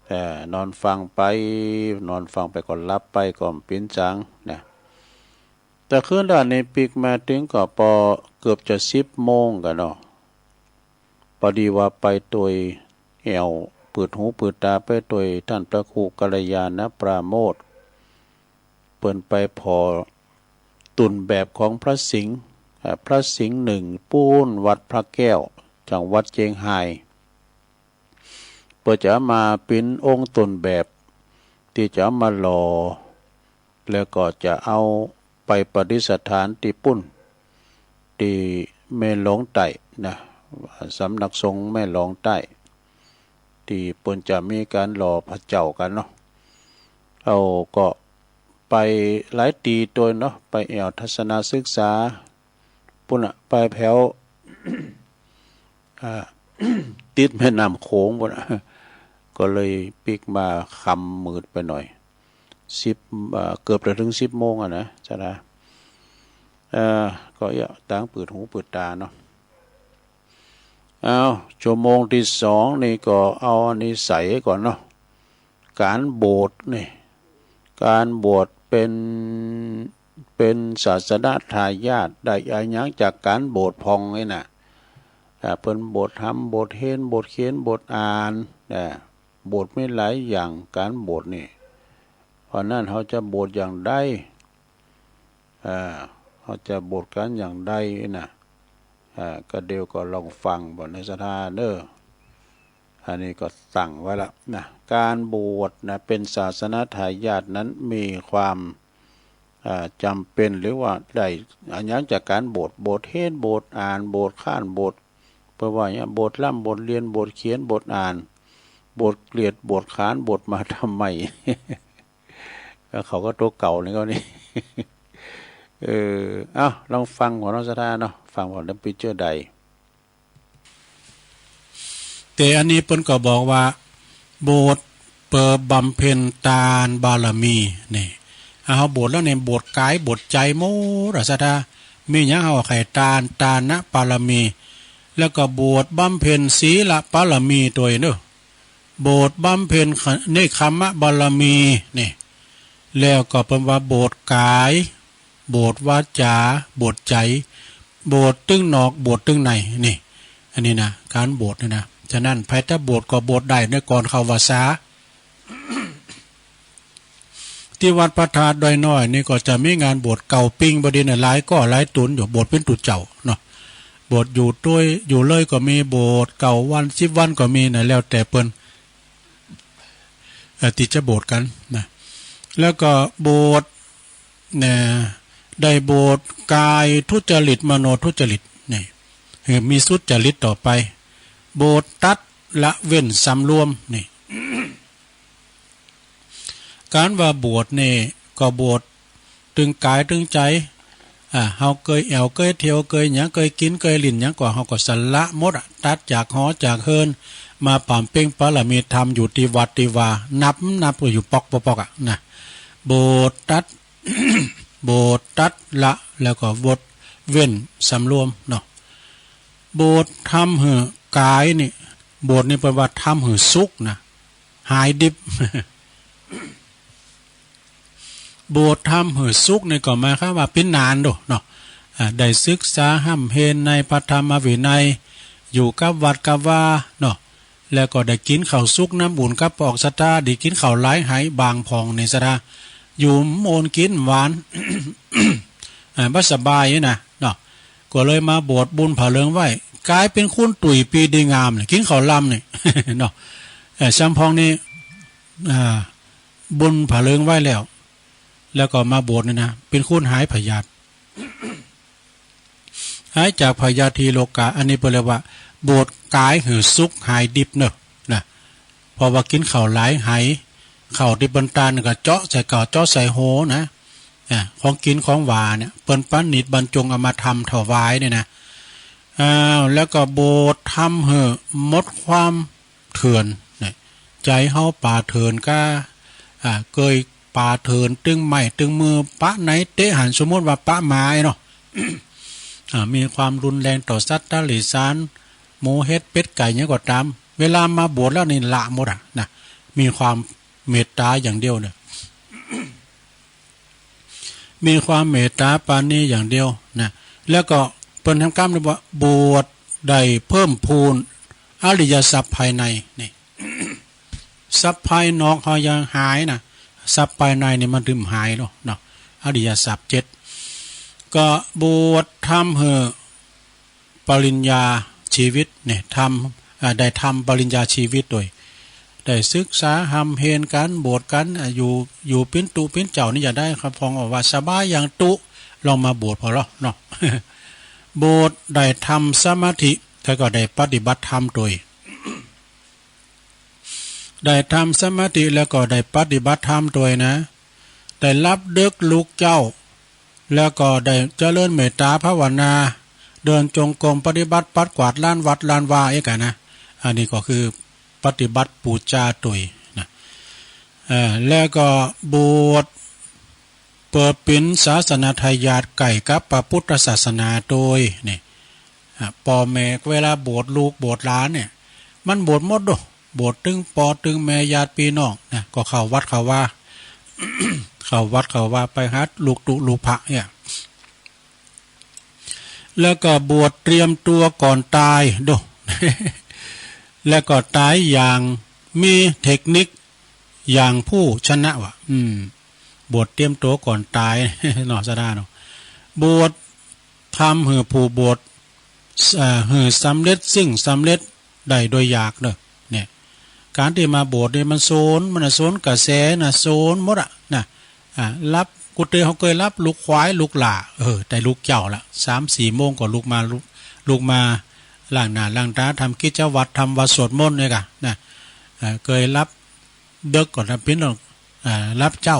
แต่นอนฟังไป นอนฟังไปก็หลับไปก็บ่เป๋นสังนะ แต่คืนด้านนี้ปิ๊กมาตึงก็ปอเกือบจะสิบโมงกะเนาะ ปอดีว่าไปตวยแอ่ว เปิดหูเปิดต๋าไปตวยต้านพระครูกัลยาณปราโมทย์ เปิ้นไปผ่อตุ่นแบบของพระสิงห์ อ่า พระสิงห์หนึ่ง ปู๊นวัดพระแก้ว จังหวัดเจียงฮาย เปิ้นจะเอามาเป๋นองค์ต้นแบบ ตี้จะเอามาหล่อ แล้วก็จะเอาไปประดิษฐานตี้ปุ้น ตี้แม่หลองใต้นะ สำนักสงฆ์แม่หลองใต้ ตี้เปิ้นจะมีก๋านหล่อพระเจ้ากั๋นเนาะ เอาก็ไปหลายตี้ตวยเนาะ ไปแอ่วทัศนศึกษา ปุ้นน่ะ ไปแถว อ่า ติดแม่น้ำโขงปุ้นน่ะ ก็เลยปิ๊กมาค่ำมืดไปหน่อย สิบ อ่า เกือบจะเถิงสิบโมงอะนะ ศรัทธา เอ่อ ก็เยียะ ตั้งเปิดหูเปิดต๋าเนาะ เอา ชั่วโมงตี้สองนี่ก็เอาอันนี้ใส่ก่อนเนาะ ก๋านบวชนี่ ก๋านบวชเป๋น เป๋นศาสนทายาท ได้อะหยังจากก๋านบวชพ่องนี่นะ อ่า เปิ้นบวชธรรม บวชเฮน บวชเขียน บวชอ่าน อ่า บวชมีหลายอย่าง ก๋านบวชนี่ เพราะนั้นเฮาจะบวชอย่างใด อ่า เฮาจะบวชกั๋นอย่างใดนะ อ่า ก็เดี๋ยวก็ลองฟังบ่ในศรัทธาเน่อ อันนี้ก็ตั้งไว้ละนะ ก๋านบวชนะ เป๋นศาสนทายาทนั้นมีความ อ่า จ๋ำเป๋น หรือว่าได้อะหยังจากก๋านบวช บวชเฮน บวชอ่าน บวชค้าน บวช เปิ้นว่าเนี่ย บวชร่ำบวชเรียน บวชเขียน บวชอ่าน บวชเกลียด บวชขาน บวชมาทำไม แล้วเขาก็ตั๋วเก่านี่ก็นี่ เออ เอ้า ลองฟังก่อนเนาะศรัทธาเนาะ ฟังก่อนแล้วปิ๊กเจ้าใด แต่อันนี้เปิ้นก็บอกว่า บวชเปื้อบำเพ็ญตานบารมี นี่ อ่า เฮาบวชแล้วเนี่ย บวชก๋ายบวชใจ๋หมดอะศรัทธา มีหยังเฮาใค่ตาน ตานบารมี แล้วก็บวชบำเพ็ญศีลบารมีตวยเน่อ บวชบำเพ็ญเณกขัมมบารมี นี่ แล้วก็เปิ้นว่าบวชก๋าย บวชวาจ๋า บวชใจ๋ บวชตึงนอก บวชตึงใน นี่ อันนี้นะ ก๋านบวชนี่นะ ฉะนั้นใผจะบวชก็บวชได้เน่อ ก่อนเข้าพรรษา ตี้วัดพระธาตุดอยน้อยนี่ก็จะมีงานบวชเก่าปิงบ่ดีนะ หลายก้อหลายต๋นอยู่ บวชเป๋นตุ๊เจ้าเนาะ บวชอยู่ตวย อยู่เลยก็มี บวชเก้าวัน สิบวันก็มีนะ แล้วแต่เปิ้น เอ่อ ตี้จะบวชกั๋นนะ แล้วก็บวช นะ ได้บวชก๋ายทุจริต มโนทุจริต นี่ เออ มีสุจริตต่อไป บวชตัดละเว้นสำรวม นี่ ก๋านว่าบวชนี่ก็บวชตึงก๋ายตึงใจ๋ อ่า เฮาเกยแอ่วเกยเตียวเกยหยัง เกยกิ๋นเกยหลิ้นหยังก็ เฮาก็สละหมดอะ ตัดจากหอจากเฮือน มาบำเพ็ญบารมีธรรมอยู่ตี้วัดตี้วา นับ นับก็อยู่ป๊อกๆๆ อะนะ โบสถ์ตัด โบสถ์ตัดละ แล้วก็บวชเว้นสำรวมเนาะ โบสถ์ทำหื้อกายนี่ โบสถ์นี่เปิ้นว่าทำหื้อสุขนะ หายดิบ โบสถ์ทำหื้อสุขนี่ก็หมายความว่าเป๋นนานโดเนาะ อ่า ได้ศึกษาฮ่ำเฮนในพระธรรมวินัย อยู่กับวัดกับวาเนาะ แล้วก็ได้กิ๋นข้าวสุกน้ำอุ่นกับปอกศรัทธา ได้กิ๋นข้าวหลายไหบางพ่องนี่ศรัทธา อยู่โมนกิ๋นหวาน อ่า บ่สบายนี่นะเนาะ ก็เลยมาบวชบุญผ้าเหลืองไหว้ ก๋ายเป๋นคนตุ้ยปีดีงามเลย กิ๋นข้าวลำนี่ เนาะ เอ่อ ซำพ่องนี่ อ่า บุญผ้าเหลืองไหว้แล้ว แล้วก็มาบวชนี่นะ เป๋นคนหายพยาธิ หายจากพยาธิโรคา อันนี้เปิ้นเรียกว่า โบสถ์กายหื้อสุขหายดิบเนาะ นะ เพราะว่ากิ๋นข้าวหลายไห ข้าวตี้เปิ้นตานก็เจาะใส่ก้าว เจาะใส่โหนะ อ่า ของกิ๋นของหวานเนี่ย เปิ้นประณีตบรรจงเอามาทำถวายเนี่ยนะ อ้าว แล้วก็โบสถ์ทำหื้อหมดความเถื่อนเนี่ย ใจ๋เฮาป่าเถื่อนก้า อ่า เกยป่าเถื่อน ตึงไม้ตึงมือ ปะไหนเต๊ะหัน สมมุติว่าปะหมาเนาะ อ่า มีความรุนแรงต่อสัตว์เดรัจฉาน หมูเห็ดเป็ดไก่หยังก็ต๋าม เวลามาบวชแล้วนี่ละหมดอะนะ มีความเมตต๋าอย่างเดียวเนี่ย มีความเมตต๋าปราณีอย่างเดียวนะ แล้วก็เปิ้นทำกำเรียกว่า บวชได้เพิ่มพูนอริยทรัพย์ภายในนี่ ทรัพย์ภายนอกเฮายังหายนะ ทรัพย์ภายในนี่มันบ่หายหรอกเนาะ อริยทรัพย์เจ็ด ก็บวชทำหื้อปริญญาชีวิตเนี่ย ทำ อ่า ได้ทำปริญญาชีวิตโดย ได้ศึกษาฮ่ำเฮนกั๋น บวชกั๋น อ่า อยู่ อยู่เป๋นตุ๊เป๋นเจ้านี่อย่าได้ครับ พ่องว่าสบายอย่างตุ๊ ลองมาบวชผ่อเนาะ บวชได้ทำสมาธิ แล้วก็ได้ปฏิบัติธรรมโดย ได้ทำสมาธิแล้วก็ได้ปฏิบัติธรรมโดยนะ ได้หลับดึกลุกเจ๊า แล้วก็ได้เจริญเมตต๋าภาวนา เดินจงกรมปฏิบัติปัดกวาดลานวัดลานวาเอกอะนะ อันนี้ก็คือปฏิบัติปู๋จาโตยนะ เอ่อ แล้วก็บวชเปื้อเป๋นศาสนทายาทใก้กับพระปุทธศาสนาโตยนี่ อ่ะ ป้อแม่เวลาบวชลูกบวชหลานเนี่ย มันบวชหมดโด บวชตึงป้อตึงแม่ญาติปี้น้องนะ ก็เข้าวัดเข้าวา เข้าวัดเข้าวาไปหาลูกตุ๊ลูกพระเนี่ย แล้วก็บวชเตรียมตั๋วก่อนต๋ายโด แล้วก็ต๋ายอย่างมีเทคนิคอย่างผู้ชนะว่ะ อืม บวชเตรียมตั๋วก่อนต๋าย เนาะ ศรัทธาเนาะ บวชทำหื้อผู้บวช เอ่อ หื้อสำเร็จซึ่งสำเร็จได้โดยยากเนาะ เนี่ย ก๋านตี้มาบวชนี่มันโซน มันน่ะโซนกระแสนะ โซนหมดอะนะ อ่า หลับ กูเตยเฮาเกยหลับลุกขวายลุกหล้า เออ แต่ลุกเจ๊าละ สามสี่โมงก็ลุกมา ลุก ลุกมาล้างหน้าล้างต๋า ทำกิจวัตร ทำวัตรสวดมนต์เนี่ยก่ะนะ เอ่อ เกยหลับเดิ็กก่อนนะ เป๋นต้อง อ่า หลับเจ๊า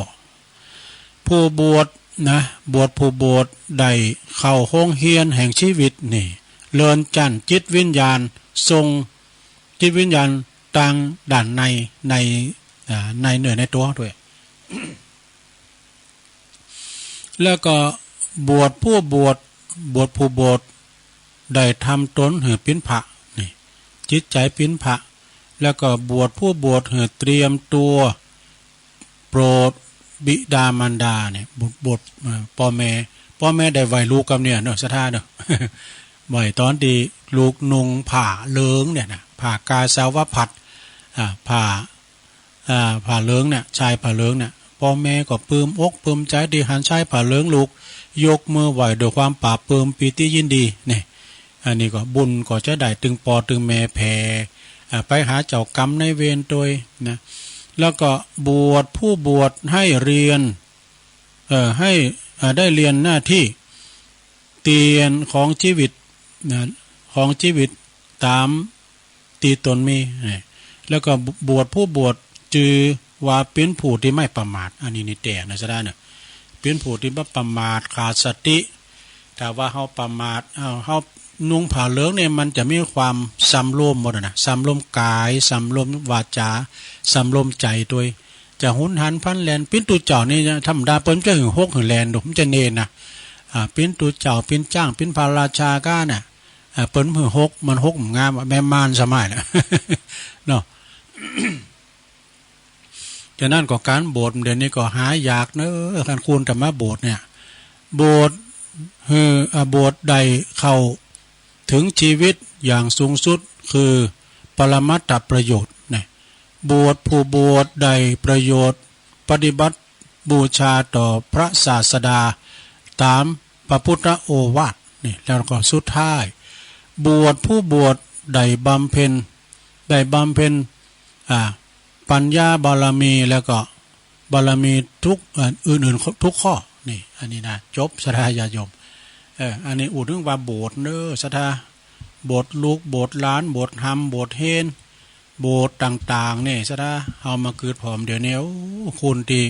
ผู้บวชนะ บวชผู้บวชได้เข้าโฮงเฮียนแห่งชีวิตนี่ เลินจั่นจิตวิญญาณ ส่งจิตวิญญาณตางด้านใน ใน อ่า ในเนื้อในตั๋วโตย แล้วก็บวชผู้บวช บวชผู้บวชได้ทำตนหื้อเป๋นพระนี่ จิตใจ๋เป๋นพระ แล้วก็บวชผู้บวชหื้อเตรียมตั๋วโปรดบิดามารดาเนี่ย บวช บวช เอ่อ ป้อแม่ ป้อแม่ได้ไหว้ลูกกำเนี่ยเนาะ ศรัทธาเนาะ ไหว้ต๋อนตี้ลูกนุ่งผ้าเหลืองเนี่ยนะ ผ้ากาสาวพัสตร์ อ่า ผ้า อ่า ผ้าเหลืองเนี่ย ชายผ้าเหลืองเนี่ย ป้อแม่ก็ปลื้มอกปลื้มใจ๋ตี้หันชายผ้าเหลืองลูก ยกมือไหว้ด้วยความปลาบปลื้มปีติยินดี นี่ อันนี้ก็บุญก็จะได้ตึงป้อตึงแม่แผ่ อ่า ไปหาเจ้ากรรมนายเวรโตยนะ แล้วก็บวชผู้บวชให้เรียน เอ่อ ให้ อ่า ได้เรียนหน้าตี้เตียนของจีวิตนะ ของจีวิตต๋าม ตี้ตนมี แล้วก็บวชผู้บวชจือว่าเป๋นผู้ตี้ไม่ประมาท อันนี้นี่แต๊นะ ศรัทธาเนาะ เป๋นผู้ตี้บ่ประมาทขาดสติ ถ้าว่าเฮาประมาท เฮา เฮานุ่งผ้าเหลืองเนี่ย มันจะมีความสำรวมหมดนะ สำรวมก๋าย สำรวมวาจา สำรวมใจ๋โตย จะหุนหันพลันแล่น ปิ้นตุ๊เจ้านี่ธรรมดาเปิ้นจะหื้อฮกหื้อแล่นดู มันจะเน่นนะ อ่า ปิ้นตุ๊เจ้า ปิ้นจ๊าง ปิ้นพระราชาก้าน่ะ อ่า เปิ้นหื้อฮก มันฮกมันงามอะ แม่ม่านสมัยน่ะ เนาะ ฉะนั้นก็ก๋านบวชเดี๋ยวนี้ก็หายากเนอะ คันคนจะมาบวชเนี่ย บวชหื้อ อ่า บวชได้เข้าถึงชีวิตอย่างสูงสุด คือปรมัตถประโยชน์นะ บวช ผู้บวชได้ประโยชน์ ปฏิบัติบูชาต่อพระศาสดา ต๋ามพระพุทธโอวาทนี่ แล้วก็สุดท้าย บวช ผู้บวชได้บำเพ็ญ ได้บำเพ็ญ อ่า ปัญญาบารมี แล้วก็บารมีทุก เอ่อ อื่นๆ ทุกข้อ นี่ อันนี้นะ จบ ศรัทธาญาติโยม เออ อันนี้อู้เถิงว่าบวชเนอะ ศรัทธา บวชลูก บวชหลาน บวชหำ บวชเฮน บวชต่างๆ นี่ ศรัทธา เฮามาเกิดผอมเดี๋ยวนี้ โอ้ คนตี้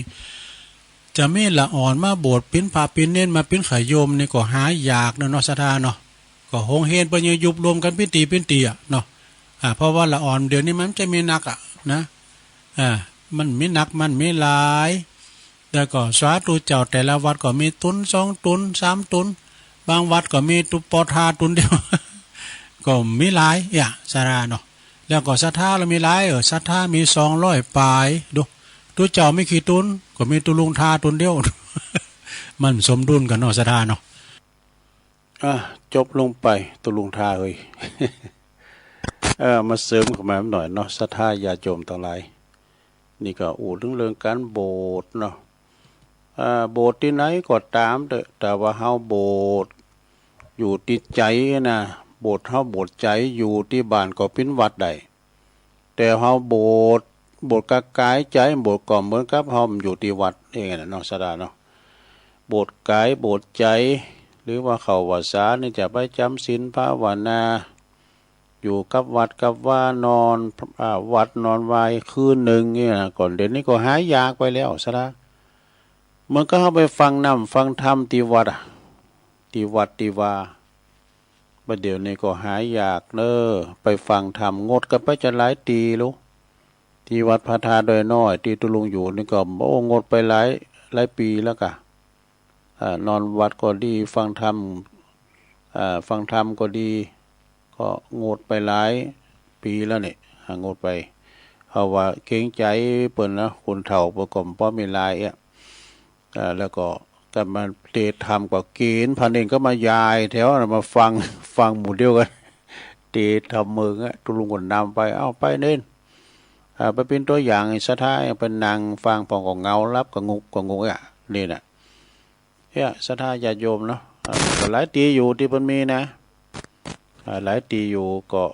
จะมีละอ่อนมาบวชเป๋นพระเป๋นเณร มาเป๋นขะโยมนี่ก็หายากเนอะ ศรัทธาเนาะ ก็โฮงเฮนเปิ้นยังยุบรวมกั๋นเป๋นตี้เป๋นตี้อะเนาะ อ่า เพราะว่าละอ่อนเดี๋ยวนี้มันจะมีนักอะนะ อ่า มันมีนัก มันมีหลาย แล้วก็สาธุเจ้า แต่ละวัดก็มีตุ๊น สองตุ๊น สามตุ๊น บางวัดก็มีตุ๊ปอทาตุ๊นเดียว ก็มีหลายอะ ศรัทธาเนาะ แล้วก็ศรัทธาลาวมีหลาย เออ ศรัทธามีสองร้อยป๋าย ดู ตุ๊เจ้ามีกี่ตุ๊น ก็มีตุ๊ลุงทาตุ๊นเดียว มันสมดุลกั๋นเนาะ ศรัทธาเนาะ อ่ะ จบลงไป ตุ๊ลุงทาเฮย เออ มาเสริมเข้ามาหน่อยเนาะ ศรัทธาญาติโยมตังหลาย นี่ก็อู้เถิงเรื่องก๋านบวชเนาะ อ่า บวชตี้ไหนก็ต๋ามเต๊อะ แต่ว่าเฮาบวชอยู่ตี้ใจ๋นะ บวชเฮาบวชใจ๋ อยู่ตี้บ้านก็เป๋นวัดได้ แต่เฮาบวช บวชกับก๋ายใจ๋ บวชก็เหมือนกับเฮาอยู่ตี้วัดเองน่ะเนาะ ศรัทธาเนาะ บวชก๋ายบวชใจ๋ หรือว่าเข้าพรรษานี่จะไปจ๋ำศีลภาวนา อยู่กับวัดกับวา นอน อ่า วัดนอนวาคืนนึ่งนี่นะ ก่อนเดี๋ยวนี้ก็หายากไปแล้ว ศรัทธา เหมือนกับเฮาไปฟังน้ำฟังธรรมตี้วัดอะ ตี้วัดตี้วา บ่าเดี๋ยวนี้ก็หายากเน้อ ไปฟังธรรม งดกั๋นไปจะหลายตี้ลูก ตี้วัดพระธาตุดอยน้อย ตี้ตุ๊ลุงอยู่นี่ก็ โอ้ งดไปหลาย หลายปี๋แล้วกะ อ่า นอนวัดก็ดี ฟังธรรม อ่า ฟังธรรมก็ดี ก็งดไปหลายปี๋แล้วนี่ อ่า งดไป เพราะว่าเกรงใจ๋เปิ้นนะ คนเฒ่าเปิ้นก็บ่มีหลายอะ อ่า แล้วก็ ก็มาเตธรรมก็เก๋ณฑ์พระเณรก็มายายแถวน่ะ มาฟัง ฟังหมู่เดียวกั๋น เตธรรมเมิงอะ ตุ๊ลุงก็นำไป เอ้า ไปเณร อ่า ไปเป๋นตั๋วอย่างศรัทธา ไปนั่งฟัง พ่องก็เหงา หลับกะงุกกะงุกอะ นี่น่ะ เนี่ย ศรัทธาญาติโยมเนาะ อ่า ก็หลายตี้อยู่ตี้เปิ้นมีนะ อ่า หลายตี้อยู่ก็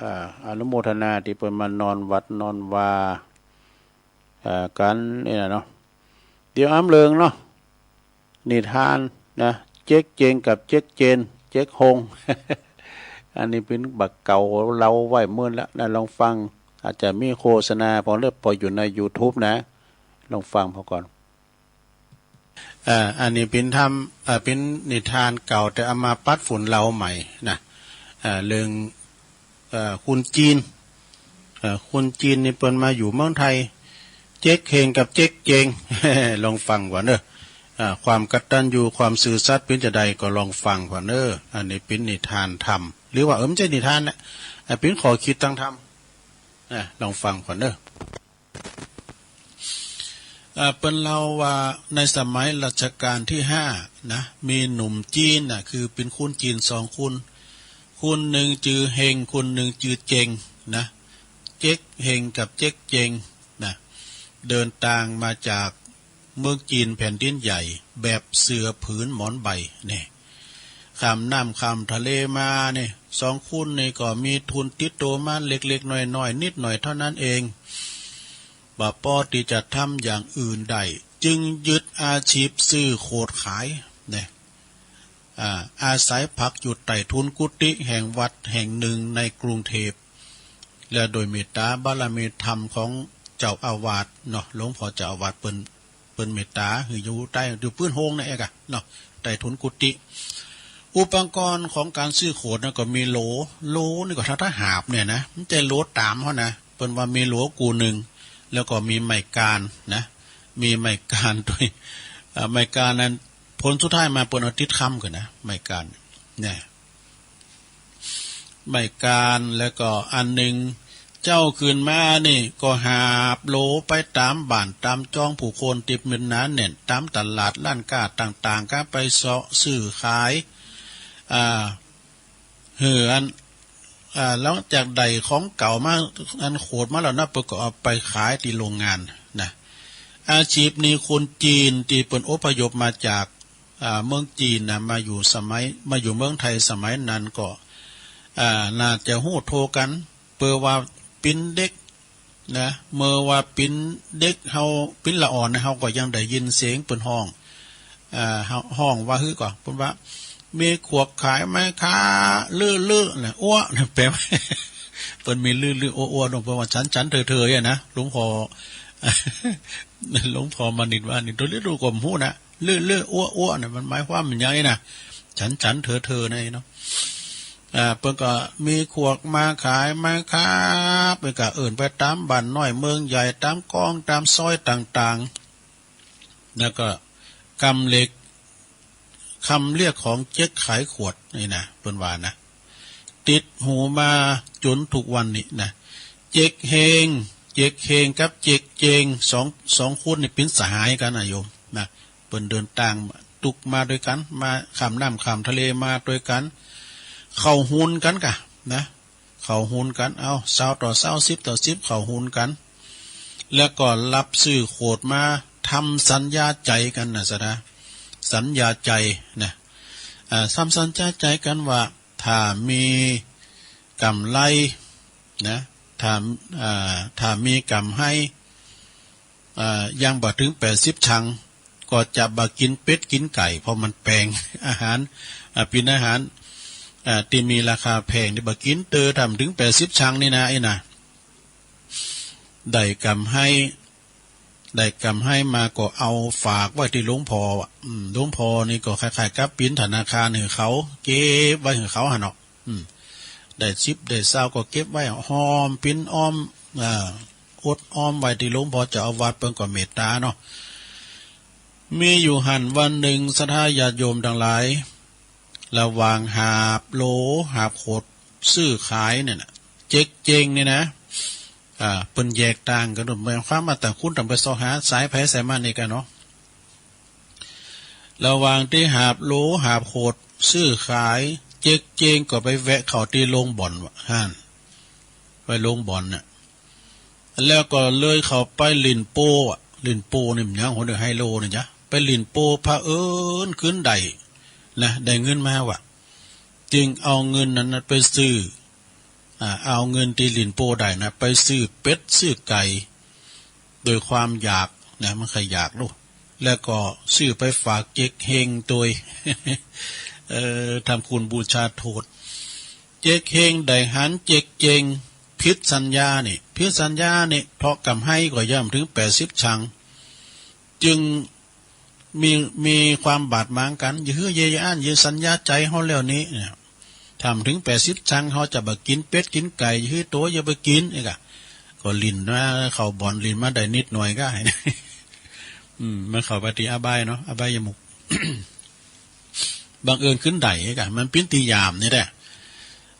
อ่า อนุโมทนาตี้เปิ้นมานอนวัดนอนวา อ่า กั๋นนี่น่ะเนาะ เดี๋ยวอ้ำเลิงเนาะ นิทานนะ เจ๊กเจงกับเจ๊กเจน เจ๊กฮง อันนี้เป๋นบ่าเก่าเล่าไว้เมินแล้วนะ ลองฟัง อาจจะมีโฆษณา พอเลิก พออยู่ในยูทูบนะ ลองฟังพอก่อน เอ่อ อันนี้เป๋นธรรม เอ่อ เป๋นนิทานเก่า แต่เอามาปัดฝุ่นเล่าใหม่นะ เอ่อ เรื่อง เอ่อ คนจีน เอ่อ คนจีนนี่เปิ้นมาอยู่เมืองไทย เจ๊กเฮงกับเจ๊กเจง ลองฟังก่อนเน้อ เอ่อ ความกตัญญูความซื่อสัตย์เป๋นจาใดก็ลองฟังก่อนเน้อ อันนี้เป๋นนิทานธรรม หรือว่า เออ บ่ใจ้นิทานแหละ เอ่อ เป๋นข้อคิดตางธรรม นะ ลองฟังก่อนเน้อ เอ่อ เปิ้นเล่าว่าในสมัยรัชกาลตี้ห้านะ มีหนุ่มจีนน่ะ คือเป๋นคนจีนสองคน คนนึ่งจื้อเฮง คนนึ่งจื้อเจงนะ เจ๊กเฮงกับเจ๊กเจงนะ เดินตางมาจากเมืองจีนแผ่นดินใหญ่ แบบเสื่อผืนหมอนใบเนี่ย ข้ามน้ำข้ามทะเลมาเนี่ย สองคนนี่ก็มีทุนติดตั๋วมาเล็กๆ น้อยๆ นิดหน่อยเท่านั้นเอง บ่ปอตี้จะทำอย่างอื่นได้ จึงยึดอาชีพซื้อโขดขายเนี่ย อ่า อาศัยพักอยู่ใต้ถุนกุฏิแห่งวัดแห่งหนึ่งในกรุงเทพฯ และโดยเมตตาบารมีธรรมของเจ้าอาวาสเนาะ หลวงพ่อเจ้าอาวาสเปิ้น เปิ้นเมตตาหื้ออยู่ใต้ อยู่ปื้นโฮงนั่นเองอะเนาะ ใต้ถุนกุฏิ อุปกรณ์ของก๋านซื้อโขดนั่นก็มีโหล โหลนี่ก็เท่าตะหาบเนี่ยนะ บ่ใจ้โหลต๋ามเขานะ เปิ้นว่ามีโหลกู่นึ่ง แล้วก็มีไม้ก๋านนะ มีไม้ก๋านตวย เอ่อ ไม้ก๋านนั้น ผลสุดท้ายมาเปิ้นเอาติดคำกั๋นนะ ไม้ก๋านเนี่ย ไม้ก๋าน แล้วก็อันนึ่ง เจ๊าขึ้นมานี่ก็หาบโหลไปต๋ามบ้านต๋ามจองผู้คนตี้เปิ้นหนาแน่น ต๋ามตลาดร้านก๊าต่างๆ ก็ไปเซาะซื้อขาย อ่า หื้ออัน อ่า หลังจากได้ของเก่ามา อันโขดมาแล้วนะ เปิ้นก็เอาไปขายตี้โรงงานนะ อาชีพนี้คนจีนตี้เปิ้นอพยพมาจาก อ่า เมืองจีนนะ มาอยู่สมัย มาอยู่เมืองไทยสมัยนั้นก็ อ่า น่าจะฮู้โตกั๋น เปื้อว่าเป๋นเด็กนะ เมื่อว่าเป๋นเด็กเฮา เป๋นละอ่อนนะ เฮาก็ยังได้ยินเสียงเปิ้นฮ้อง อ่า ฮ้องว่าหื้อก่อ เปิ้นว่า "มีขวกขายไหมคะ เล่อๆ" นะ "อั้ว" นะ แป๋ว่า เปิ้นมีเล่อๆ อั้วๆ เปิ้นว่าฉันๆ เถอๆ อะนะ หลวงพ่อ หลวงพ่อมณิตว่านี่ โตเล็กโตก็บ่ฮู้นะ เล่อๆ อั้วๆ นะ มันหมายความมันหยังนะ ฉันๆ เถอๆ นะเนาะ อ่า เปิ้นก็ "มีขวกมาขายไหมครับ" เปิ้นก็เอิ้นไปต๋ามบ้านน้อยเมืองใหญ่ ต๋ามก๊อง ต๋ามซอยต่างๆ แล้วก็กำเหล็ก กำเรียกของเจ๊กขายขวดนี่นะ เปิ้นว่านะ ติดหูมาจ๋นทุกวันนี้นะ เจ๊กเฮง เจ๊กเฮงกับเจ๊กเจง สอง สองคนนี่เป๋นสหายกั๋นนะโยมนะ เปิ้นเดินตางตุ๊กมาตวยกั๋น มาข้ามน้ำข้ามทะเลมาตวยกั๋น เข้าฮุนกั๋นก่ะนะ เข้าฮุนกั๋น เอา ซาวต่อซาว สิบต่อสิบ เข้าฮุนกั๋น แล้วก็ฮับซื้อโขดมา ทำสัญญาใจ๋กั๋นนะสะดา สัญญาใจ๋นะ อ่า ทำสัญญาใจ๋กั๋นว่า ถ้ามีก๋ำไรนะ ถ้า อ่า ถ้ามีก๋ำไร อ่า ยังบ่เถิงแปดสิบสตางค์ ก็จะบ่กิ๋นเป็ดกิ๋นไก่ เพราะมันแปง อาหาร อ่า เป๋นอาหาร อ่า ตี้มีราคาแพง ตี้บ่กิ๋นเต๊อะ ถ้าบ่เถิงแปดสิบสตางค์นี่นะ ไอ้นะ ได้ก๋ำไร ได้ก๋ำไรมาก็เอาฝากไว้ตี้หลวงพ่ออะ อืม หลวงพ่อนี่ก็คล้ายๆ กับเป๋นธนาคารหื้อเขา เก็บไว้หื้อเขาหั้นเนาะ อืม ได้สิบได้ซาวก็เก็บไว้ หอมเป๋นออม อ่า อดออมไว้ตี้หลวงพ่อเจ้าอาวาส เปิ้นก็เมตต๋าเนาะ มีอยู่หั้นวันนึ่ง ศรัทธาญาติโยมตังหลาย หละหว่างหาบโหล หาบโขด ซื้อขายเนี่ยนะ เจ๊กเจงเนี่ยนะ อ่า เปิ้นแยกต่างกั๋น หมายความว่าต่างคนต่างไปเซาะหาสายไผสายมันนี่ก่ะเนาะ หละหว่างตี้หาบโหลหาบโขดซื้อขาย เจ๊กเจงก็ไปแวะเข้าตี้โฮงบ่อนว่าหั้น ไปโฮงบ่อนน่ะ แล้วก็เลยเข้าไปหลิ้นโป้อะ หลิ้นโป้นี่มันหยัง หัวเดียวไฮโลนี่จ๊ะ ไปหลิ้นโป้ เผอิญคืนได้นะ ได้เงินมาว่ะ จึงเอาเงินนั้นน่ะไปซื้อ อ่า เอาเงินตี้หลิ้นโป้ได้นะ ไปซื้อเป็ดซื้อไก่ โดยความอยากนะ มันใค่อยากลูก แล้วก็ซื้อไปฝากเจ๊กเฮงตวย เอ่อ ทำคุณบูชาโทษ เจ๊กเฮงได้หันเจ๊กเจงผิดสัญญานี่ ผิดสัญญานี่ เถาะก๋ำไรก็ยังบ่เถิงแปดสิบสตางค์ จึง มี มีความบาดหมางกั๋น อย่าหื้อเย้ยอั้น อย่าสัญญาใจ๋เฮาแล้วนี้เนี่ย ถ้าบ่เถิงแปดสิบสตางค์ เฮาจะบ่กิ๋นเป็ดกิ๋นไก่ อย่าหื้อตั๋ว อย่าไปกิ๋น นี่ก่ะ ก็หลิ้นมา เข้าบ่อนหลิ้นมาได้นิดหน่อยก่ะ อืม มันเข้าไปตี้อบายเนาะ อบายมุข บังเอิญคืนได้ก่ะ มันเป๋นตี้ยามนี่แหละ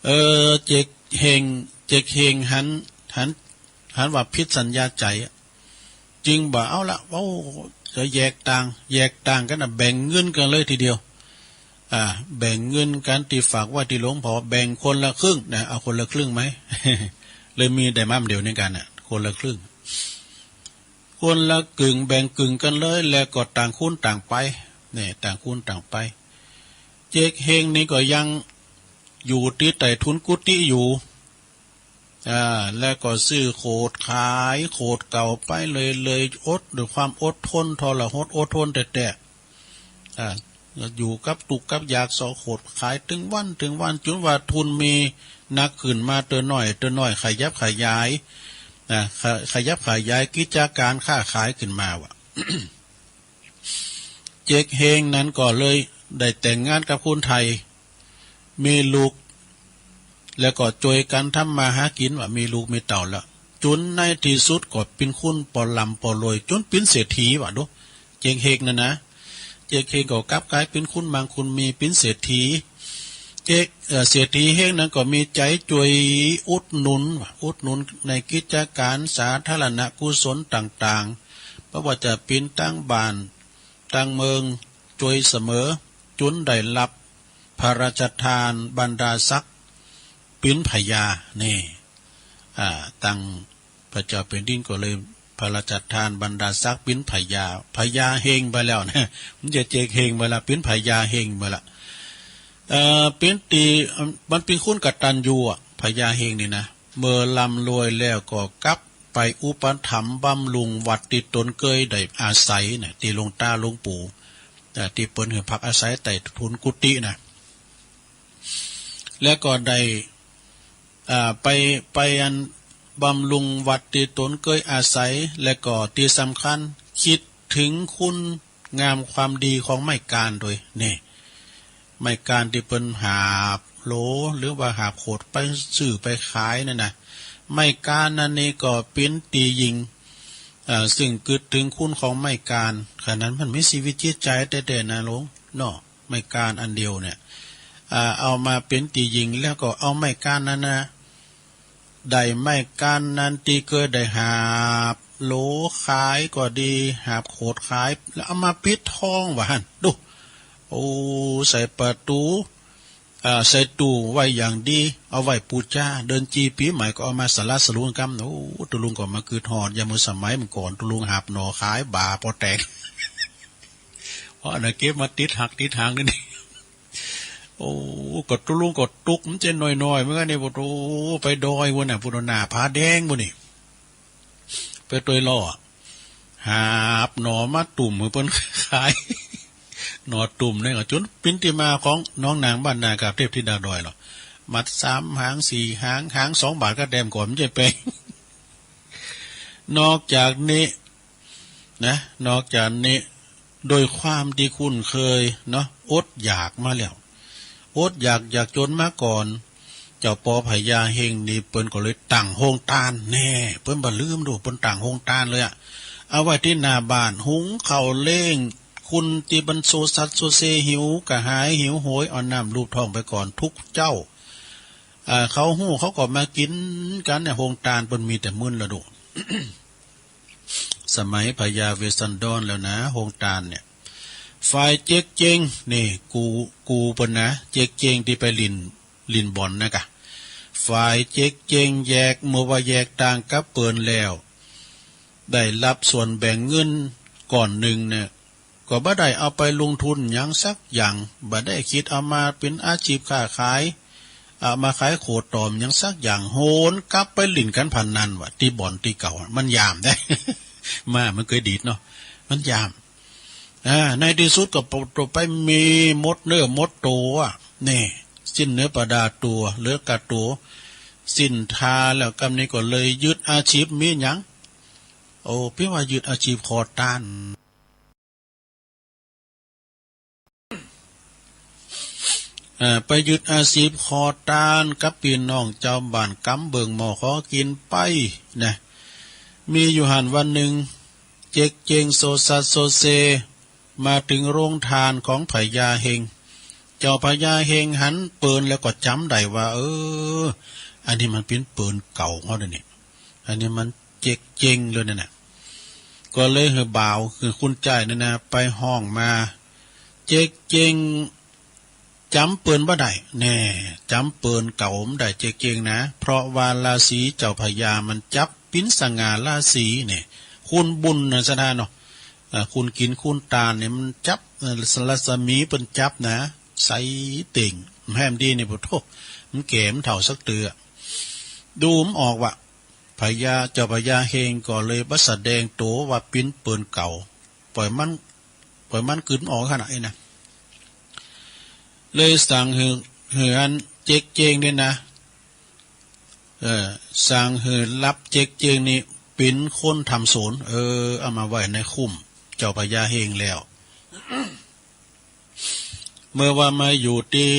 เออ เจ๊กเฮง เจ๊กเฮงหัน หัน หันว่าผิดสัญญาใจ๋ จึงบ่าเอาละ เว้า จะแยกต่าง แยกต่างกั๋นนะ แบ่งเงินกั๋นเลยทีเดียว อ่า แบ่งเงินกั๋นตี้ฝากไว้ตี้หลวงพ่อ แบ่งคนละครึ่งนะ เอาคนละครึ่งไหม เลยมีได้มาเดี๋ยวนี้กั๋นน่ะ คนละครึ่ง คนละกึ่ง แบ่งกึ่งกั๋นเลย แล้วก็ต่างคนต่างไป เนี่ย ต่างคนต่างไป เจ๊กเฮงนี่ก็ยังอยู่ตี้ใต้ถุนกุฏิอยู่ อ่า แล้วก็ซื้อโขดขายโขดเก่าไปเลย เลยอด ด้วยความอดทนทรหดอดทนแต๊ๆ อ่า อยู่กับตุ๊กข์กับอยากเซาะโขดขายตึงวันตึงวัน จ๋นว่าทุนมีนักขึ้นมาเตื้อน้อยเตื้อน้อย ขยับขยาย อ่า ข- ขยับขยายกิจก๋านค้าขายขึ้นมาว่ะ เจ๊กเฮงนั้นก็เลยได้แต่งงานกับคนไทย มีลูก แล้วก็จ้วยกั๋นทำมาหากิ๋นว่ะ มีลูกมีเต้าแล้ว จุ๋นในตี้สุดก็เป๋นคนปอหล่ำปอรวย จุ๋นเป๋นเศรษฐีว่ะ ดู เจ๊กเฮงนั่นนะ เจ๊กเฮงก็กลับก๋ายเป๋นคนมั่งคนมี เป๋นเศรษฐี เจ๊ก เอ่อ เศรษฐีเฮงนั้นก็มีใจ๋จ้วยอุดหนุนว่ะ อุดหนุนในกิจก๋านสาธารณกุศลต่างๆ บ่ว่าจะเป๋นตางบ้าน ตางเมือง จ้วยเสมอ จุ๋นได้ฮับพระราชทานบรรดาศักดิ์เป๋นพญา นี่ อ่า ตังพระเจ้าแผ่นดินก็เลยพระราชทานบรรดาศักดิ์เป๋นพญา พญาเฮงไปแล้วนะ บ่ใจ้เจ๊กเฮงไปละ เป๋นพญาเฮงไปละ เอ่อ เป๋นตี้ มันเป๋นคนกตัญญูอะ พญาเฮงนี่นะ เมื่อร่ำรวยแล้วก็กลับไปอุปถัมภ์บำรุงวัดตี้ตนเกยได้อาศัยนะ ตี้หลวงต๋าหลวงปู่ เอ่อ ตี้เปิ้นหื้อพักอาศัยใต้ถุนกุฏินะ แล้วก็ได้ อ่า ไป ไปอันบำรุงวัดตี้ตนเกยอาศัย แล้วก็ตี้สำคัญ กึ๊ดเถิงคุณงามความดีของไม้กานด้วย นี่ ไม้กานตี้เปิ้นหาบโหล หรือว่าหาบโขดไปซื้อไปขายนั่นนะ ไม้กานนั้นนี่ก็เป๋นตี้ยิ่ง เอ่อ ซึ่งกึ๊ดเถิงคุณของไม้กาน ขนาดมันมีชีวิตจิตใจ๋แต๊ๆ นะหลวง เนาะ ไม้กานอันเดียวเนี่ย อ่า เอามาเป๋นตี้ยิ่ง แล้วก็เอาไม้กานนั้นนะ ได้ไม้กานนั้นตี้เกยได้หาบโหลขายก็ดี หาบโขดขาย แล้วเอามาปิดทองว่าหั้น ดู โอ้ ใส่ประตู๋ อ่า ใส่ตู้ไว้อย่างดี เอาไว้ปู๋จา เดินจี๋ปี๋ใหม่ก็เอามาสละสลวยกำ โอ้ ตุ๊ลุงก็มากึ๊ดฮอด ยามเมื่อสมัยเมื่อก่อน ตุ๊ลุงหาบหน่อขายบ่าปอแตก เพราะอันนั้นเก็บมาติดหักติดหางนี่ โอ้ ก็ตุ๊ลุงก็ตุ๊ก มันจะน้อยๆ เหมือนกั๋นนี่ โอ้ ไปดอยปู๊นน่ะ ปู๊นหน้าผาแดงปู๊นนี่ ไปตวยล่อ หาบหน่อมาตุ้มหื้อเปิ้นขาย หน่อตุ้มนี่ก็จุ๋นเป๋นตี้มาของหนองนางบ้านนากาบเทพธิดาดอยหรอ มัดสามหางสี่หาง หางสองบาทก็แดมก่อน มันจะแปง นอกจากนี้นะ นอกจากนี้ โดยความตี้คุ้นเคยเนาะ อดอยากมาแล้ว อดอยากยากจ๋นมาก่อน เจ้าปอพญาเฮงนี่เปิ้นก็เลยตั้งโฮงตานแน่ เปิ้นบ่ลืมดู เปิ้นตั้งโฮงตานเลยอะ เอาไว้ตี้หน้าบ้าน หุงข้าวเล็ง คนตี้มันโซซัดโซเซ หิวกระหาย หิวโหย เอาน้ำลูบท้องไปก่อนทุกเจ๊า อ่า เขาฮู้เขาก็มากิ๋นกั๋นเนี่ย โฮงตานเปิ้นมีแต่มื้นละดู สมัยพญาเวสสันดรแล้วนะ โฮงตานเนี่ย ฝ่ายเจ๊กเจ๊ง นี่ กู่ กู่เปิ้นนะ เจ๊กเจ๊งตี้ไปหลิ้น หลิ้นบ่อนนะกะ ฝ่ายเจ๊กเจ๊งแยก เมื่อว่าแยกตางกับเปิ้นแล้ว ได้ฮับส่วนแบ่งเงินก้อนนึ่งเนี่ย ก็บ่ได้เอาไปลงทุนหยังสักอย่าง บ่ได้กึ๊ดเอามาเป๋นอาชีพค้าขาย เอามาขายโขดต่อมหยังสักอย่าง หวนกลับไปหลิ้นก๋านพนันว่ะ ตี้บ่อนตี้เก่า มันยามได้ ม้ามันเกยดีดเนาะ มันยาม อ่า ในตี้สุดก็ไปมีหมดเนื้อหมดตั๋วอะ นี่ สิ้นเนื้อประดาตั๋ว เหลือก้าตั๋ว สิ้นท่าแล้ว กำนี้ก็เลยยึดอาชีพมีหยัง โอ้ เปิ้นว่ายึดอาชีพขอตาน เอ่อ ไปยึดอาชีพขอตานกับปี้น้องจาวบ้าน กำเบิ่งหม้อขอกิ๋นไปนะ มีอยู่หั้นวันนึ่ง เจ๊กเจ๊งโซซัดโซเซ มาเถิงโฮงตานของพญาเฮง เจ้าพญาเฮงหันเปิ้นแล้วก็จ๋ำได้ว่า เออ อันนี้มันเป๋นเปิ้นเก่าเฮาเด้อนี่ อันนี้มันเจ๊กเจ๊งเลยนั่นน่ะ ก็เลยหื้อบ่าว คือคุณจ้ายนั่นนะ ไปฮ้องมา เจ๊กเจ๊งจ๋ำเปิ้นบ่ได้ แน่ จ๋ำเปิ้นเก่าบ่ได้เจ๊กเจ๊งนะ เพราะว่าราศีเจ้าพญามันจับเป๋นสง่าราศีเนี่ย คุณบุญนะสะดาเนาะ เอ่อ คุณกิ๋นคุณตานเนี่ยมันจับ เอ่อ รัศมีเปิ้นจับนะ ใสเต่ง แหมดีเนี่ย โอ้โธ่ มันแก่มันเฒ่าสักเตื้อ ดูบ่ออกว่ะ พญา เจ้าพญาเฮงก็เลยบ่แสดงตั๋วว่าเป๋นเปิ้นเก่า ปล่อยมัน ปล่อยมันกลืนบ่ออกขนาดนี้นะ เลยสั่งหื้อ หื้ออันเจ๊กเจ๊งนี่นะ เออ สั่งหื้อฮับเจ๊กเจ๊งนี่เป๋นคนทำสวน เออ เอามาไว้ในคุ้มเจ้าพญาเฮงแล้ว เมื่อว่ามาอยู่ตี้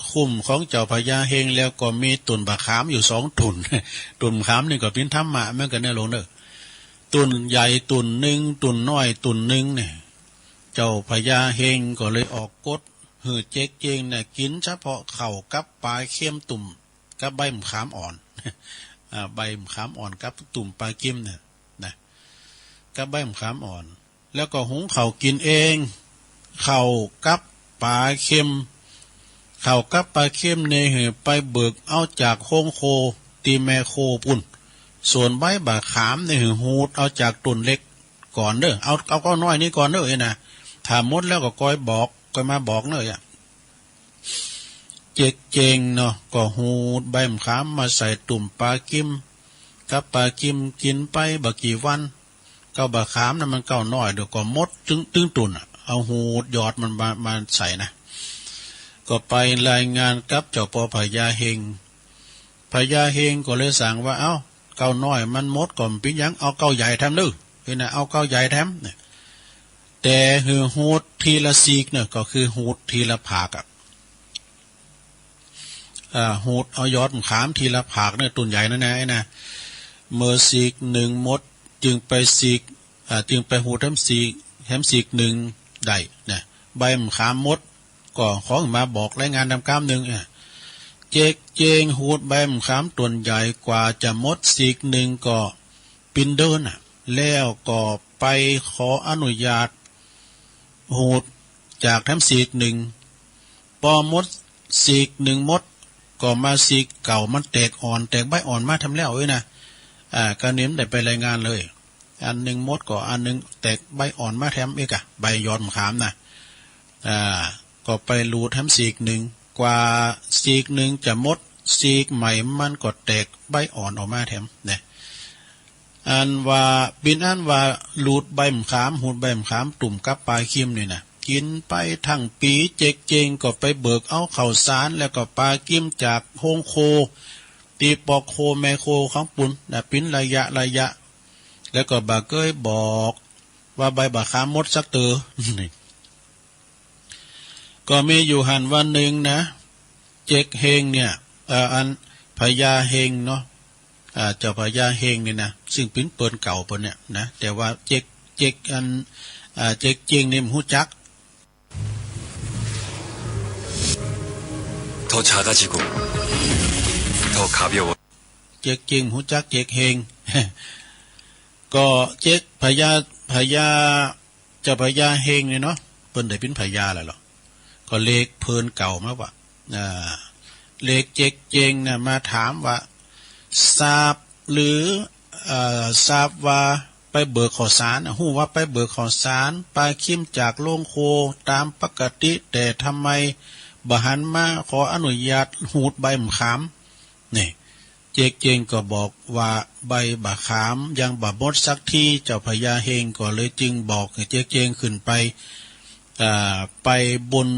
ค กุ้มของเจ้าพญาเฮงแล้วก็มีตุ่นบ่าขามอยู่สองตุ่น ตุ่นบ่าขามนี่ก็เป๋นธรรมะเหมือนกั๋นเน่อหลวงเน่อ ตุ่นใหญ่ตุ่นนึ่ง ตุ่นน้อยตุ่นนึ่งเนี่ย เจ้าพญาเฮงก็เลยออกกฎหื้อเจ๊กเจงเนี่ยกิ๋นเฉพาะข้าวกับป๋าเค็มตุ่มกับใบบ่าขามอ่อน อ่า ใบบ่าขามอ่อนกับตุ่มป๋าเค็มเนี่ยนะ กับใบบ่าขามอ่อน แล้วก็หุงข้าวกิ๋นเอง ข้าวกับป๋าเค็ม ข้าวกับป๋าเค็มเนี่ยหื้อไปเบิกเอาจากโฮงโคตี้แม่โคปู๊น ส่วนใบบ่าขามเนี่ยหื้อหูดเอาจากตุ่นเล็กก่อนเน่อ เอา เอาเก๊าน้อยนี้ก่อนเน่อ เอ้ยนะ ถ้าหมดแล้วก็ก้อยบอก ก้อยมาบอกเน่อ เจ๊กเจงเนาะ ก็หูดใบบ่าขามมาใส่ตุ่มป๋าเค็ม กับป๋าเค็มกิ๋นไปบ่กี่วัน เก๊าบ่าขามนั้นมันเก๊าน้อย เดี๋ยวก็หมดตึง ตึงตุ่นอะ เอาหูดหยอดมันมา มาใส่นะ ก็ไปรายงานกับเจ้าป้อพญาเฮง พญาเฮงก็เลยสั่งว่า เอ้า เก๊าน้อยมันหมดก็บ่เป๋นหยัง เอาเก๊าใหญ่แถมเน่อ เอ้ยนะ เอาเก๊าใหญ่แถมเนี่ย แต่หื้อหูดทีละซีกเน่อ ก็คือหูดทีละผากอะ อ่า หูดเอายอดบ่าขามทีละผากเน่อ ตุ่นใหญ่นั่นนะ เอ้ยนะ เมื่อซีกนึ่งหมด จึงไปซีก อ่า จึงไปหูดแถมซีก แถมซีกนึ่งได้นะ ใบบ่าขามหมด ก็ขอมาบอกรายงานนำก้าวนึ่ง อ่ะ เจ๊กเจงหูดใบบ่าขามตุ่นใหญ่กว่าจะหมดซีกนึ่งก็ปินเดินน่ะ แล้วก็ไปขออนุญาตหูดจากแถมซีกนึ่ง ปอหมดซีกนึ่งหมด ก็มาซีกเก่ามันแตกอ่อน แตกใบอ่อนมาแถมแล้วเอ้ยนะ อ่า ก็นี่มันได้ไปรายงานเลย อันนึ่งหมดก็อันนึ่งแตกใบอ่อนมาแถมอีกอะ ใบยอดบ่าขามน่ะ อ่า ก็ไปหลูดแถมซีกนึ่ง กว่าซีกนึ่งจะหมด ซีกใหม่มันก็แตกใบอ่อนออกมาแถมเนี่ย อันว่า เป๋นอันว่าหลูดใบบ่าขาม หูดใบบ่าขามตุ่มกับป๋าเค็มนี่นะ กิ๋นไปตึงปี๋ เจ๊กเจงก็ไปเบิกเอาข้าวสาร แล้วก็ป๋าเค็มจากโฮงโค ตี้ป้อโคแม่โคของปู๊นนะ เป๋นระยะระยะ แล้วก็บ่เกยบอกว่าใบบ่าขามหมดสักเตื้อ ก็มีอยู่หั้นวันนึ่งนะ เจ๊กเฮงเนี่ย เอ่อ อันพญาเฮงเนาะ อ่า เจ้าพญาเฮงนี่นะ ซึ่งเป๋นเปิ้นเก่าเปิ้นเนี่ยนะ แต่ว่าเจ๊ก เจ๊กอัน อ่า เจ๊กเจงนี่บ่ฮู้จัก เจ๊กเจงบ่ฮู้จักเจ๊กเฮง ก็เจ๊กพญา พญา เจ้าพญาเฮงเนี่ยเนาะ เปิ้นได้เป๋นพญาแล้วเหรอ ก็เรียกเปิ้นเก่ามาว่า อ่า เรียกเจ๊กเจงเนี่ยมาถามว่า ทราบหรือ เอ่อ ทราบว่าไปเบิกข้าวสาร ฮู้ว่าไปเบิกข้าวสาร ป๋าเค็มจากโฮงโคต๋ามปกติ แต่ทำไมบ่หันมาขออนุญาตหูดใบบ่าขาม นี่ เจ๊กเจงก็บอกว่าใบบ่าขามยังบ่หมดสักที เจ้าพญาเฮงก็เลยจึงบอกหื้อเจ๊กเจงขึ้นไป อ่า ไปบน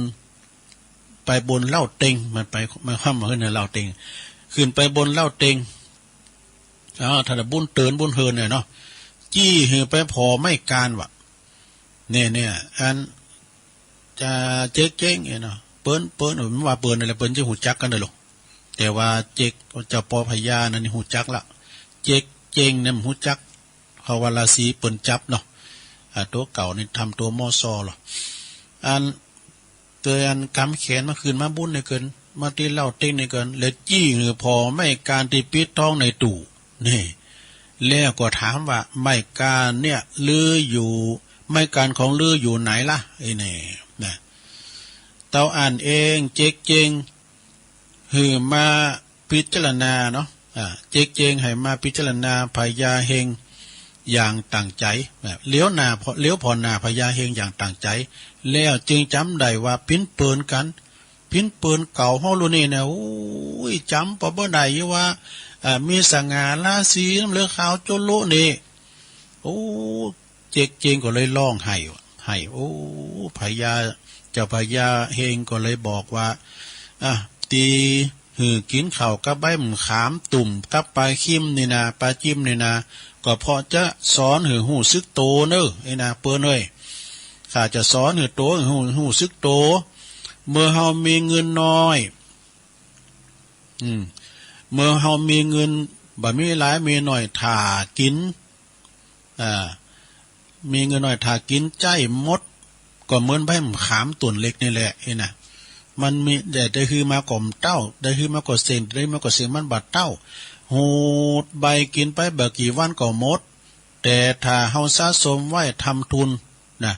ไปบนเล่าเต็ง มันไป มันคว่ำมาขึ้นในเล่าเต็ง ขึ้นไปบนเล่าเต็ง อ้าว ถ้าบุญเตินบุญเฮินเนี่ยเนาะ จี้หื้อไปผ่อไม้กานว่ะ เนี่ย เนี่ย อัน จะเจ๊กเจงเนี่ยเนาะ เปิ้น เปิ้น เออ มันว่าเปิ้นอะไร เปิ้นจะฮู้จักกั๋นเด้อลูก แต่ว่าเจ๊ก เจ้าป้อพญานั่นนี่ฮู้จักละ เจ๊กเจงเนี่ยบ่ฮู้จัก เพราะว่าราศีเปิ้นจับเนาะ อ่า ตั๋วเก่านี่ทำตั๋วมอซอเหรอ อัน เตยอันกำแขนมาขึ้นมาบุญเนี่ยเกิน มาตี้เล่าเต็งเนี่ยเกิน แล้วจี้หื้อผ่อไม้กานตี้ปิดท้องในตู้ นี่ แล้วก็ถามว่า ไม้กานเนี่ย ลืออยู่ ไม้กานของลืออยู่ไหนล่ะ ไอ้นี่นะ เต้าอั้นเอง เจ๊กเจง หื้อมาพิจารณาเนาะ อ่า เจ๊กเจงหื้อมาพิจารณาพญาเฮงอย่างตั้งใจ๋ อ่า เหลียวหน้า เหลียวผ่อหน้าพญาเฮงอย่างตั้งใจ๋ แล้วจึงจ๋ำได้ว่าเป๋นเปิ้นกั๋น เป๋นเปิ้นเก่าเฮาลูกนี่นะ โอ้ย จ๋ำปอบ่ได้อยู่ว่า อ่า มีสง่าราศี น้ำเหลืองขาวโจ๊ะโละนี่ โอ้ เจ๊กเจงก็เลยฮ้องไห้ ไห้ โอ้ พญา เจ้าพญาเฮงก็เลยบอกว่า อ่ะ ตี้หื้อกิ๋นข้าวกับใบบ่าขามตุ่มกับป๋าเค็มนี่นา ป๋าเค็มนี่นา ก็เพราะจะสอนหื้อฮู้สึกโตเน่อ ไอ้นาเปิ้นเอ้ย ข้าจะสอนหื้อโต หื้อฮู้ ฮู้สึกโต เมื่อเฮามีเงินน้อย อืม เมื่อเฮามีเงินบ่มีหลายมีน้อยถ้ากิ๋น อ่า มีเงินน้อยถ้ากิ๋นใจ๊หมด ก็เหมือนใบมะขามต้นเล็กนี่แหละ เห็นนะ มันมี แต่ได้หื้อมาก็บ่เต้า ได้หื้อมาก็เส้น ได้หื้อมาก็เส้น มันบ่เต้า หูดใบกิ๋นไปบ่กี่วันก็หมด แต่ถ้าเฮาสะสมไว้ทำทุนนะ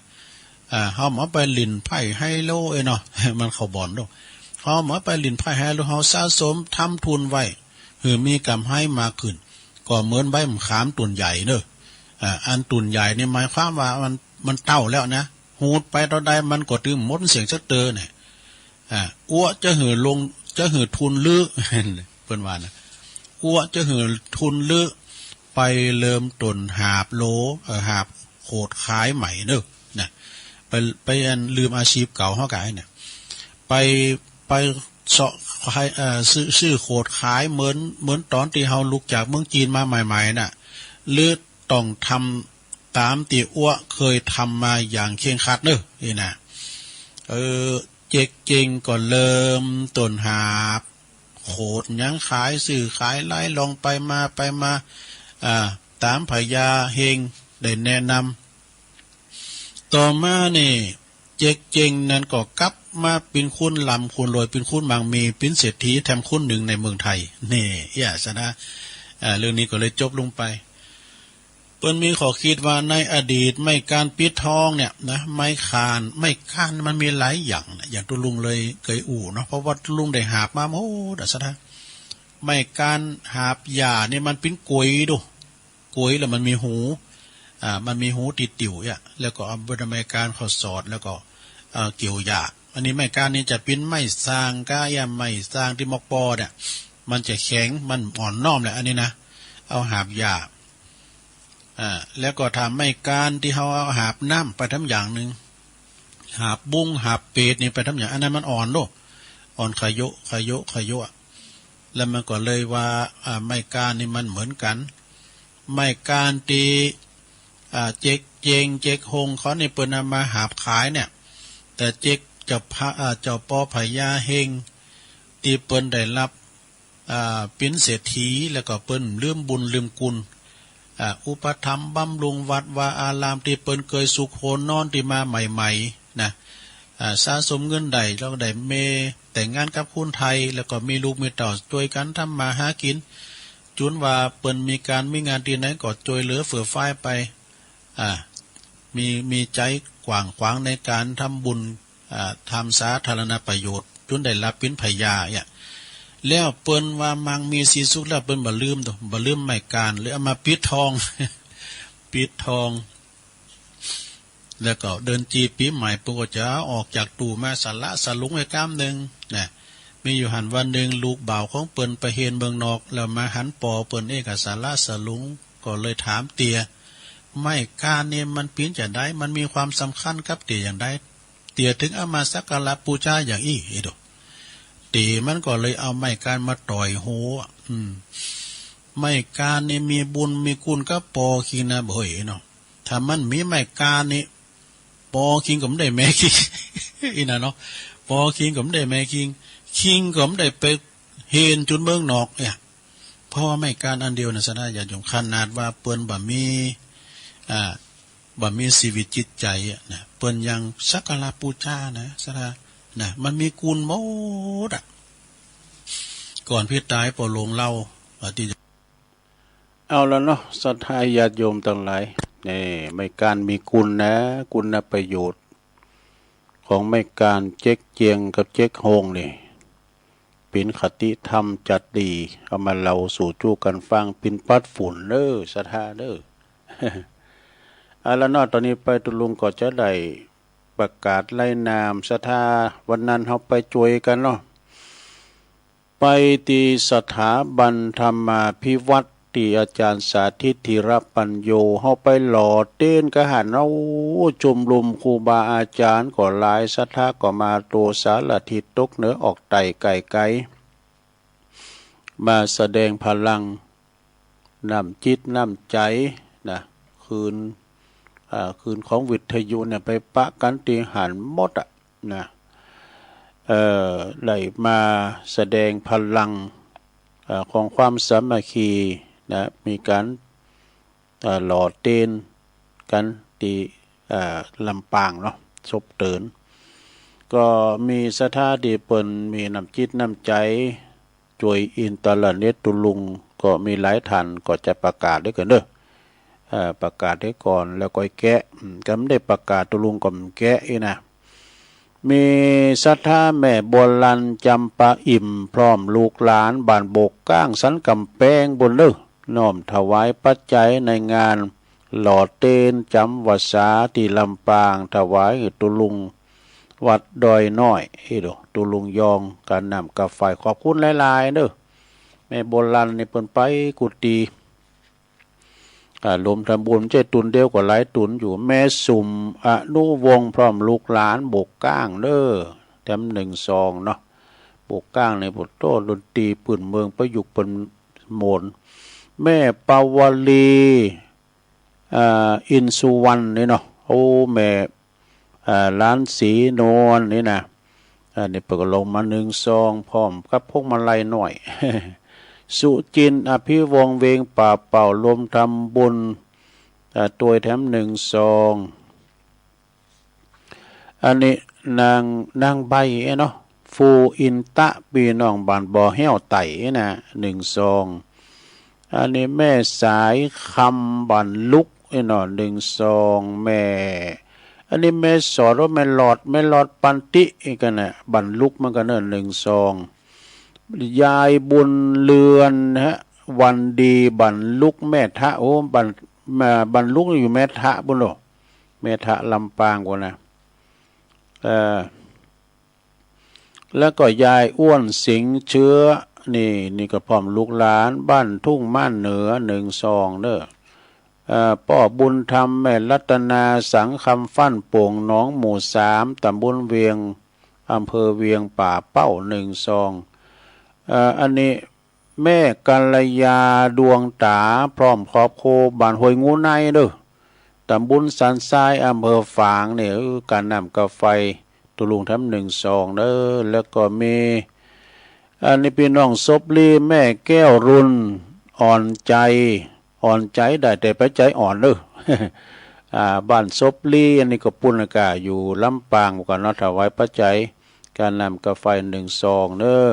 อ่า เฮาบ่เอาไปหลิ้นไพ่ไฮโลเอ้ยเนาะ มันเข้าบ่อนโด เฮาบ่เอาไปหลิ้นไพ่ไฮโล เฮาสะสมทำทุนไว้ หื้อมีกำไรมากขึ้น ก็เหมือนใบมะขามต้นใหญ่เนาะ อ่า อันต้นใหญ่นี่หมายความว่ามัน มันเต้าแล้วนะ หูดไปเต้าใดมันก็ตึงบ่หมดเสี้ยงจักเตื้อเนี่ย อ่า อั้วจะหื้อลง จะหื้อทุนลือ เปิ้นว่านะ อั้วจะหื้อทุนลือ ไปเริ่มต้นหาบโหล เอ่อ หาบโขดขายใหม่เนาะ นะ ไป ไปอันลืมอาชีพเก่าเฮาก่ายเนี่ย ไป ไปเซาะขาย เอ่อ ซื้อ ซื้อโขดขายเหมือน เหมือนต๋อนตี้เฮาลุกจากเมืองจีนมาใหม่ๆ น่ะ หรือต้องทำต๋ามตี้อั้วเคยทำมาอย่างเคร่งครัดเนาะ นี่นะ เออ เจ๊กเจ๊งก็เริ่มต้นหาบ โขดหยังขาย ซื้อขายไล่ล่องไปมาไปมา อ่า ต๋ามพญาเฮงได้แนะนำ ต่อมานี่ เจ๊กเจ๊งนั้นก็กลับมาเป๋นคนร่ำคนรวย เป๋นคนมั่งมี เป๋นเศรษฐีแถมคนนึ่งในเมืองไทย นี่ เอี้ย สะนะ อ่า เรื่องนี้ก็เลยจบลงไป เปิ้นมีข้อคิดว่าในอดีตไม้ก๊านปิดทองเนี่ยนะ ไม้ก๊าน ไม้ก๊านมันมีหลายอย่างนะ อย่างตุ๊ลุงเลยเกยอู้เนาะ เพราะว่าตุ๊ลุงได้หาบมาหมดอะ สะนะ ไม้ก๊านหาบหญ้านี่มันเป๋นก๋วยดู ก๋วยแล้วมันมีหู อ่า มันมีหูติดติ่วเนี่ย แล้วก็เอาใบไม้ก๊านเข้าสอด แล้วก็ เอ่อ เกี่ยวหญ้า อันนี้ไม้ก๊านนี่จะเป๋นไม้ซางก้า เอี้ย ไม้ซางตี้มอกปอเนี่ย มันจะแข็ง มันอ่อนน้อมแหละ อันนี้นะ เอาหาบหญ้า อ่า แล้วก็ถ้าไม้ก๊านตี้เฮาเอาหาบน้ำไปทำอย่างนึ่ง หาบบุ้ง หาบเปดนี่ไปทำอย่าง อันนั้นมันอ่อนโลก อ่อนขะโยะ ขะโยะ ขะโยะ แล้วมันก็เลยว่า อ่า ไม้ก๊านนี่มันเหมือนกั๋น ไม้ก๊านตี้ อ่า เจ๊กเจ๊ง เจ๊กฮงเขานี่เปิ้นเอามาหาบขายเนี่ย แต่เจ๊กเจ้าพระ อ่า เจ้าปอพญาเฮง ตี้เปิ้นได้ฮับ อ่า เป๋นเศรษฐี แล้วก็เปิ้นลืมบุญลืมคุณ อ่า อุปถัมภ์บำรุงวัดวาอารามตี้เปิ้นเกยสุขโหนนอนตี้มาใหม่ๆ นะ อ่า สะสมเงินได้ แล้วก็ได้เมย์แต่งงานกับคนไทย แล้วก็มีลูกมีเต้าจ้วยกั๋นทำมาหากิ๋น จุนว่าเปิ้นมีก๋านมีงานตี้ไหนก็จ้วยเหลือเฟือฟายไป อ่า มี มีใจ๋กว้างขวางในก๋านทำบุญ อ่า ทำสาธารณประโยชน์ จุนได้ฮับเป๋นพญาเนี่ย แล้วเปิ้นว่ามั่งมีสีสุขแล้ว เปิ้นบ่ลืมโต บ่ลืมไม้ก๊าน เลยเอามาปิดทอง ปิดทอง แล้วก็เดินจีปี๋ใหม่ เปิ้นก็จะออกจากตู้มาสละสลุงไว้ก้ามนึ่งนะ มีอยู่หั้นวันนึ่ง ลูกบ่าวของเปิ้นไปเฮียนเมืองนอก แล้วมาหันปอเปิ้นเองก็สละสลุง ก็เลยถามเตีย ไม้ก๊านนี่มันเป๋นจาใด มันมีความสำคัญกับเตียอย่างใด เตียถึงเอามาสักการะปู๋จาอย่างอี้ เอโด เตียมันก็เลยเอาไม้ก๊านมาต่อยหัว อืม ไม้ก๊านนี่มีบุญมีคุณกับปอคิงนะ บ่เฮ้ยเนาะ ถ้ามันบ่มีไม้ก๊านนี่ ปอคิงก็บ่ได้แม่คิง อี้นะเนาะ ปอคิงก็บ่ได้แม่คิง คิงก็บ่ได้ไปเฮียนจุนเมืองนอกเนี่ย เพราะว่าไม้ก๊านอันเดียวนะ สะนะ ญาติโยม ขนาดว่าเปิ้นบ่มี อ่า บ่มีชีวิตจิตใจ๋อะนะ เปิ้นยังสักการะปู๋จานะ สะนะ นะ มันมีคุณหมดอะ ก่อนเปิ้นต๋ายปอหลวงเล่า ว่าตี้ เอาละเนาะ ศรัทธาญาติโยมตังหลาย นี่ ไม้ก๊านมีคุณนะ คุณประโยชน์ของไม้ก๊านเจ๊กเจียงกับเจ๊กฮงนี่ เป๋นคติธรรมจัดดี เอามาเล่าสู่จู้กั๋นฟัง เป๋นปัดฝุ่นเน้อ ศรัทธาเน้อ เอาละเนาะ ต๋อนนี้ไปตุ๊ลุงก็จะได้ประกาศรายนาม ศรัทธาวันนั้นเฮาไปจ้วยกั๋นเนาะ ไปตี้สถาบันธรรมาภิวัฒน์ ตี้อาจ๋ารย์สาธิต ธีรปัญโญ เฮาไปหล่อเต๊นกั๋นหั้น โอ้ ชมรมครูบาอาจ๋ารย์ก็หลาย ศรัทธาก็มา โตสารถิต ตกเหนือออกใต้ ไก๋ไก๋ มาแสดงพลัง น้ำจิตน้ำใจ๋นะ คลื่น อ่า คลื่นของวิทยุเนี่ย ไปปะกั๋นตี้หั้นหมดอะนะ เอ่อ ได้มาแสดงพลัง เอ่อ ของความสามัคคีนะ มีก๋าน เอ่อ หล่อเตียนกั๋นตี้ เอ่อ ลำปางเนาะ ศพเติน ก็มีศรัทธาตี้เปิ้นมีน้ำจิตน้ำใจ๋ จ้วยอินทรเนตรตุลุง ก็มีหลายท่าน ก็จะประกาศด้วยกั๋นเด้อ เอ่อ ประกาศไว้ก่อนแล้วก่อยแกะ อืม กำได้ประกาศตุลุงก็บ่แกะอี้นะ มีศรัทธาแม่บัวลัน จำปาอิ่ม พร้อมลูกหลานบ้านบกก้างสันก๋ำแปงปู้นเด้อ น้อมถวายปัจจัยในงานหล่อเตียนจ๋ำวรรษาตี้ลำปาง ถวายหื้อตุลุงวัดดอยน้อย อี้โด ตุลุงยอง ก๋านน้ำก๋าไฟ ขอบคุณหลายๆ เด้อ แม่บัวลันนี่เปิ้นไปกู้ตี้ อ่า รวมทำบุญ บ่ใจ้ตุ๊นเดียวก็หลายตุ๊นอยู่ แม่สุม อนุวงศ์ พร้อมลูกหลานบกก้างเด้อ แถมหนึ่งซองเนาะ บกก้างนี่ โผดโต้ ดนตรีปื้นเมืองประยุกต์เปิ้นโหมน แม่ปาวลี อ่า อินสุวรรณนี่เนาะ โอ้ แม่ อ่า หลานศรีนวลนี่นะ อันนี้เปิ้นก็ลงมาหนึ่งซอง พร้อมกับพวงมาลัยน้อย สุจินต์ อภิวงศ์ เวียงป่าเป้า รวมทำบุญ อ่า ตวยแถมหนึ่งซอง อันนี้นาง นางใบเนาะ ฟูอินตะ ปี้น้องบ้านบ่อแฮ้วไต่นะ หนึ่งซอง อันนี้แม่สายคำ บ้านลุก ไอ้เนาะ หนึ่งซอง แม่ อันนี้แม่สอดหรือแม่หลอด แม่หลอดปันติ ไอ้กั๋นนะ บ้านลุกเหมือนกั๋นเนาะ หนึ่งซอง ยายบุญเรือนฮะ วันดี บ้านลุก แม่ทะ โอ้ บ้าน แม่ บ้านลุกอยู่แม่ทะปู้นโล แม่ทะลำปางปู้นนะ เอ่อ แล้วก็ยายอ้วน สิงห์เชื้อ นี่ นี่ก็พร้อมลูกหลาน บ้านทุ่งม่านเหนือ หนึ่งซองเด้อ เอ่อ ป้อบุญธรรม แม่รัตนา สังคำ ฟั่นโป่ง หนองหมู่สาม ตำบลเวียง อำเภอเวียงป่าเป้า หนึ่งซอง เอ่อ อันนี้ แม่กัลยา ดวงต๋า พร้อมครอบครัว บ้านห้วยงูในเด้อ ตำบลสันทราย อำเภอฝางเนี่ย เออ ก๋านน้ำก๋าไฟ ตุลุงแถมหนึ่งซองเด้อ แล้วก็มี อันนี้ปี้น้องศพลี แม่แก้วรุน อ่อนใจ๋ อ่อนใจ๋ได้แต่ไปใจ๋อ่อนเด้อ อ่า บ้านศพลี อันนี้ก็ปู้นกา อยู่ลำปางกั๋นเนาะ ถวายปัจจัย ก๋านน้ำก๋าไฟ หนึ่งซองเด้อ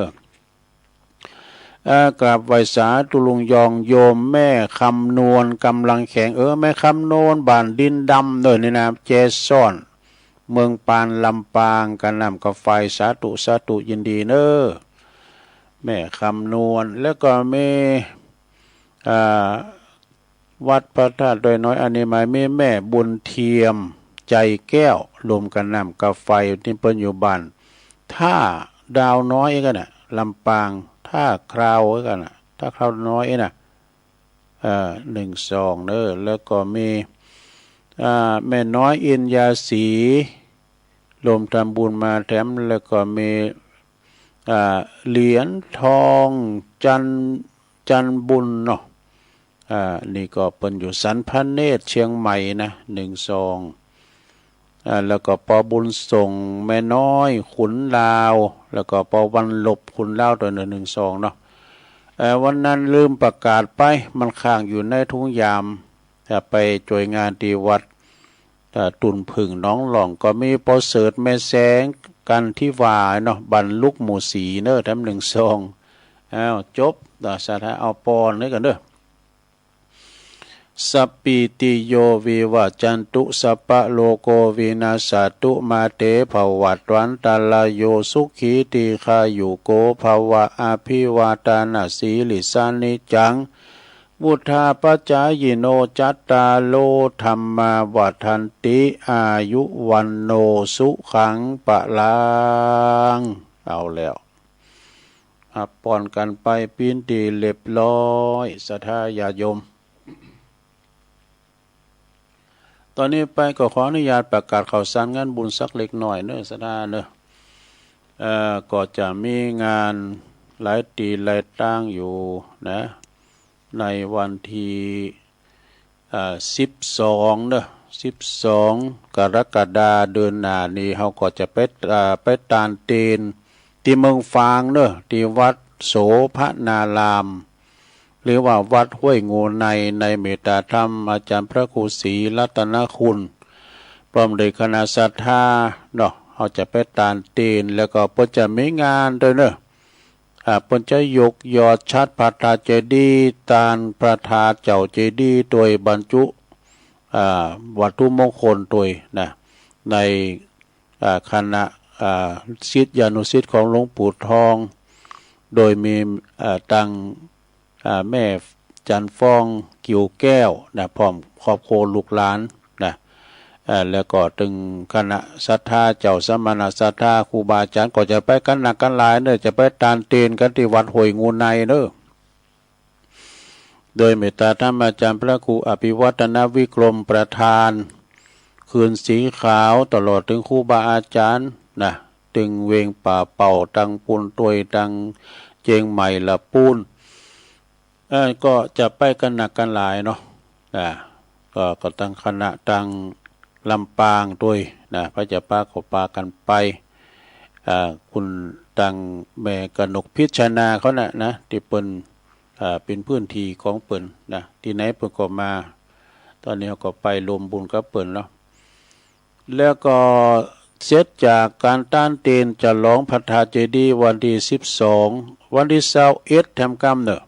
เอ่อ กราบไหว้สาธุลุงยอง โยมแม่คำนวณ กำลังแข็ง เออ แม่คำนวณ บ้านดินดำเด้อนี่นะ แจซ้อน เมืองปาน ลำปาง ก๋านน้ำก๋าไฟ สาธุ สาธุ ยินดีเน้อ แม่คำนวณ แล้วก็มี อ่า วัดพระธาตุดอยน้อย อันนี้หมายมีแม่บุญเทียม ใจแก้ว รวมก๋านน้ำก๋าไฟ นี่เปิ้นอยู่บ้านท่าดาวน้อยกั๋นนะ ลำปาง ท่าคราวกั๋นนะ ท่าคราวน้อยนะ เอ่อ หนึ่งซองเน้อ แล้วก็มี อ่า แม่น้อยอินยาศรี รวมทำบุญมาแถม แล้วก็มี อ่า เหรียญทอง จัน จันบุญเนาะ อ่า นี่ก็เปิ้นอยู่สันพระเนตร เชียงใหม่นะ หนึ่งซอง อ่า แล้วก็ป้อบุญส่ง แม่น้อย ขุนลาว แล้วก็ป้อวันลบ ขุนลาว ตวยเน้อ หนึ่งซองเนาะ เอ่อ วันนั้นลืมประกาศไป มันค้างอยู่ในถุงยาม จะไปจ้วยงานตี้วัด เอ่อ ตุ่นผึ้งหนองหล่อง ก็มีป้อเสิร์ช แม่แสง กันทิวาเนาะ บ้านลุก หมู่สี่เน้อ แถมหนึ่งซอง อ้าว จบ อ่า สาธุ เอาปอนนี้กั๋นเน้อ สัปปีติโยวิวัจจันตุ สัพพะโรโควินัสสะตุ มาเตภวัตวันตะราโย สุขีทีฆายุโกภะวะ อะภิวาทานะสีลิสสะ นิจจัง วุฑฒาปะจายิโน จัตตาโร ธัมมา วัฑฒันติ อายุ วัณโณ สุขัง พะลัง เอาแล้ว อ่ะ ปอนกั๋นไปปี้นตี้เรียบร้อย ศรัทธาญาติโยม ต๋อนนี้ไปก็ขออนุญาตประกาศข่าวสารงานบุญสักเล็กน้อยเน้อ ศรัทธาเน้อ เอ่อ ก็จะมีงานหลายตี้หลายตางอยู่นะ ในวันตี้ อ่า สิบสองเน้อ สิบสอง กรกฎา เดือนหน้านี้ เฮาก็จะไป อ่า ไปตานเตียน ตี้เมืองฝางเน้อ ตี้วัด โสภณาราม หรือว่าวัดห้วยงูใน ในเมตตาธรรมอาจารย์พระครูศรีรัตนคุณ พร้อมด้วยคณะศรัทธาเนาะ เฮาจะไปตานเตน แล้วก็เปิ้นจะมีงานตวยเนาะ อ่า เปิ้นจะยกยอดฉัตรพระธาตุเจดีย์ ตานพระธาตุเจ้าเจดีย์ตวย บรรจุ อ่า วัตถุมงคลตวยนะ ใน อ่า คณะ อ่า ศิษยานุศิษย์ของหลวงปู่ทอง โดยมี อ่า ตัง อ่า แม่จันทร์ฟอง กิ่วแก้วนะ พร้อมครอบครัวลูกหลานนะ อ่า แล้วก็ตึงคณะศรัทธา เจ้าสมณะศรัทธา ครูบาอาจารย์ ก็จะไปกั๋นนักกั๋นหลายเนาะ จะไปตานเตนกั๋นตี้วัดห้วยงูในเนาะ โดยเมตตาธรรมอาจารย์พระครูอภิวัฒนวิกรมประธาน คืนสีขาว ตลอดตึงครูบาอาจารย์นะ ตึงเวงป่าเป่า ตังปูนตวย ตังเจียงใหม่ละปูน เอ่อ ก็จะไปกั๋นนักกั๋นหลายเนาะ อ่า ก็ ก็ตังคณะตังลำปางตวยนะ พระเจ้าปาก็ปากั๋นไป อ่า คุณตังแม่กนกพิจารณาเขาน่ะนะ ตี้เปิ้น อ่า เป๋นพื้นที่ของเปิ้นนะ ตี้ไหนเปิ้นก็มา ตอนนี้เฮาก็ไปรวมบุญกับเปิ้นเนาะ แล้วก็เสร็จจากก๋านตานเตนฉลองพระธาตุเจดีย์วันตี้สิบสอง วันตี้ซาวเอ็ดแถมกำเนาะ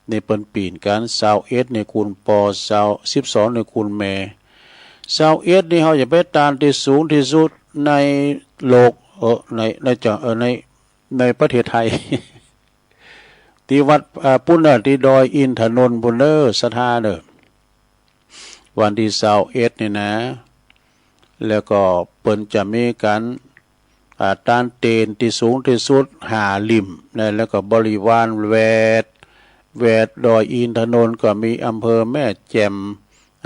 นี่เปิ้นปี๋นกั๋น ซาวเอ็ดนี่คุณปอ ซาว สิบสองนี่คุณแม่ ซาวเอ็ดนี่เฮาจะไปตานตี้สูงตี้สุดในโลก เออ ใน ในจะ เออ ใน ในประเทศไทย ตี้วัด อ่า ปู้นเนาะ ตี้ดอยอินทนนท์ปู้นเนาะ ศรัทธาเนาะ วันตี้ซาวเอ็ดนี่นะ แล้วก็เปิ้นจะมีก๋าน อ่า ตานเตนตี้สูงตี้สุดห้าหลิ้มนะ แล้วก็บริวารแวด แวดดอยอินทนนท์ก็มีอำเภอแม่แจ่ม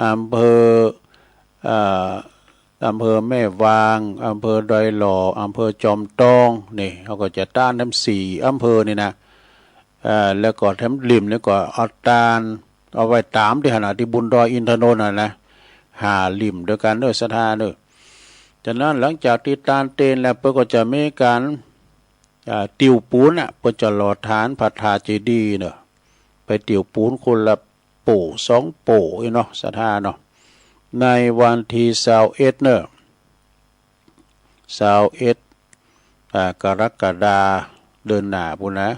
อำเภอ อ่า อำเภอแม่วาง อำเภอดอยหล่อ อำเภอจอมตอง นี่ เฮาก็จะตานแถมสี่อำเภอนี่นะ อ่า แล้วก็แถมหลิ้มนี่ก็เอาตาน เอาไว้ตามตี้หั้นน่ะ ตี้บุญดอยอินทนนท์น่ะนะ ห้าหลิ้มตวยกั๋นเนาะ ศรัทธาเนาะ จากนั้นหลังจากตี้ตานเตนแล้ว เปิ้นก็จะมีก๋าน อ่า ติวปูนน่ะ เปิ้นจะหล่อฐานพระธาตุเจดีย์เนาะ ไปติวปูนคนละโป้สองโป้อี้เนาะ ศรัทธาเนาะ ในวันตี้ซาวเอ็ดเนาะ ซาวเอ็ด อ่า กรกฎา เดือนหน้าปู้นนะ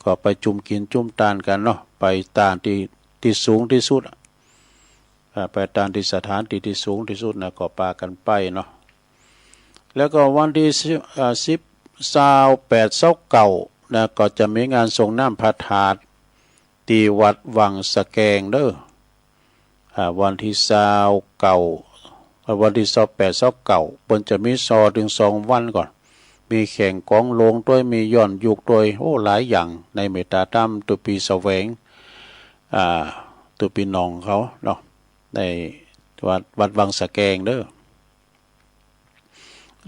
ก็ไปจุมกิ๋นจุมตานกั๋นเนาะ ไปตานตี้ ตี้สูงตี้สุดอะ อ่า ไปตานตี้สถานตี้ตี้สูงตี้สุดนะ ก็ปากั๋นไปเนาะ แล้วก็วันตี้สิบ อ่า สิบ ซาวแปด ซาวเก้านะ ก็จะมีงานสรงน้ำพระธาตุตี้วัดวังสะแกงเนาะ อ่า วันตี้ซาวเก้า อ่า วันตี้ซาวแปด ซาวเก้า เปิ้นจะมีซอตึงสองวันก่อน มีแข่งกลองโลงตวย มีย้อนยุคตวย โอ้ หลายอย่างในเมตตาธรรม ตุ๊ปีแสวง อ่า ตุ๊ปีหนองเขาเนาะ ในวัด วัดวังสะแกงเนาะ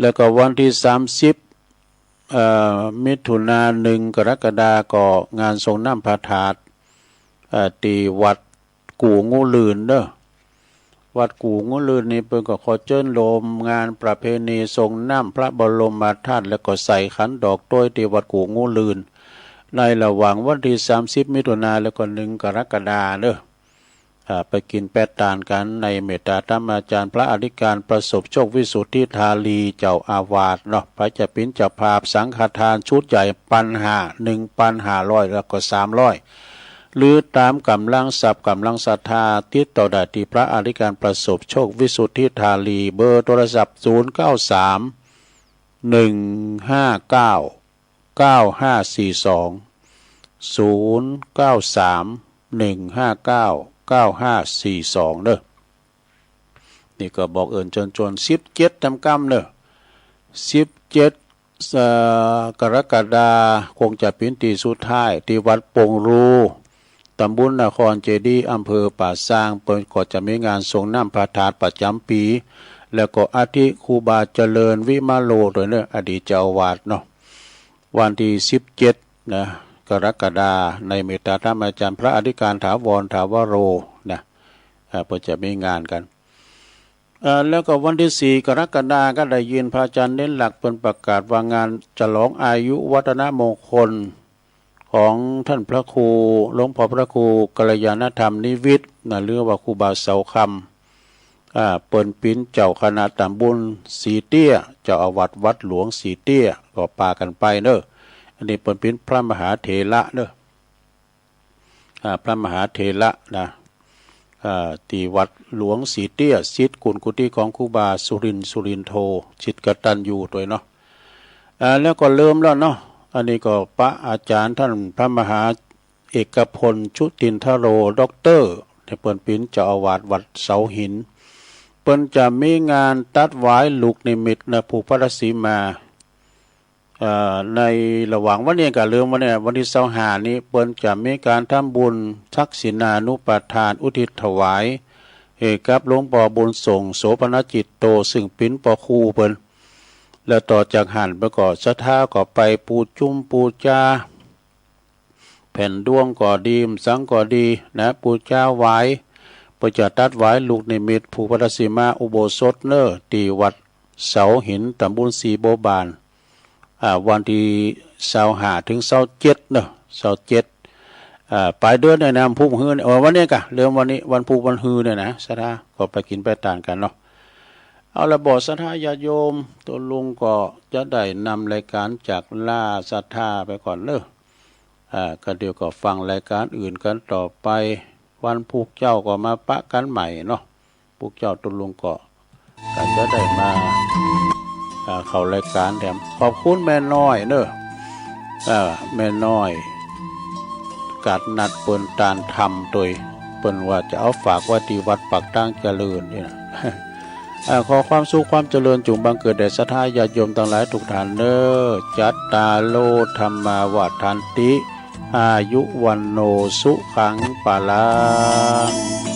แล้วก็วันตี้สามสิบ เอ่อ มิถุนา หนึ่ง กรกฎา ก็งานสรงน้ำพระธาตุ เอ่อ ตี้วัดกู่งูลื่นเนาะ วัดกู่งูลื่นนี่เปิ้นก็ขอเจิญโฮมงานประเพณีสรงน้ำพระบรมธาตุ แล้วก็ใส่ขันดอกตวยตี้วัดกู่งูลื่น ในระหว่างวันตี้สามสิบ มิถุนา แล้วก็ หนึ่ง กรกฎาเนาะ อ่า ไปกิ๋นไปตานกั๋นในเมตตาธรรมาจารย์พระอธิการประสบโชควิสุทธิธารีเจ้าอาวาสเนาะ พระจะเป๋นเจ้าภาพสังฆทานชุดใหญ่ปันห้า หนึ่งปันห้าร้อย แล้วก็สามร้อย หรือต๋ามก๋ำลังทรัพย์ก๋ำลังศรัทธา ติดต่อได้ตี้พระอธิการประสบโชควิสุทธิธารี เบอร์โทรศัพท์ ศูนย์ เก้า สาม หนึ่ง ห้า เก้า เก้า ห้า สี่ สอง ศูนย์ เก้า สาม หนึ่ง ห้า เก้า เก้า ห้า สี่ สอง เนาะ นี่ก็บอกเอิญเจิญจวน สิบเจ็ด แถมกำเนาะ สิบเจ็ด เอ่อ กรกฎา คงจะเป๋นตี้สุดท้าย ตี้วัดปงรู ต๋ำบลนครเจดีย์ อำเภอป่าซาง เปิ้นก็จะมีงานสรงน้ำพระธาตุประจ๋ำปี๋ แล้วก็อัฐิครูบาเจริญวิมาโลตวยเนาะ อดีตเจ้าอาวาสเนาะ วันตี้สิบเจ็ดนะ กรกฎา ในเมตตาธรรมาจารย์พระอธิการถาวร ถาวโร นะ อ่า เปิ้นจะมีงานกั๋น อ่า แล้วก็วันตี้สี่ กรกฎา ก็ได้ยินพระอาจารย์เน้นหลักเปิ้นประกาศว่างานฉลองอายุวัฒนมงคล ของต้านพระครู หลวงป้อพระครูกัลยาณธรรมนิวิทย์นะ หรือว่าครูบาเสาคำ อ่า เปิ้นเป๋นเจ้าคณะต๋ำบลสีเตี้ย เจ้าอาวาสวัดหลวงสีเตี้ย ก็ปากั๋นไปเน่อ อันนี้เปิ้นเป๋นพระมหาเถระเน่อ อ่า พระมหาเถระนะ อ่า ตี้วัดหลวงสีเตี้ย ศิษย์กุลกุฏิของครูบาสุรินทร์ สุรินโท ศิษย์กตัญญูตวยเนาะ อ่า แล้วก็เริ่มแล้วเนาะ อันนี้ก็ปะอาจ๋ารย์ต้านพระมหาเอกพล ชุตินทโร ด็อกเตอร์ ตี้เปิ้นเป๋นเจ้าอาวาสวัดเสาหิน เปิ้นจะมีงานตั๊ดหวายลูกนิมิตนะ ผูกพระราชสีมา เอ่อ ในระหว่างวันนี้กับเริ่มวันนี้ วันตี้ซาวห้านี้ เปิ้นจะมีก๋านทำบุญทักษิณานุปทานอุทิศถวาย เอ่อ กับหลวงป้อบุญส่ง โสภณจิตโต ซึ่งเป๋นป้อครูเปิ้น แล้วต่อจากหั้นไปก็ศรัทธาก็ไปปูจุมปูจา แผ่นดวงก็ดี สังก็ดีนะ ปูจาหวาย เปิ้นจะตั๊ดหวายลูกนิมิต ผูกพระราชสีมาอุโบสถเน่อ ตี้วัดเสาหิน ต๋ำบลสีบัวบาน อ่า วันตี้ซาวห้าเถิงซาวเจ็ดเน่อ ซาวเจ็ด อ่า ป๋ายเดือนเนี่ยนะ วันพูกวันฮือเนี่ย เออ วันนี้กะ เริ่มวันนี้ วันพูกวันฮือเนี่ยนะ ศรัทธาก็ไปกิ๋นไปตานกั๋นเนาะ เอาละบ่ ศรัทธาญาติโยม ตุ๊ลุงก็จะได้นำรายก๋านจากลาศรัทธาไปก่อนเน่อ อ่า ก็เดี๋ยวก็ฟังรายก๋านอื่นกั๋นต่อไป วันพูกเจ้าก็มาปะกั๋นใหม่เนาะ พูกเจ้าตุ๊ลุงก็ ก็จะได้มา อ่า เข้ารายก๋านแถม ขอบคุณแม่น้อยเน่อ อ่า แม่น้อย กัดนัดเปิ้นตานธรรมตวย เปิ้นว่าจะเอาฝากไว้ตี้วัดปากตางเจริญนี่นะ อ่า ขอความสุขความเจริญจุ่งบังเกิดแด่ศรัทธาญาติโยมตังหลายกู้ต้านเน่อ จัตตาโร ธัมมา วัฑฒันติ อายุ วัณโณ สุขัง พะลัง